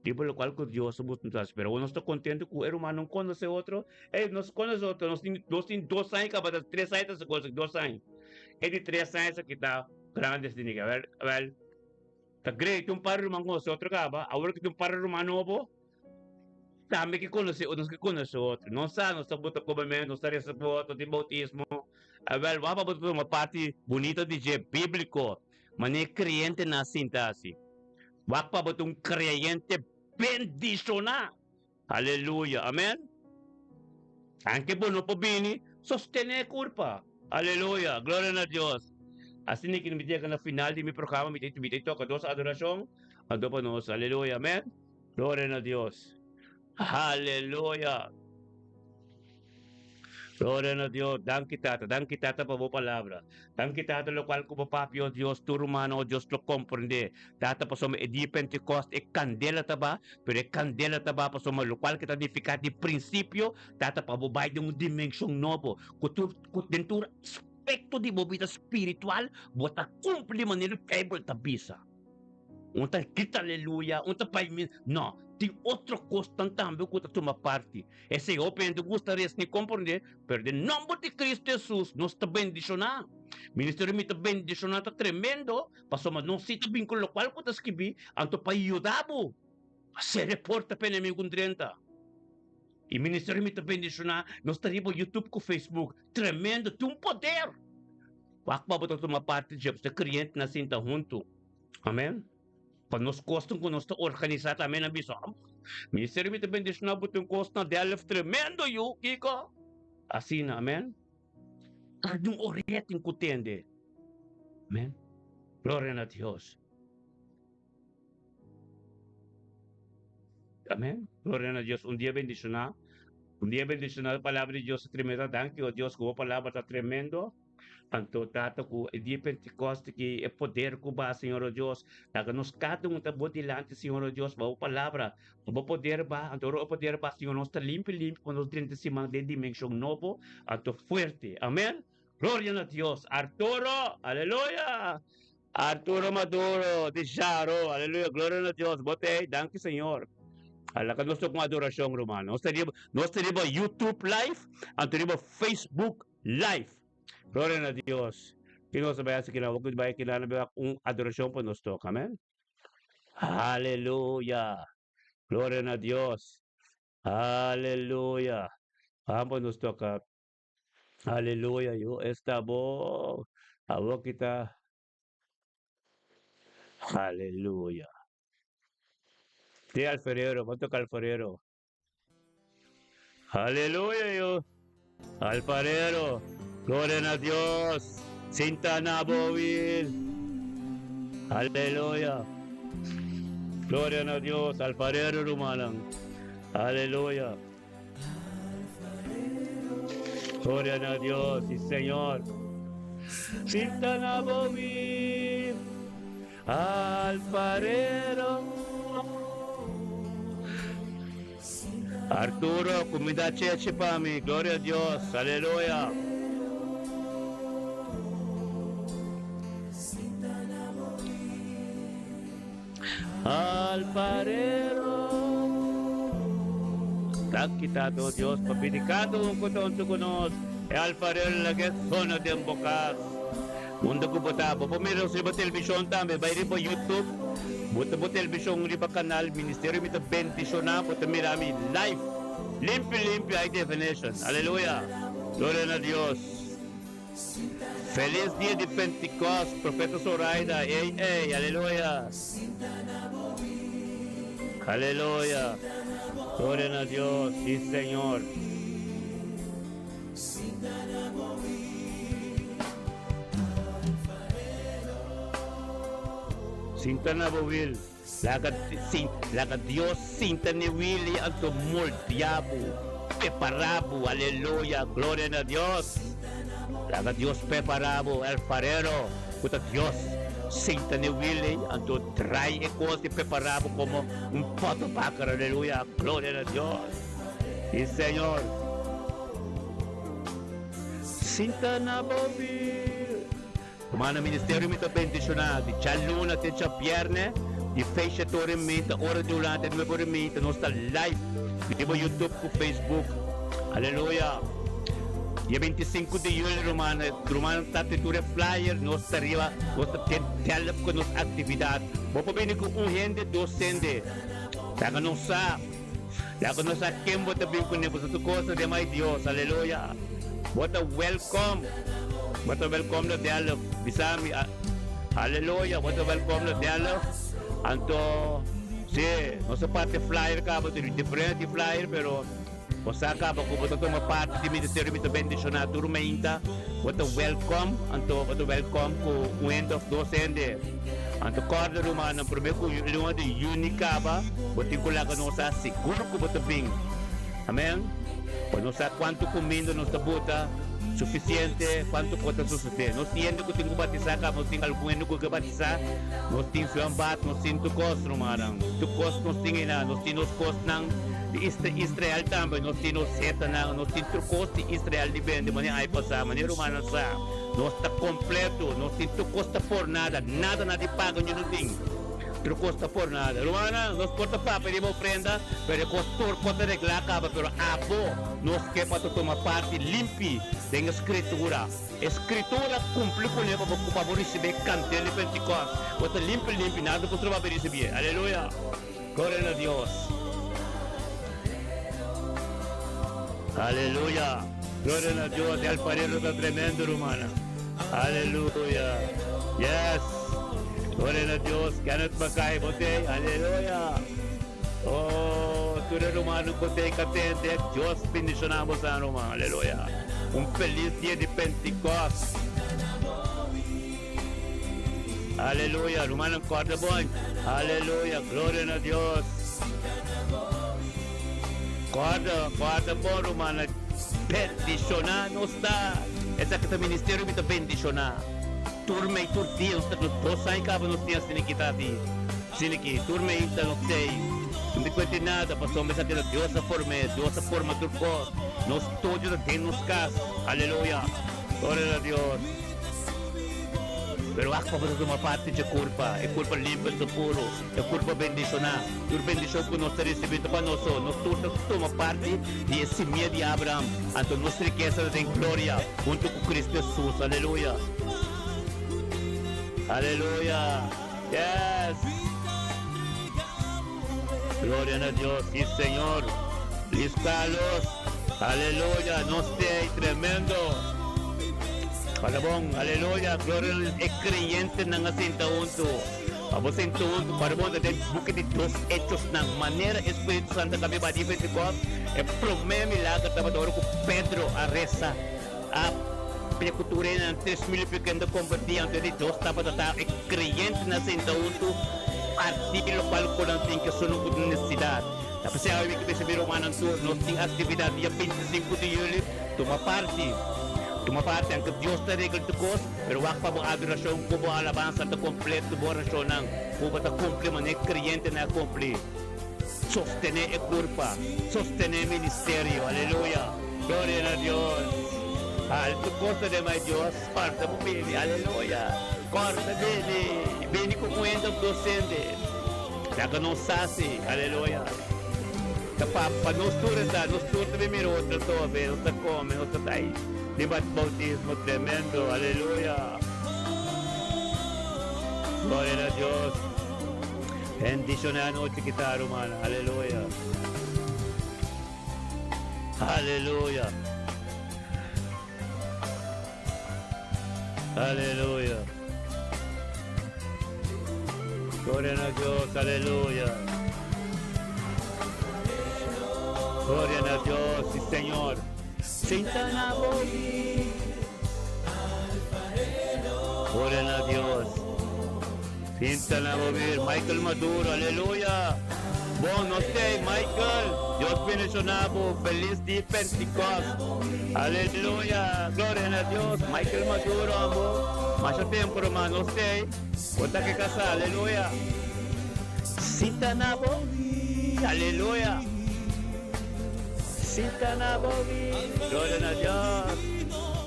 Riba lokual ku Dios a buska nos hasi. Pero awor nos ta kontentu ku e ruman no konosé otro. Ey, nos konosé otro. Nos tin, nos tin dos aña kaba, ta tres aña ta hasi kos aki, dos aña. E di tres aña esaki ta grandi asina aki. Awel, awel, ta great tin un par di ruman konosé otro kaba. Awor ku tin un par di ruman nobo, tambe ke konosé, nos ke konosé otro. Nos sa, nos ta buta komementu, nos ta resa pa otro, tin boutismo. Awel, wak pa bo ta tuma parti bunito di dje, bíbliko, manera e kreyentenan a sinta hasi. Wak pa bo ta un kreyente bendishoná. Aleluya. Amen. Anke bo no por bini, sostené e kurpa. Aleluya. Gloria na Dios. Asina ki mi ta yega na final di mi programa, mi ta mi ta toka dos adorashon, anto pa nos. Aleluya. Amen. Gloria na Dios. Aleluya. Gloria na Dios. Danki Tata. Danki Tata pa bo palabra. Danki Tata locual cu bo papia, oh Dios, tur humano, oh Dios, lo comprende. Tata, pasobra e dia Pentecost e candela ta ba, pero e candela ta ba pasobra locual cu ta nifica di principio, Tata, pa bo bai den un dimension nobo, cu tur, cu den tur aspecto di bo bida spiritual, bo ta cumpli manera Bijbel ta bisa. Un ta grita aleluya, un ta bai misa. No, tin otro kosnan tambe ku ta tuma parti. Esei hopi hende gusta res ni komprondé, pero den nòmber di Kristu Hesus nos ta bendishoná. Ministerio Mi Ta Bendishoná ta tremendo, pasobra nos si ta bin ku lokual ku ta skibí, anto pa yuda bo pa sera e porta pa enemigu drenta. I Ministerio Mi Ta Bendishoná nos ta riba YouTube ku Facebook. Tremendo, tin un poder! Wak pa bo ta tuma parti dje, pasobra krientenan sinta huntu. Amen. Pa nos kosnan ku nos ta organisá tambe nan bisa, Ministerio mi ta bendishoná bo tin kos na Delft tremendo yu, kiko? Asina, amen. Kada un orea tin ku tende. Amen. Gloria na Dios. Amen. Gloria na Dios. Un dia bendishoná. Un dia bendishoná. E palabra di Dios ta tremendo. Danki, o Dios, ku bo palabra ta tremendo. Anto Tata ku e dia Pentekoste ki e poder ku ba, Señor o Dios, laga nos kada un ta bo dilanti, Señor o Dios, pa bo palabra, pa bo poder ba. Anto ora bo poder ba, Señor, nos ta limpi limpi pa nos drenta siman den dimenshon nobo, anto fuerte. Amen. Gloria na Dios. Arturo, aleluya. Arturo Maduro di Jaro, aleluya, gloria na Dios. Bo ta ei, danki Señor. Laga nos ta ku adorashon, ruman. Nos ta riba, nos ta riba YouTube live, anto riba Facebook live. Gloria na Dios. Ki nos ta bai hasi kila? Bo bai kila na bai wak un adorashon pa nos toka, amen. Aleluya. Gloria na Dios. Aleluya. Amo nos toka. Aleluya, yo esta bo. Abo kita. Aleluya. Te alfarero, va toca alfarero. Aleluya, yo. Alfarero. Gloria a Dios. Sintana Bovil. Aleluya. Gloria a Dios. Alfarero, hermano. Aleluya. Gloria a Dios, sí Señor. Sintana Bovil. Alfarero. Arturo, kumida cheche pa mi. Gloria a Dios. Aleluya. Alfarero. Danki Tato Dios pa bini kada un ku ta huntu ku nos. E alfarero laga e sona den bo kas. Unda ku bo ta, bo por mira nos riba televishon tambe. Bai riba YouTube, bo ta bo televishon riba kanal Ministerio Mi Ta Bendishoná, bo ta mira mi live, limpi limpi, high definition. Aleluya! Gloria na Dios! Felis dia di Pentecost, Profeta Zoraida, ey ey, aleluya! Aleluya! Gloria na Dios, si Señor! Sinta na bo wil. Laga sin laga Dios sinta n'e wil i anto moldia bo, prepara bo. Aleluya, gloria na Dios. Laga Dios prepara bo, el farero ku ta Dios sinta n'e wil ei, anto drai e kos i prepara bo komo un potbaker. Aleluya, gloria na Dios. Sí, Señor. Sinta na bo wil. Humana Ministerio mi ta bendiciona di djaluna te djabierne di fecha tor e mita ora durante nuebe ora e mita nos ta live riba YouTube cu Facebook aleluya dia 25 di juli ruman ruman ta tin tur e flyer nos ta riba nos ta den telep cu nos actividad bo por bini cu un hende dos hende laga nos sa. Laga nos sa ken bo ta bin kuné, pasobra tur kos ta den mai Dios. Aleluya! Bo ta wèlkòm. Bo ta wèlkòm na Delft. Bisa mi, Aleluya! Bo ta wèlkòm na Delft. Anto, sí, nos a parti flyer kaba, tin diferente flyer, pero bo sa kaba ku bo ta tuma parti di ministerio Mi Ta Bendishoná Tur Mainta. Bo ta wèlkòm, anto bo ta wèlkòm ku un hende òf dos hende. Anto kòrda rumannan, promé ku luna di yüni kaba, bo tin ku laga nos sa sigur ku bo ta bin. Amèn. Pa nos sa kuantu kuminda nos ta buta, sufisiente, kuantu kos ta sosodé. Nos tin hende ku tin ku batisá kaba, nos tin algun hende ku ke batisá, nos tin zwembad, nos tin tur kos, rumannan. Tur kos nos tin einan. Nos tin nos kosnan di Israel tambe, nos tin nos setanan, nos tin tur kos di Israel di bende, manera aña pasá, manera rumannan sa. Nos ta kompleto, nos tin tur kos ta por nada, nada na di paga ñu no tin. Tur kos ta por nada. Rumannan, nos por ta papia riba ofrenda, pero e kos tur por ta reglá kaba, pero abo nos ke pa ta tuma parti limpi den e Skritura. E Skritura kumpli kuné pa bo pa bo risibí e kandel di Pentikòst. Bo ta limpi limpi, nada por stroba pa risibié. Aleluya! Gloria na Dios! Aleluya! Gloria na Dios! E alfarero ta tremendo, rumannan. Aleluya! Yes! Gloria na Dios! Kenneth Mackay, bo t'ei? Aleluya! Oh, tur e rumannan ku t'ei ka tende, Dios bendishoná bosan, ruman. Aleluya! Un felis dia di Pentikòst! Aleluya! Rumannan kòrda bon. Aleluya! Gloria na Dios! Kòrda, kòrda bon rumannan. Bendishoná nos ta. Esaki ta ministerio mi ta bendishoná. Tur mei, tur dia nos ta nos dos aña kaba nos tin asina ki ta di. Asina ki tur mei ta nos tei. No mi kuenti nada pasobra esaki ta Dios a form'é. Dios a forma tur kos. Nos todo ta den nos kas. Aleluya! Gloria na Dios! Pero wak pa bo ta tuma parti dje kurpa, e kurpa limpi anto puru, e kurpa bendishoná. Tur bendishon ku nos ta risibí ta pa nos so. Nos tur ta tuma parti di e simia di Abraham, anto nos rikesa ta den gloria huntu ku Kristu Hesus. Aleluya! Aleluya! Yes! Gloria na Dios! Sí, Señor! Luis Carlos! Aleluya! Nos t'ei tremendo! Alabon! Aleluya! Gloria na Dios! E creyentenan a sinta huntu. Abo sinta huntu para bon ta den buki di dos Hechosnan. Manera e Spiritu Santo a cambia ba di Pentecost, e prome milager tabata ora cu Pedro a resa, a pia cu tur hendenan 3000 y pico hende a converti, anto e di dos tabata ta e creyentenan a sinta huntu parti locual cu nan tin kesun cu necesidad. Ta p'esei awe mi ke bisa mi rumannan tur, nos tin aktividat dia 25 di yuli, tuma parti. Tuma parti, anke Dios ta regla tur kos, pero wak pa bo adorashon ku bo alabansa ta kompleto, bo orashonnan ku bo ta kumpli manera kreyentenan a kumpli. Sostené e kurpa, sostené e ministerio. Aleluya! Gloria na Dios! Altu kos ta den mai Dios, kòrda bo bini. Aleluya! Kòrda bini, bini ku un hende òf dos hende. Laga nos sa si, aleluya. Ta pa pa nos tur e ta, nos tur ta bin mira otro tobe, nos ta come, nos ta tai riba bautismo tremendo, aleluya. Gloria na Dios. Bendiciona anochi ki ta, rumannan, aleluya. Aleluya. Aleluya. Gloria na Dios, aleluya. Gloria na Dios, sí Señor. Sinta na bobi. Gloria na Dios. Sinta na bobi. Michael Maduro, aleluya. Bon, no sé, Michael. Dios bendiciona bo. Feliz dia Pentecost. Aleluya. Gloria na Dios. Michael Maduro, amo. Masha tempo, hermano. No sé. Bota que casa, aleluya. Sinta na bobi. Aleluya. Sinta na bobi. Gloria na Dios.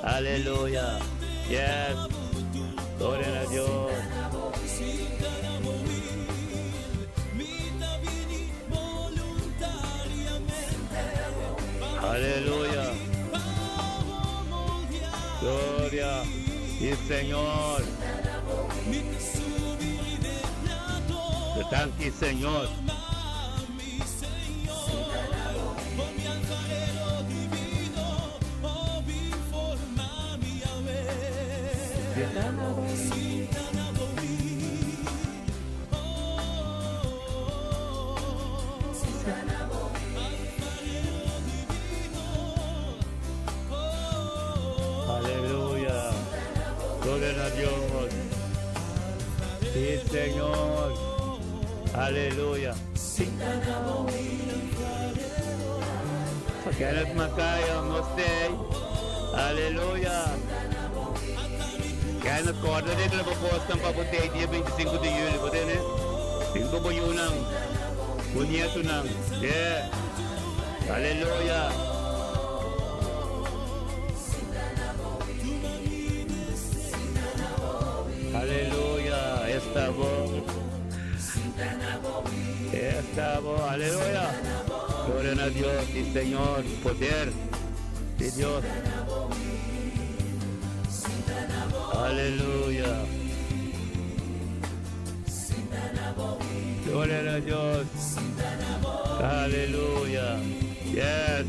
Aleluya. Yes. Gloria na Dios. Aleluya. Gloria. Sí, Señor. Te danki, Señor. Aleluya. Gloria a Dios. Sí, Señor. Aleluya. Kenneth Macayo, nos tei. Aleluya. Kenneth, korda regla bo kosnan pa bo tei dia 25 di juli, bo tene? Tin ku bo yunan, bo nietunan. Yeah. Aleluya. Aleluya. Esta bo. Esta bo. Aleluya. Gloria na Dios y Señor. Poder de Dios. Aleluya. Gloria a Dios. Aleluya. Yes.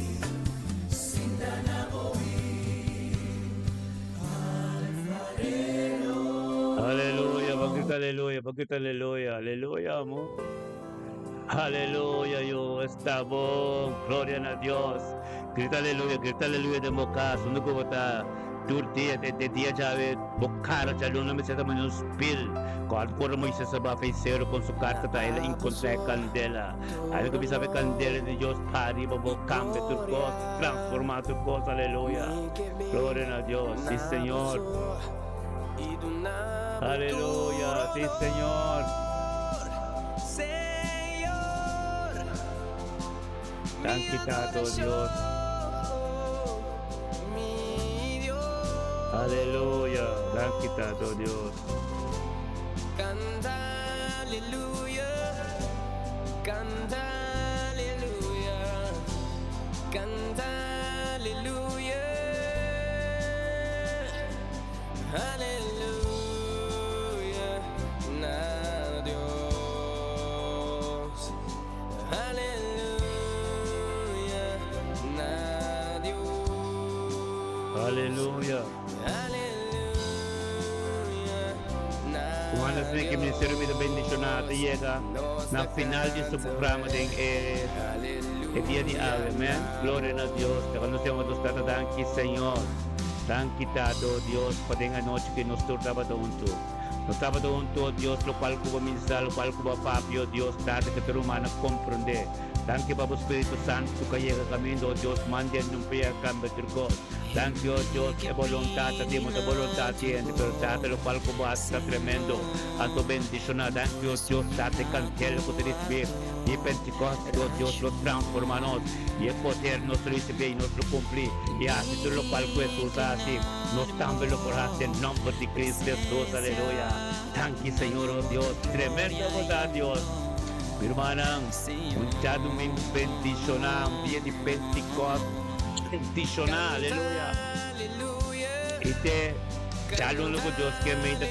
Aleluya, bakit aleluya, bakit aleluya, aleluya, amo. Aleluya, yo está bon. Gloria na Dios. Grita aleluya, grita aleluya den bo cas. Unda cu bo ta tur dia, te te dia djawe, bo cara djaluna mester ta manera un spil. Cu ora Moises a bafa e cero con su carta ta el a encontra e candela. Ahí lo bisa e candela di Dios pa riba bo cambia tur cos, transforma tur cos. Aleluya. Gloria na Dios. Sí, Señor. Aleluya. Sí, Señor. Danki Tato Dios. Aleluya. Danki Tato Dios. Canta aleluya, canta aleluya, canta aleluya, aleluya na Dios, aleluya na Dios. Aleluya. Aleluya na Juan asina ku Ministerio Mi Ta Bendishoná ta yega na final di su programa den e e dia di awe. Amen. Gloria na Dios. Laga nos yama nos Tata danki Señor. Danki Tata, oh Dios, pa den anochi ku nos tur tabata huntu. Nos tabata huntu, oh Dios, lokual ku bo ministrá, lokual ku bo a papia, oh Dios, Tata, ku tur ruman a komprondé. Danki pa bo Spiritu Santu ku a yega kaminda, oh Dios, manda e nomber i a kambia tur kos. Danki, oh Dios, e boluntat ta tin, bo ta boluntat di hende, pero Tata, lokual ku bo hasi ta tremendo. Anto bendishoná. Danki, oh Dios, Tata, e kandela ku ta risibí di Pentikòste, oh Dios, lo transformá nos, i e poder nos lo risibí i nos lo kumplí i hasi tur lokual ku Hesus a hasi, nos tambe lo por hasi den nòmber di Cristo Hesus. Aleluya. Danki, Señor, oh Dios. Tremendo bo ta, Dios. Mi rumannan, un djadumingu bendishoná, un dia di Pentikòste bendishoná. Aleluya. I te djaluna ku Dios ke mei ta.